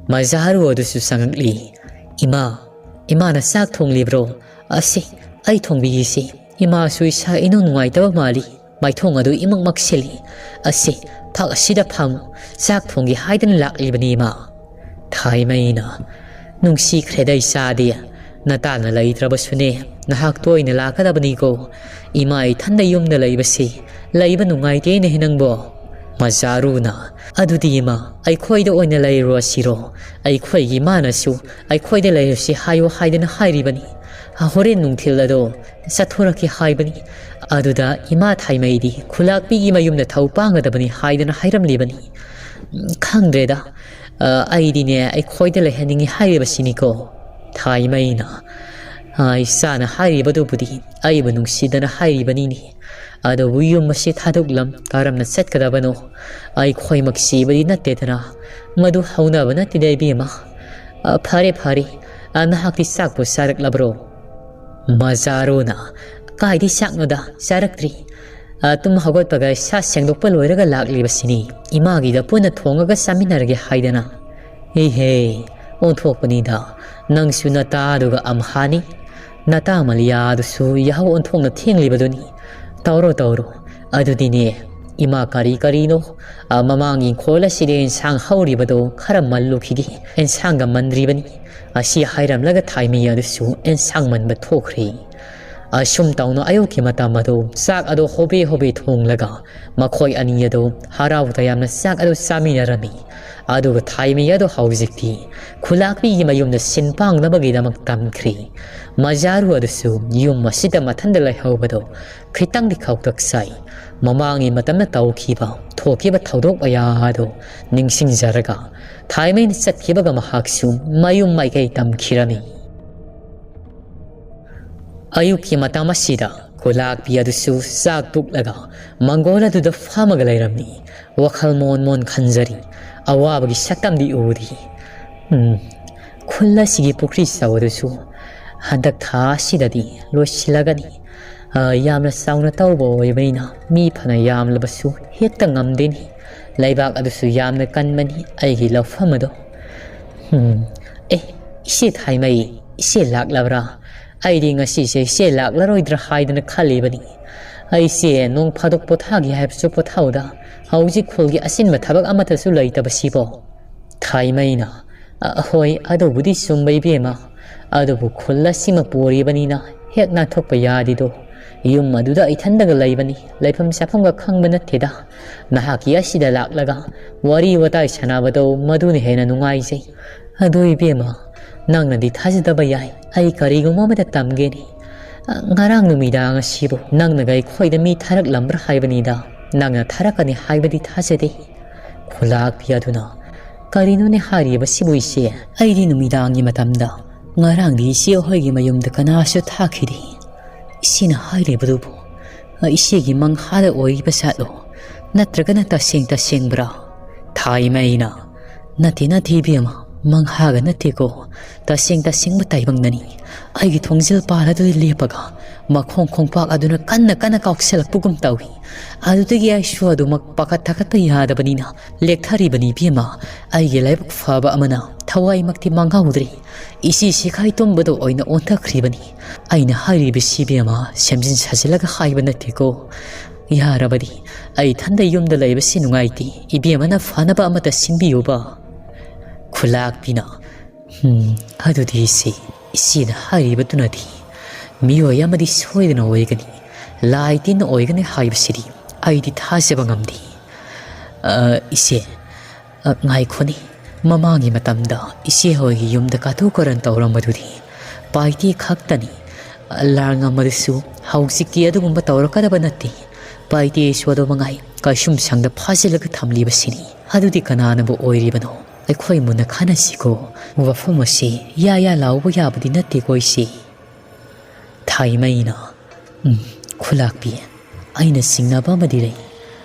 ꯃꯖꯥꯔꯨ ꯑꯗꯨꯁꯨ ꯆꯪꯉꯛꯂꯤ꯫ "ꯏꯃꯥ, ꯏꯃꯥꯅ ꯆꯥꯛ ꯊꯣꯡꯂꯤꯕ꯭ꯔꯣ? ꯑꯁꯦ, ꯑꯩ ꯊꯣꯡꯕꯤꯒꯦꯁꯦ꯫ ꯏꯃꯥꯁꯨ ꯏꯁꯥ ꯏꯅꯨꯡ ꯅꯨꯡꯉꯥꯏꯇꯕ ꯃꯥꯜꯂꯤ꯫ ꯃꯥꯏꯊꯣꯡ ꯑꯗꯨ ꯏꯃꯛ ꯃꯛꯁꯤꯜꯂꯤ꯫ ꯑꯁꯦ, ꯐꯛ ꯑꯁꯤꯗ ꯐꯝꯃꯨ꯫ ꯆꯥꯛ ꯊꯣꯡꯒꯦ ꯍꯥꯏꯗꯅ ꯂꯥꯛꯂꯤꯕꯅꯤ, ꯏꯃꯥ꯫" ꯊꯥꯏꯃꯩꯅ, "ꯅꯨꯡꯁꯤꯈ꯭ꯔꯦꯗ ꯏꯆꯥꯗꯤ꯫ ꯅꯇꯥꯅ ꯂꯩꯇ꯭ꯔꯕꯁꯨꯅꯦ, ꯅꯍꯥꯛ ꯇꯣꯏꯅ ꯂꯥꯛꯀꯗꯕꯅꯤꯀꯣ꯫ ꯏꯃꯥ ꯏꯊꯟꯗ ꯌꯨꯝꯗ ꯂꯩꯕꯁꯤ ꯂꯩꯕ ꯅꯨꯡꯉꯥꯏꯇꯦꯅꯦꯍꯦ ꯅꯪꯕꯣ꯫" ꯃꯖꯥꯔꯨꯅ, "ꯑꯗꯨꯗꯤ ꯏꯃꯥ, ꯑꯩꯈꯣꯏꯗ ꯑꯣꯏꯅ ꯂꯩꯔꯨꯔꯁꯤꯔꯣ? ꯑꯩꯈꯣꯏꯒꯤ ꯏꯃꯥꯅꯁꯨ ꯑꯩꯈꯣꯏꯗ ꯂꯩꯔꯨꯁꯤ ꯍꯥꯏꯌꯨ ꯍꯥꯏꯗꯅ ꯍꯥꯏꯔꯤꯕꯅꯤ꯫ ꯍꯣꯔꯦꯟ ꯅꯨꯡꯊꯤꯜ ꯑꯗꯣ ꯆꯠꯊꯣꯔꯛꯀꯦ ꯍꯥꯏꯕꯅꯤ꯫ ꯑꯗꯨꯗ ꯏꯃꯥ ꯊꯥꯏꯃꯩꯗꯤ ꯈꯨꯂꯥꯛꯄꯤꯒꯤ ꯃꯌꯨꯝꯗ ꯊꯧ ꯄꯥꯡꯒꯗꯕꯅꯤ ꯍꯥꯏꯗꯅ ꯍꯥꯏꯔꯝꯂꯤꯕꯅꯤ꯫ ꯈꯪꯗ꯭ꯔꯦꯗ, ꯑ, ꯑꯩꯗꯤꯅꯦ, ꯑꯩꯈꯣꯏꯗ ꯂꯩꯍꯟꯅꯤꯡꯉꯤ ꯍꯥꯏꯔꯤꯕꯁꯤꯅꯤꯀꯣ꯫" ꯊꯥꯏꯃꯩꯅ, "ꯑ, ꯏꯆꯥꯅ ꯍꯥꯏꯔꯤꯕꯗꯨꯕꯨꯗꯤ ꯑꯩꯕꯨ ꯅꯨꯡꯁꯤꯗꯅ ꯍꯥꯏꯔꯤꯕꯅꯤꯅꯦ꯫ ꯑꯗꯨꯕꯨ ꯌꯨꯝ ꯑꯁꯤ ꯊꯥꯗꯣꯛꯂꯝ ꯀꯔꯝꯅ ꯆꯠꯀꯗꯕꯅꯣ? ꯑꯩꯈꯣꯏꯃꯛ ꯁꯤꯕꯗꯤ ꯅꯠꯇꯦꯗꯅ꯫ ꯃꯗꯨ ꯍꯧꯅꯕ ꯅꯠꯇꯦꯗ, ꯏꯕꯦꯝꯃ꯫ ꯑ, ꯐꯔꯦ, ꯐꯔꯦ꯫ ꯑ, ꯅꯍꯥꯛꯇꯤ ꯆꯥꯛꯄꯨ ꯆꯥꯔꯛꯂꯕ꯭ꯔꯣ?" ꯃꯖꯥꯔꯨꯅ, "ꯀꯥꯏꯗꯩ ꯆꯥꯛꯅꯣꯗ, ꯆꯥꯔꯛꯇ꯭ꯔꯤ꯫ ꯑ, ꯇꯨꯝ ꯍꯧꯒꯠꯄꯒ ꯏꯁꯥ ꯁꯦꯡꯗꯣꯛꯄ ꯂꯣꯏꯔꯒ ꯂꯥꯛꯂꯤꯕꯁꯤꯅꯤ꯫ ꯏꯃꯥꯒꯤꯗ ꯄꯨꯟꯅ ꯊꯣꯡꯉꯒ ꯆꯥꯃꯤꯟꯅꯔꯒꯦ ꯍꯥꯏꯗꯅ꯫" "ꯏꯍꯦ, ꯑꯣꯟꯊꯣꯛꯄꯅꯤꯗ꯫ ꯅꯪꯁꯨ ꯅꯇꯥꯗꯨꯒ ꯑꯝꯍꯥꯅꯤ꯫ ꯅꯇꯥ ꯃꯂꯤꯌꯥꯗꯨꯁꯨ ꯌꯥꯍꯧ ꯑꯣꯟꯊꯣꯛꯅ ꯊꯦꯡꯂꯤꯕꯗꯨꯅꯤ꯫ ꯇꯧꯔꯣ, ꯇꯧꯔꯣ꯫ ꯑꯗꯨꯗꯤꯅꯦ, ꯏꯃꯥ ꯀꯔꯤ ꯀꯔꯤꯅꯣ, ꯑ, ꯃꯃꯥꯡ ꯏꯪꯈꯣꯜ ꯑꯁꯤꯗ ꯏꯟꯁꯥꯡ ꯍꯧꯔꯤꯕꯗꯣ ꯈꯔ ꯃꯜꯂꯨꯈꯤꯒꯦ꯫ ꯏꯟꯁꯥꯡꯒ ꯃꯟꯗ꯭ꯔꯤꯕꯅꯤ꯫" ꯑꯁꯤ ꯍꯥꯏꯔꯝꯂꯒ ꯊꯥꯏꯃꯩ ꯑꯗꯨꯁꯨ ꯏꯟꯁꯥꯡ ꯃꯟꯕ ꯊꯣꯛꯈ꯭ꯔꯦ꯫ ꯑꯁꯨꯝ ꯇꯧꯅ ꯑꯌꯨꯛꯀꯤ ꯃꯇꯝ ꯑꯗꯨ ꯆꯥꯛ ꯑꯗꯨ ꯍꯣꯕꯦ ꯍꯣꯕꯦ ꯊꯣꯡꯂꯒ ꯃꯈꯣꯏ ꯑꯅꯤ ꯑꯗꯨ ꯍꯔꯥꯎ ꯇꯌꯥꯝꯅ ꯆꯥꯛ ꯑꯗꯨ ꯆꯥꯃꯤꯟꯅꯔꯝꯃꯤ꯫ ꯑꯗꯨꯒ ꯊꯥꯏꯃꯩ ꯑꯗꯨ ꯍꯧꯖꯤꯛꯇꯤ ꯈꯨꯂꯥꯛꯄꯤꯒꯤ ꯃꯌꯨꯝꯗ ꯁꯤꯟ ꯄꯥꯡꯅꯕꯒꯤꯗꯃꯛ ꯇꯝꯈ꯭ꯔꯦ꯫ ꯃꯖꯥꯔꯨ ꯑꯗꯨꯁꯨ ꯌꯨꯝ ꯑꯁꯤꯗ ꯃꯊꯟꯇ ꯂꯩꯍꯧꯕꯗꯨ ꯈꯤꯇꯪꯗꯤ ꯈꯧꯇꯛ ꯆꯥꯏ꯫ ꯃꯃꯥꯡꯒꯤ ꯃꯇꯝꯗ ꯇꯧꯈꯤꯕ, ꯊꯣꯛꯈꯤꯕ ꯊꯧꯗꯣꯛ ꯃꯌꯥ ꯑꯗꯨ ꯅꯤꯡꯁꯤꯡꯖꯔꯒ ꯊꯥꯏꯃꯩꯅ ꯆꯠꯈꯤꯕꯒ ꯃꯍꯥꯛꯁꯨ ꯃꯌꯨꯝ ꯃꯥꯏꯀꯩ ꯇꯝꯈꯤꯔꯝꯃꯤ꯫ ꯑꯌꯨꯛꯀꯤ ꯃꯇꯝ ꯑꯁꯤꯗ ꯈꯨꯂꯥꯛꯄꯤ ꯑꯗꯨꯁꯨ ꯆꯥꯛ ꯇꯨꯛꯂꯒ ꯃꯪꯒꯣꯜ ꯑꯗꯨꯗ ꯐꯝꯃꯒ ꯂꯩꯔꯝꯃꯤ꯫ ꯋꯥꯈꯜ ꯃꯣꯟ ꯃꯣꯟ ꯈꯟꯖꯔꯤ꯫ ꯑꯋꯥꯕꯒꯤ ꯁꯛꯇꯝꯗꯤ ꯎꯗꯦ꯫ ꯎꯝ, ꯈꯨꯜ ꯑꯁꯤꯒꯤ ꯄꯨꯈ꯭ꯔꯤ ꯆꯥꯎ ꯑꯗꯨꯁꯨ ꯍꯟꯗꯛ ꯊꯥ ꯑꯁꯤꯗꯗꯤ ꯂꯣꯏꯁꯤꯜꯂꯒꯅꯤ꯫ ꯑ, ꯌꯥꯝꯅ ꯆꯥꯎꯅ ꯇꯧꯕ ꯑꯣꯏꯕꯅꯤꯅ ꯃꯤ ꯐꯅ ꯌꯥꯝꯂꯕꯁꯨ ꯍꯦꯛꯇ ꯉꯝꯗꯦꯅꯤ꯫ ꯂꯩꯕꯥꯛ ꯑꯗꯨꯁꯨ ꯌꯥꯝꯅ ꯀꯟꯕꯅꯤ꯫ ꯑꯩꯒꯤ ꯂꯧꯐꯝ ꯑꯗꯣ꯫ ꯎꯝ, ꯑꯦ, ꯏꯆꯦ ꯊꯥꯏꯃꯩ, ꯏꯆꯦ ꯂꯥꯛꯂꯕ꯭ꯔꯥ? ꯑꯩꯗꯤ ꯉꯁꯤꯁꯦ ꯏꯆꯦ ꯂꯥꯛꯂꯔꯣꯏꯗ꯭ꯔꯥ ꯍꯥꯏꯗꯅ ꯈꯜꯂꯤꯕꯅꯤ꯫ ꯑꯩꯁꯦ ꯅꯣꯡ ꯐꯥꯗꯣꯛ ꯄꯣꯊꯥꯒꯦ ꯍꯥꯏꯕꯁꯨ ꯄꯣꯊꯥꯎꯗ, ꯍꯧꯖꯤꯛ ꯈꯨꯜꯒꯤ ꯑꯁꯤꯟꯕ ꯊꯕꯛ ꯑꯃꯠꯇꯁꯨ ꯂꯩꯇꯕꯁꯤꯕꯣ꯫ ꯊꯥꯏꯃꯩꯅ, "ꯑ, ꯍꯣꯏ, ꯑꯗꯨꯕꯨꯗꯤ ꯆꯨꯝꯕ ꯏꯕꯦꯝꯃ, ꯑꯗꯨꯕꯨ ꯈꯨꯜ ꯑꯁꯤꯃ ꯄꯨꯔꯤꯕꯅꯤꯅ ꯍꯦꯛ ꯅꯥꯟꯊꯣꯛꯄ ꯌꯥꯗꯦꯗꯣ꯫ ꯌꯨꯝ ꯑꯗꯨꯗ ꯏꯊꯟꯗꯒ ꯂꯩꯕꯅꯤ, ꯂꯩꯐꯝ ꯆꯥꯐꯝꯒ ꯈꯪꯕ ꯅꯠꯇꯦꯗ꯫ ꯅꯍꯥꯛꯀꯤ ꯑꯁꯤꯗ ꯂꯥꯛꯂꯒ ꯋꯥꯔꯤ ꯋꯥꯇꯥꯏ ꯁꯥꯟꯅꯕꯗꯣ ꯃꯗꯨꯅ ꯍꯦꯟꯅ ꯅꯨꯡꯉꯥꯏꯖꯩ꯫ ꯑꯗꯣ ꯏꯕꯦꯝꯃ, ꯅꯪꯅꯗꯤ ꯊꯥꯖꯗꯕ ꯌꯥꯏ, ꯑꯩ ꯀꯔꯤꯒꯨꯝꯕ ꯑꯃꯗ ꯇꯝꯒꯦꯅꯤ꯫ ꯑ, ꯉꯔꯥꯡ ꯅꯨꯃꯤꯗꯥꯡ ꯑꯁꯤꯕꯨ ꯅꯪꯅꯒ ꯑꯩꯈꯣꯏꯗ ꯃꯤ ꯊꯥꯔꯛꯂꯝꯕ꯭ꯔꯥ ꯍꯥꯏꯕꯅꯤꯗ꯫ ꯅꯪꯅ ꯊꯥꯔꯛꯀꯅꯤ ꯍꯥꯏꯕꯗꯤ ꯊꯥꯖꯗꯦ꯫" ꯈꯨꯂꯥꯛꯄꯤ ꯑꯗꯨꯅ, "ꯀꯔꯤꯅꯣꯅꯦ ꯍꯥꯏꯔꯤꯕꯁꯤꯕꯨ ꯏꯆꯦ? ꯑꯩꯗꯤ ꯅꯨꯃꯤꯗꯥꯡꯒꯤ ꯃꯇꯝꯗ ꯉꯔꯥꯡꯗꯤ ꯏꯆꯦ ꯍꯣꯏꯒꯤ ꯃꯌꯨꯝꯗ ꯀꯅꯥꯁꯨ ꯊꯥꯈꯤꯗꯦ꯫ ꯏꯆꯦꯅ ꯍꯥꯏꯔꯤꯕꯗꯨꯕꯨ ꯏꯆꯦꯒꯤ ꯃꯪꯍꯥꯗ ꯑꯣꯏꯔꯤꯕ ꯖꯥꯠꯂꯣ? ꯅꯠꯇ꯭ꯔꯒꯅ ꯇꯁꯦꯡ ꯇꯁꯦꯡꯕ꯭ꯔꯥ?" ꯊꯥꯏꯃꯩꯅ, "ꯅꯠꯇꯦ, ꯅꯠꯇꯦ ꯏꯕꯦꯝꯃ, ꯃꯪꯍꯥꯒ ꯅꯠꯇꯦꯀꯣ꯫ ꯇꯁꯦꯡ ꯇꯁꯦꯡꯕ ꯇꯥꯏꯕꯪꯗꯅꯤ꯫ ꯑꯩꯒꯤ ꯊꯣꯡꯖꯤꯜ ꯄꯥꯜ ꯑꯗꯨꯗ ꯂꯦꯞꯄꯒ ꯃꯈꯣꯡ ꯈꯣꯡꯄꯥꯛ ꯑꯗꯨꯅ ꯀꯟꯅ ꯀꯟꯅ ꯀꯥꯎꯁꯤꯜꯂꯛꯄꯒꯨꯝ ꯇꯧꯏ꯫ ꯑꯗꯨꯗꯒꯤ ꯑꯩꯁꯨ ꯑꯗꯨꯃꯛ ꯄꯥꯈꯠ ꯊꯀꯠꯄ ꯌꯥꯗꯕꯅꯤꯅ ꯂꯦꯛꯊꯔꯤꯕꯅꯤ ꯏꯕꯦꯝꯃ꯫ ꯑꯩꯒꯤ ꯂꯥꯏꯕꯛ ꯐꯕ ꯑꯃꯅ ꯊꯋꯥꯏꯃꯛꯇꯤ ꯃꯥꯡꯍꯧꯗ꯭ꯔꯤ꯫ ꯏꯆꯦ ꯁꯤꯈꯥꯏ ꯇꯨꯝꯕꯗ ꯑꯣꯏꯅ ꯑꯣꯟꯊꯈ꯭ꯔꯤꯕꯅꯤ꯫ ꯑꯩꯅ ꯍꯥꯏꯔꯤꯕꯁꯤ ꯏꯕꯦꯝꯃ ꯁꯦꯝꯖꯤꯟ ꯁꯥꯖꯤꯜꯂꯒ ꯍꯥꯏꯕ ꯅꯠꯇꯦꯀꯣ꯫ ꯌꯥꯔꯕꯗꯤ ꯑꯩ ꯏꯊꯟꯗ ꯌꯨꯝꯗ ꯂꯩꯕꯁꯤ ꯅꯨꯡꯉꯥꯏꯇꯦ꯫ ꯏꯕꯦꯝꯃꯅ ꯐꯅꯕ ꯑꯃꯠꯇ ꯁꯤꯟꯕꯤꯌꯨꯕ꯫" ꯈꯨꯂꯥꯛꯄꯤꯅ, "ꯎꯝ, ꯑꯗꯨꯗꯤ ꯏꯆꯦ, ꯏꯆꯦꯅ ꯍꯥꯏꯔꯤꯕꯗꯨꯅꯗꯤ ꯃꯤꯑꯣꯏ ꯑꯃꯗꯤ ꯁꯣꯏꯗꯅ ꯑꯣꯏꯒꯅꯤ, ꯂꯥꯏ ꯇꯤꯟ ꯑꯣꯏꯒꯅꯤ ꯍꯥꯏꯕꯁꯤꯗꯤ ꯑꯩꯗꯤ ꯊꯥꯖꯕ ꯉꯝꯗꯦ꯫" "ꯑ, ꯏꯆꯦ, ꯑ, ꯉꯥꯏꯈꯣꯅꯦ, ꯃꯃꯥꯡꯒꯤ ꯃꯇꯝꯗ ꯏꯆꯦ ꯍꯣꯏꯒꯤ ꯌꯨꯝꯗ ꯀꯥꯇꯨ ꯀꯥꯔꯟ ꯇꯧꯔꯝꯕꯗꯨꯗꯤ ꯄꯥꯏꯇꯦ ꯈꯛꯇꯅꯤ꯫ ꯑ, ꯂꯥꯡꯉꯝꯕꯗꯨꯁꯨ ꯍꯧꯖꯤꯛꯇꯤ ꯑꯗꯨꯒꯨꯝꯕ ꯇꯧꯔꯛꯀꯗꯕ ꯅꯠꯇꯦ꯫ ꯄꯥꯏꯇꯦꯁꯨ ꯑꯗꯨ ꯃꯉꯥꯏ ꯀꯩꯁꯨꯝꯁꯪꯗ ꯐꯥꯖꯤꯜꯂꯒ ꯊꯝꯂꯤꯕꯁꯤꯅꯤ꯫ ꯑꯗꯨꯗꯤ ꯀꯅꯥꯅꯕꯨ ꯑꯣꯏꯔꯤꯕꯅꯣ? ꯑꯩꯈꯣꯏ ꯃꯨꯟꯅ ꯈꯟꯅꯁꯤꯀꯣ꯫ ꯋꯥꯐꯝ ꯑꯁꯤ ꯌꯥ ꯌꯥ ꯂꯥꯎꯕ ꯌꯥꯕꯗꯤ ꯅꯠꯇꯦꯀꯣ ꯏꯆꯦ꯫" ꯊꯥꯏꯃꯩꯅ, "ꯎꯝ, ꯈꯨꯂꯥꯛꯄꯤ, ꯑꯩꯅ ꯆꯤꯡꯅꯕ ꯑꯃꯗꯤ ꯂꯩ꯫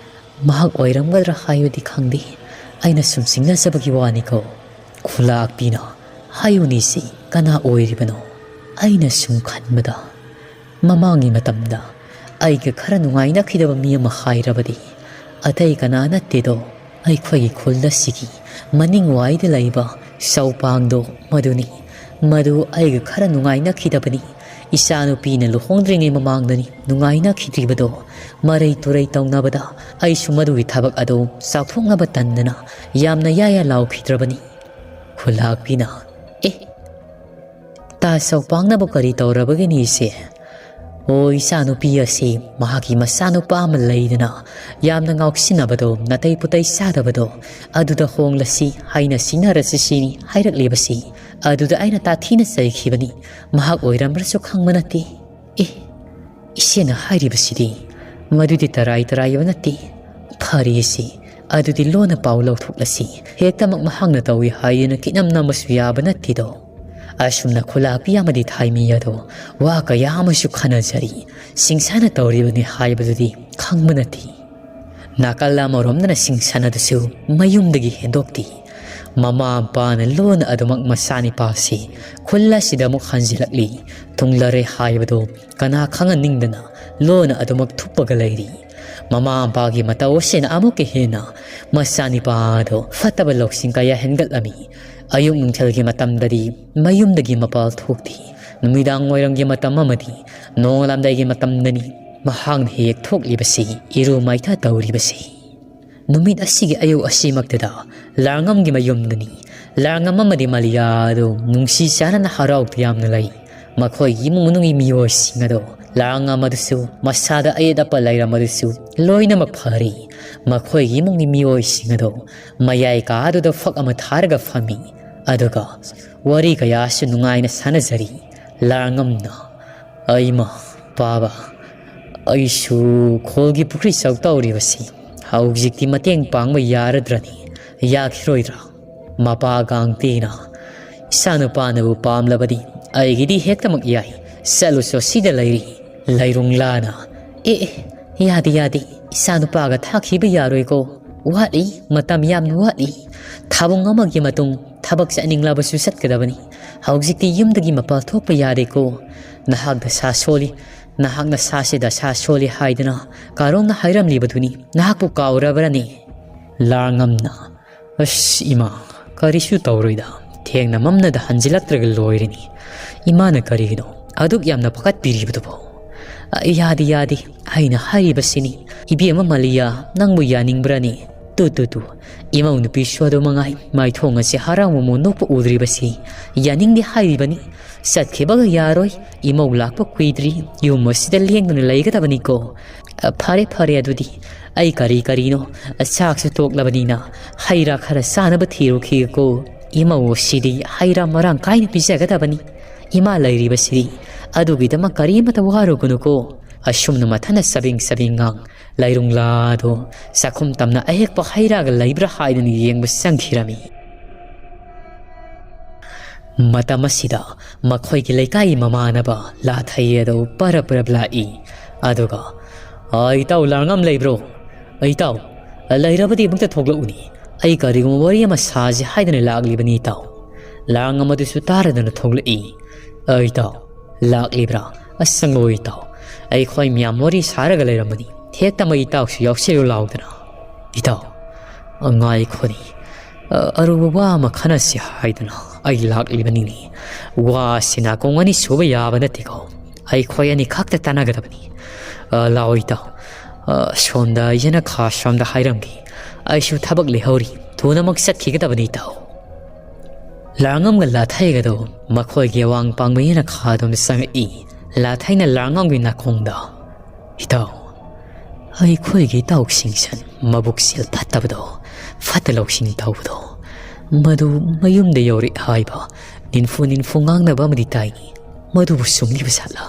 ꯃꯍꯥꯛ ꯑꯣꯏꯔꯝꯒꯗ꯭ꯔꯥ ꯍꯥꯏꯕꯗꯤ ꯈꯪꯗꯦ꯫ ꯑꯩꯅ ꯁꯨꯝ ꯆꯤꯡꯅꯖꯕꯒꯤ ꯋꯥꯅꯤꯀꯣ꯫" ꯈꯨꯂꯥꯛꯄꯤꯅ ꯍꯥꯏꯌꯨꯅꯤꯁꯤ ꯀꯅꯥ ꯑꯣꯏꯔꯤꯕꯅꯣ? ꯑꯩꯅ ꯁꯨꯝ ꯈꯟꯕꯗ, ꯃꯃꯥꯡꯒꯤ ꯃꯇꯝꯗ ꯑꯩꯒ ꯈꯔ ꯅꯨꯡꯉꯥꯏꯅꯈꯤꯗꯕ ꯃꯤ ꯑꯃ ꯍꯥꯏꯔꯕꯗꯤ ꯑꯇꯩ ꯀꯅꯥ ꯅꯠꯇꯦꯗꯣ, ꯑꯩꯈꯣꯏꯒꯤ ꯈꯨꯜ ꯑꯁꯤꯒꯤ ꯃꯅꯤꯡ ꯋꯥꯏꯗ ꯂꯩꯕ ꯆꯧꯄꯥꯡꯗꯣ ꯃꯗꯨꯅꯤ꯫ ꯃꯗꯨ ꯑꯩꯒ ꯈꯔ ꯅꯨꯡꯉꯥꯏꯅꯈꯤꯗꯕꯅꯤ꯫ ꯏꯆꯥꯅꯨꯄꯤꯅ ꯂꯨꯍꯣꯡꯗ꯭ꯔꯤꯉꯩ ꯃꯃꯥꯡꯗꯅꯤ ꯅꯨꯡꯉꯥꯏꯅꯈꯤꯗ꯭ꯔꯤꯕꯗꯣ꯫ ꯃꯔꯩ ꯇꯨꯔꯩ ꯇꯧꯅꯕꯗ ꯑꯩꯁꯨ ꯃꯗꯨꯒꯤ ꯊꯕꯛ ꯑꯗꯨ ꯆꯥꯎꯊꯣꯛꯅꯕ ꯇꯟꯗꯅ ꯌꯥꯝꯅ ꯌꯥ ꯌꯥ ꯂꯥꯎꯈꯤꯗ꯭ꯔꯕꯅꯤ꯫ ꯈꯨꯂꯥꯛꯄꯤꯅ, "ꯑꯦ, ꯇꯥ ꯆꯧꯄꯥꯡꯅꯕꯨ ꯀꯔꯤ ꯇꯧꯔꯕꯒꯦꯅꯦ ꯏꯆꯦ? ꯑꯣ, ꯏꯆꯥꯅꯨꯄꯤ ꯑꯁꯤ ꯃꯍꯥꯛꯀꯤ ꯃꯆꯥꯅꯨꯄꯥ ꯑꯃ ꯂꯩꯗꯅ ꯌꯥꯝꯅ ꯉꯥꯎꯁꯤꯟꯅꯕꯗꯣ, ꯅꯥꯇꯩ ꯄꯨꯇꯩ ꯆꯥꯗꯕꯗꯣ, ꯑꯗꯨꯗ ꯍꯣꯡꯂꯁꯤ ꯍꯥꯏꯅ ꯁꯤꯡꯅꯔꯁꯤ ꯁꯤꯅꯤ ꯍꯥꯏꯔꯛꯂꯤꯕꯁꯤ꯫ ꯑꯗꯨꯗ ꯑꯩꯅ ꯇꯥꯊꯤꯅ ꯆꯩꯈꯤꯕꯅꯤ꯫ ꯃꯍꯥꯛ ꯑꯣꯏꯔꯝꯕ꯭ꯔꯁꯨ ꯈꯪꯕ ꯅꯠꯇꯦ꯫" ꯑꯦ, ꯏꯆꯦꯅ ꯍꯥꯏꯔꯤꯕꯁꯤꯗꯤ ꯃꯗꯨꯗꯤ ꯇꯔꯥꯏ ꯇꯔꯥꯏꯕ ꯅꯠꯇꯦ꯫ ꯐꯔꯦꯁꯤ, ꯑꯗꯨꯗꯤ ꯂꯣꯟꯅ ꯄꯥꯎ ꯂꯧꯊꯣꯛꯂꯁꯤ꯫ ꯍꯦꯛꯇꯃꯛ ꯃꯍꯥꯛꯅ ꯇꯧꯏ ꯍꯥꯏꯗꯨꯅ ꯀꯤꯅꯝ ꯅꯝꯕꯁꯨ ꯌꯥꯕ ꯅꯠꯇꯦꯗꯣ꯫ ꯑꯁꯨꯝꯅ ꯈꯨꯂꯥꯛꯄꯤ ꯑꯃꯗꯤ ꯊꯥꯏꯃꯤ ꯑꯗꯣ ꯋꯥ ꯀꯌꯥ ꯑꯃꯁꯨ ꯈꯟꯅꯖꯔꯤ꯫ ꯁꯤꯡꯁꯥꯅ ꯇꯧꯔꯤꯕꯅꯤ ꯍꯥꯏꯕꯗꯨꯗꯤ ꯈꯪꯕ ꯅꯠꯇꯦ꯫ ꯅꯥꯀꯜ ꯑꯃꯔꯣꯝꯗꯅ ꯁꯤꯡꯁꯥꯅꯗꯨꯁꯨ ꯃꯌꯨꯝꯗꯒꯤ ꯍꯦꯟꯗꯣꯛꯇꯦ꯫ ꯃꯃꯥ ꯃꯄꯥꯅ ꯂꯣꯟꯅ ꯑꯗꯨꯃꯛ ꯃꯆꯥꯅꯤꯄꯥꯁꯤ ꯈꯨꯜ ꯑꯁꯤꯗ ꯑꯃꯨꯛ ꯍꯟꯖꯤꯜꯂꯛꯂꯤ꯫ ꯊꯨꯡꯂꯔꯦ ꯍꯥꯏꯕꯗꯨ ꯀꯅꯥ ꯈꯪꯍꯟꯅꯤꯡꯗꯅ ꯂꯣꯟꯅ ꯑꯗꯨꯃꯛ ꯊꯨꯞꯄꯒ ꯂꯩꯔꯤ꯫ ꯃꯃꯥ ꯃꯄꯥꯒꯤ ꯃꯇꯧ ꯑꯁꯤꯅ ꯑꯃꯨꯛꯀ ꯍꯦꯟꯅ ꯃꯆꯥꯅꯤꯄꯥ ꯑꯗꯨ ꯐꯠꯇꯕ ꯂꯧꯁꯤꯡ ꯀꯌꯥ ꯍꯦꯟꯒꯠꯂꯝꯃꯤ꯫ ꯑꯌꯨꯛ ꯅꯨꯡꯊꯤꯜꯒꯤ ꯃꯇꯝꯗꯗꯤ ꯃꯌꯨꯝꯗꯒꯤ ꯃꯄꯥꯜ ꯊꯣꯛꯇꯦ꯫ ꯅꯨꯃꯤꯗꯥꯡ ꯋꯥꯏꯔꯝꯒꯤ ꯃꯇꯝ ꯑꯃꯗꯤ ꯅꯣꯡꯉꯥꯜꯂꯝꯗꯥꯏꯒꯤ ꯃꯇꯝꯗꯅꯤ ꯃꯍꯥꯛꯅ ꯍꯦꯛ ꯊꯣꯛꯂꯤꯕꯁꯤ, ꯏꯔꯨ ꯃꯥꯏꯊ ꯇꯧꯔꯤꯕꯁꯤ꯫ ꯅꯨꯃꯤꯠ ꯑꯁꯤꯒꯤ ꯑꯌꯨꯛ ꯑꯁꯤꯃꯛꯇꯗ ꯂꯥꯡꯉꯝꯒꯤ ꯃꯌꯨꯝꯗꯅꯤ꯫ ꯂꯥꯡꯉꯝ ꯑꯃꯗꯤ ꯃꯂꯤꯌꯥ ꯑꯗꯨ ꯅꯨꯡꯁꯤ ꯆꯥꯟꯅꯅ ꯍꯔꯥꯎ ꯇꯌꯥꯝꯅ ꯂꯩ꯫ ꯃꯈꯣꯏꯒꯤ ꯏꯃꯨꯡ ꯃꯅꯨꯡꯒꯤ ꯃꯤꯑꯣꯏꯁꯤꯡ ꯑꯗꯨ ꯂꯥꯡꯉꯝ ꯑꯗꯨꯁꯨ ꯃꯁꯥꯗ ꯑꯌꯦꯠ ꯑꯄꯟ ꯂꯩꯔꯝꯕꯗꯨꯁꯨ ꯂꯣꯏꯅꯃꯛ ꯐꯔꯤ꯫ ꯃꯈꯣꯏꯒꯤ ꯏꯃꯨꯡꯒꯤ ꯃꯤꯑꯣꯏꯁꯤꯡ ꯑꯗꯨ ꯃꯌꯥꯏ ꯀꯥ ꯑꯗꯨꯗ ꯐꯛ ꯑꯃ ꯊꯥꯔꯒ ꯐꯝꯃꯤ꯫ ꯑꯗꯨꯒ ꯋꯥꯔꯤ ꯀꯌꯥꯁꯨ ꯅꯨꯡꯉꯥꯏꯅ ꯁꯥꯟꯅꯖꯔꯤ꯫ ꯂꯥꯡꯉꯝꯅ, "ꯑꯩꯃ, ꯄꯥꯕ, ꯑꯩꯁꯨ ꯈꯣꯜꯒꯤ ꯄꯨꯈ꯭ꯔꯤ ꯆꯧ ꯇꯧꯔꯤꯕꯁꯤ ꯍꯧꯖꯤꯛꯇꯤ ꯃꯇꯦꯡ ꯄꯥꯡꯕ ꯌꯥꯔꯗ꯭ꯔꯅꯤ? ꯌꯥꯈꯤꯔꯣꯏꯗ꯭ꯔꯥ? ꯃꯄꯥ ꯒꯥꯡꯇꯦꯅ ꯏꯆꯥꯅꯨꯄꯥꯅꯕꯨ ꯄꯥꯝꯂꯕꯗꯤ ꯑꯩꯒꯤꯗꯤ ꯍꯦꯛꯇꯃꯛ ꯌꯥꯏ꯫ ꯆꯠꯂꯨꯁꯨ ꯁꯤꯗ ꯂꯩꯔꯤ꯫ ꯂꯩꯔꯨꯡꯂꯥꯅ, "ꯑꯦ, ꯑꯦ, ꯌꯥꯗꯦ, ꯌꯥꯗꯦ, ꯏꯆꯥꯅꯨꯄꯥꯒ ꯊꯥꯈꯤꯕ ꯌꯥꯔꯣꯏꯀꯣ꯫ ꯋꯥꯠꯂꯤ, ꯃꯇꯝ ꯌꯥꯝꯅ ꯋꯥꯠꯂꯤ꯫ ꯊꯥꯕꯨꯡ ꯑꯃꯒꯤ ꯃꯇꯨꯡ ꯊꯕꯛ ꯆꯠꯅꯤꯡꯂꯕꯁꯨ ꯆꯠꯀꯗꯕꯅꯤ꯫ ꯍꯧꯖꯤꯛꯇꯤ ꯌꯨꯝꯗꯒꯤ ꯃꯄꯥꯟ ꯊꯣꯛꯄ ꯌꯥꯗꯦꯀꯣ꯫ ꯅꯍꯥꯛ ꯗꯁꯥ ꯁꯣꯜꯂꯤ, ꯅꯍꯥꯛ ꯅꯁꯥꯁꯦ ꯗꯁꯥ ꯁꯣꯜꯂꯤ ꯍꯥꯏꯗꯨꯅ ꯀꯥꯔꯣꯡꯅ ꯍꯥꯏꯔꯝꯂꯤꯕꯗꯨꯅꯤ꯫ ꯅꯍꯥꯛꯄꯨ ꯀꯥꯎꯔꯕ꯭ꯔꯅꯦ?" ꯂꯥꯡꯉꯝꯅ, "ꯑꯁ ꯏꯃꯥ, ꯀꯔꯤꯁꯨ ꯇꯧꯔꯣꯏꯗ꯫ ꯊꯦꯡꯅ ꯃꯝꯅꯗ ꯍꯟꯖꯤꯜꯂꯛꯇ꯭ꯔꯒ ꯂꯣꯏꯔꯅꯤ꯫ ꯏꯃꯥꯅ ꯀꯔꯤꯒꯤꯅꯣ ꯑꯗꯨꯛ ꯌꯥꯝꯅ ꯄꯥꯈꯠꯄꯤꯔꯤꯕꯗꯨꯕꯣ?" "ꯑ, ꯌꯥꯗꯦ, ꯌꯥꯗꯦ꯫ ꯑꯩꯅ ꯍꯥꯏꯔꯤꯕꯁꯤꯅꯤ꯫ ꯏꯕꯦꯝꯃ ꯃꯂꯤꯌꯥ, ꯅꯪꯕꯨ ꯌꯥꯅꯤꯡꯕ꯭ꯔꯅꯤ? ꯇꯨ, ꯇꯨ, ꯇꯨ꯫ ꯏꯃꯧ ꯅꯨꯄꯤꯁꯨ ꯑꯗꯨ ꯃꯉꯥꯏ꯫ ꯃꯥꯏꯊꯣꯡ ꯑꯁꯤ ꯍꯔꯥꯎ ꯃꯃꯣꯟ ꯅꯣꯛꯄ ꯎꯗ꯭ꯔꯤꯕꯁꯤ ꯌꯥꯅꯤꯡꯗꯦ ꯍꯥꯏꯔꯤꯕꯅꯤ꯫ ꯆꯠꯈꯤꯕꯒ ꯌꯥꯔꯣꯏ꯫ ꯏꯃꯧ ꯂꯥꯛꯄ ꯀꯨꯏꯗ꯭ꯔꯤ꯫ ꯌꯨꯝ ꯑꯁꯤꯗ ꯂꯦꯡꯗꯅ ꯂꯩꯒꯗꯕꯅꯤꯀꯣ꯫ ꯑ, ꯐꯔꯦ, ꯐꯔꯦ ꯑꯗꯨꯗꯤ꯫ ꯑꯩ ꯀꯔꯤ ꯀꯔꯤꯅꯣ, ꯑ, ꯆꯥꯛꯁꯨ ꯇꯣꯛꯂꯕꯅꯤꯅ ꯍꯩ ꯔꯥ ꯈꯔ ꯆꯥꯅꯕ ꯊꯤꯔꯨꯈꯤꯒꯦꯀꯣ꯫ ꯏꯃꯧ ꯑꯁꯤꯗꯤ ꯍꯩ ꯔꯥ ꯃꯔꯥꯡ ꯀꯥꯏꯅ ꯄꯤꯖꯒꯗꯕꯅꯤ꯫ ꯏꯃꯥ ꯂꯩꯔꯤꯕꯁꯤꯗꯤ꯫ ꯑꯗꯨꯒꯤꯗꯃꯛ ꯀꯔꯤꯃꯇ ꯋꯥꯔꯨꯒꯅꯨꯀꯣ꯫" ꯑꯁꯨꯝꯅ ꯃꯊꯟꯇ ꯆꯕꯦꯡ ꯆꯕꯦꯡ ꯉꯥꯡ ꯂꯩꯔꯨꯡꯂꯥꯗꯣ ꯆꯥꯛꯈꯨꯝ ꯇꯝꯅ ꯑꯍꯦꯛꯄ ꯍꯩ ꯔꯥꯒ ꯂꯩꯕ꯭ꯔꯥ ꯍꯥꯏꯗꯨꯅ ꯌꯦꯡꯕ ꯆꯪꯈꯤꯔꯝꯃꯤ꯫ ꯃꯇꯝ ꯑꯁꯤꯗ ꯃꯈꯣꯏꯒꯤ ꯂꯩꯀꯥꯏꯒꯤ ꯃꯃꯥꯟꯅꯕ ꯂꯥꯊꯩ ꯑꯗꯨ ꯄꯔꯞ ꯄꯔꯞ ꯂꯥꯛꯏ꯫ ꯑꯗꯨꯒ, "ꯑ, ꯏꯇꯥꯎ ꯂꯥꯡꯉꯝ ꯂꯩꯕ꯭ꯔꯣ? ꯏꯇꯥꯎ, ꯂꯩꯔꯕꯗꯤ ꯑꯃꯨꯛꯇ ꯊꯣꯛꯂꯛꯎꯅꯤ꯫ ꯑꯩ ꯀꯔꯤꯒꯨꯝꯕ ꯋꯥꯔꯤ ꯑꯃ ꯁꯥꯁꯤ ꯍꯥꯏꯗꯨꯅ ꯂꯥꯛꯂꯤꯕꯅꯤ ꯏꯇꯥꯎ꯫" ꯂꯥꯡꯉꯝ ꯑꯗꯨꯁꯨ ꯇꯥꯔꯗꯅ ꯊꯣꯛꯂꯛꯏ꯫ "ꯑ, ꯏꯇꯥꯎ, ꯂꯥꯛꯂꯤꯕ꯭ꯔꯥ? ꯑꯁ, ꯆꯪꯂꯛꯑꯣ ꯏꯇꯥꯎ꯫ ꯑꯩꯈꯣꯏ ꯃꯌꯥꯝ ꯋꯥꯔꯤ ꯁꯥꯔꯒ ꯂꯩꯔꯝꯕꯅꯤ꯫ ꯍꯦꯛꯇ ꯃꯩ ꯏꯇꯥꯎꯁꯨ ꯌꯥꯎꯁꯤꯜꯂꯨ ꯂꯥꯎꯗꯅ꯫" "ꯏꯇꯥꯎ, ꯉꯥꯏꯈꯣꯅꯤ꯫ ꯑ, ꯑꯔꯨꯕ ꯋꯥ ꯑꯃ ꯈꯟꯅꯁꯤ ꯍꯥꯏꯗꯨꯅ ꯑꯩ ꯂꯥꯛꯂꯤꯕꯅꯤꯅꯦ꯫ ꯋꯥ ꯑꯁꯤ ꯅꯥꯀꯣꯡ ꯑꯅꯤ ꯁꯨꯕ ꯌꯥꯕ ꯅꯠꯇꯦꯀꯣ꯫ ꯑꯩꯈꯣꯏ ꯑꯅꯤꯈꯛꯇ ꯇꯥꯟꯅꯒꯗꯕꯅꯤ꯫ ꯑ, ꯂꯥꯛꯑꯣ ꯏꯇꯥꯎ꯫ ꯑ, ꯁꯣꯝꯗ ꯌꯦꯅꯈꯥ ꯁꯣꯝꯗ ꯍꯥꯏꯔꯝꯒꯦ꯫ ꯑꯩꯁꯨ ꯊꯕꯛ ꯂꯩꯍꯧꯔꯤ꯫ ꯊꯨꯅꯃꯛ ꯆꯠꯈꯤꯒꯗꯕꯅꯤ ꯏꯇꯥꯎ꯫" ꯂꯥꯡꯉꯝꯒ ꯂꯥꯊꯩꯒꯗꯣ ꯃꯈꯣꯏꯒꯤ ꯑꯋꯥꯡ ꯄꯥꯡꯕ ꯌꯦꯅꯈꯥꯗꯣꯝꯗ ꯆꯪꯉꯛꯏ꯫ ꯂꯥꯊꯩꯅ ꯂꯥꯡꯉꯝꯒꯤ ꯅꯥꯀꯣꯡꯗ, "ꯏꯇꯥꯎ, ꯑꯩꯈꯣꯏꯒꯤ ꯏꯇꯥꯎꯁꯤꯡꯁꯟ ꯃꯕꯨꯛꯆꯦꯜ ꯐꯠꯇꯕꯗꯣ, ꯐꯠꯇ ꯂꯧꯁꯤꯡ ꯇꯧꯕꯗꯣ, ꯃꯗꯨ ꯃꯌꯨꯝꯗ ꯌꯧꯔꯛꯑꯦ ꯍꯥꯏꯕ ꯅꯤꯟꯐꯨ ꯅꯤꯟꯐꯨ ꯉꯥꯡꯅꯕ ꯑꯃꯗꯤ ꯇꯥꯏꯅꯤ꯫ ꯃꯗꯨꯕꯨ ꯆꯨꯝꯂꯤꯕ ꯖꯥꯠꯂꯥ?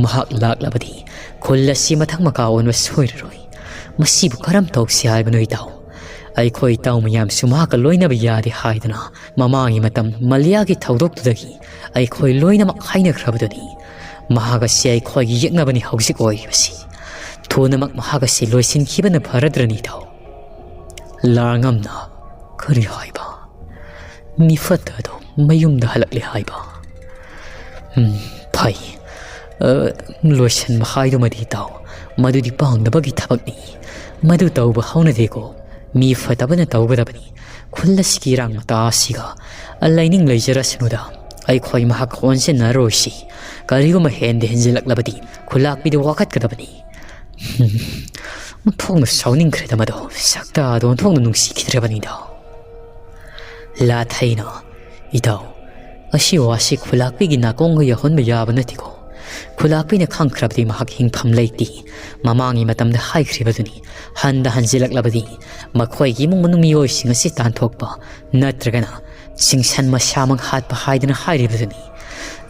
ꯃꯍꯥꯛ ꯂꯥꯛꯂꯕꯗꯤ ꯈꯨꯜ ꯑꯁꯤ ꯃꯊꯛ ꯃꯈꯥ ꯑꯣꯟꯕ ꯁꯣꯏꯔꯔꯣꯏ꯫ ꯃꯁꯤꯕꯨ ꯀꯔꯝ ꯇꯧꯁꯤ ꯍꯥꯏꯕꯅꯣ ꯏꯇꯥꯎ? ꯑꯩꯈꯣꯏ ꯏꯇꯥꯎ ꯃꯌꯥꯝꯁꯨ ꯃꯍꯥꯛꯀ ꯂꯣꯏꯅꯕ ꯌꯥꯗꯦ ꯍꯥꯏꯗꯨꯅ ꯃꯃꯥꯡꯒꯤ ꯃꯇꯝ ꯃꯂꯤꯌꯥꯒꯤ ꯊꯧꯗꯣꯛꯇꯨꯗꯒꯤ ꯑꯩꯈꯣꯏ ꯂꯣꯏꯅꯃꯛ ꯍꯥꯏꯅꯈ꯭ꯔꯕꯗꯨꯅꯤ꯫ ꯃꯍꯥꯛ ꯑꯁꯤ ꯑꯩꯈꯣꯏꯒꯤ ꯌꯦꯛꯅꯕꯅꯤ ꯍꯧꯖꯤꯛ ꯑꯣꯏꯔꯤꯕꯁꯤ꯫ ꯊꯨꯅꯃꯛ ꯃꯍꯥꯛ ꯑꯁꯤ ꯂꯣꯏꯁꯤꯟꯈꯤꯕꯅ ꯐꯔꯗ꯭ꯔꯅꯤ ꯏꯇꯥꯎ꯫ ꯂꯥꯡꯉꯝꯅ ꯀꯔꯤ ꯍꯥꯏꯕ? ꯃꯤ ꯐꯠꯇ ꯑꯗꯨ ꯃꯌꯨꯝꯗ ꯍꯜꯂꯛꯂꯦ ꯍꯥꯏꯕ? ꯎꯝ, ꯐꯩ꯫ ꯑ, ꯂꯣꯏꯁꯤꯟꯕ ꯍꯥꯏꯗꯨꯃꯗꯤ ꯏꯇꯥꯎ, ꯃꯗꯨꯗꯤ ꯄꯥꯡꯗꯕꯒꯤ ꯊꯕꯛꯅꯤ꯫ ꯃꯗꯨ ꯇꯧꯕ ꯍꯧꯅꯗꯦꯀꯣ꯫ ꯃꯤ ꯐꯠꯇꯕꯅ ꯇꯧꯒꯗꯕꯅꯤ꯫ ꯈꯨꯜ ꯑꯁꯤꯒꯤ ꯏꯔꯥꯡ ꯃꯇꯥ ꯑꯁꯤꯒ ꯂꯩꯅꯤꯡ ꯂꯩꯖꯔꯁꯅꯨꯗ꯫ ꯑꯩꯈꯣꯏ ꯃꯍꯥꯛ ꯑꯣꯟꯁꯤꯟꯅꯔꯣꯏꯁꯤ꯫ ꯀꯔꯤꯒꯨꯝꯕ ꯍꯦꯟꯗ ꯍꯦꯟꯖꯤꯜꯂꯛꯂꯕꯗꯤ ꯈꯨꯜꯂꯥꯛꯄꯤꯗꯨ ꯋꯥꯀꯠꯀꯗꯕꯅꯤ꯫ ꯍꯨꯝ, ꯑꯣꯟꯊꯣꯛꯅ ꯁꯥꯎꯅꯤꯡꯈ꯭ꯔꯦꯗ ꯃꯗꯣ꯫ ꯁꯛꯇꯥꯗꯣ ꯑꯣꯟꯊꯣꯛꯅ ꯅꯨꯡꯁꯤꯈꯤꯗ꯭ꯔꯕꯅꯤꯗ꯫ ꯂꯥꯊꯩꯅ, "ꯏꯇꯥꯎ, ꯑꯁꯤ ꯋꯥꯁꯤ ꯈꯨꯜꯂꯥꯛꯄꯤꯒꯤ ꯅꯥꯀꯣꯡꯒ ꯌꯧꯍꯟꯕ ꯌꯥꯕ ꯅꯠꯇꯦꯀꯣ꯫ ꯈꯨꯜꯂꯥꯛꯄꯤꯅ ꯈꯪꯈ꯭ꯔꯕꯗꯤ ꯃꯍꯥꯛ ꯍꯤꯡꯐꯝ ꯂꯩꯇꯦ꯫ ꯃꯃꯥꯡꯒꯤ ꯃꯇꯝꯗ ꯍꯥꯏꯈ꯭ꯔꯤꯕꯗꯨꯅꯤ, ꯍꯟꯗ ꯍꯟꯖꯤꯜꯂꯛꯂꯕꯗꯤ ꯃꯈꯣꯏꯒꯤ ꯏꯃꯨꯡ ꯃꯅꯨꯡ ꯃꯤꯑꯣꯏꯁꯤꯡ ꯑꯁꯤ ꯇꯥꯟꯊꯣꯛꯄ ꯅꯠꯇ꯭ꯔꯒꯅ ꯁꯤꯡꯁꯟ ꯃꯁꯥꯃꯛ ꯍꯥꯠꯄ ꯍꯥꯏꯗꯅ ꯍꯥꯏꯔꯤꯕꯗꯨꯅꯤ꯫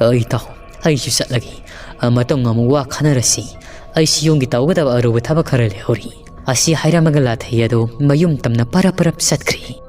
ꯑ, ꯏꯇꯥꯎ, ꯑꯩꯁꯨ ꯆꯠꯂꯒꯦ꯫ ꯑ, ꯃꯇꯨꯡ ꯑꯃꯨꯛ ꯋꯥ ꯈꯟꯅꯔꯁꯤ꯫ ꯑꯩꯁꯨ ꯌꯨꯝꯒꯤ ꯇꯧꯒꯗꯕ ꯑꯔꯨꯕ ꯊꯕꯛ ꯈꯔ ꯂꯩꯍꯧꯔꯤ꯫" ꯑꯁꯤ ꯍꯥꯏꯔꯝꯃꯒ ꯂꯥꯊꯩ ꯑꯗꯨ ꯃꯌꯨꯝ ꯇꯝꯅ ꯄꯔꯞ ꯄꯔꯞ ꯆꯠꯈ꯭ꯔꯦ꯫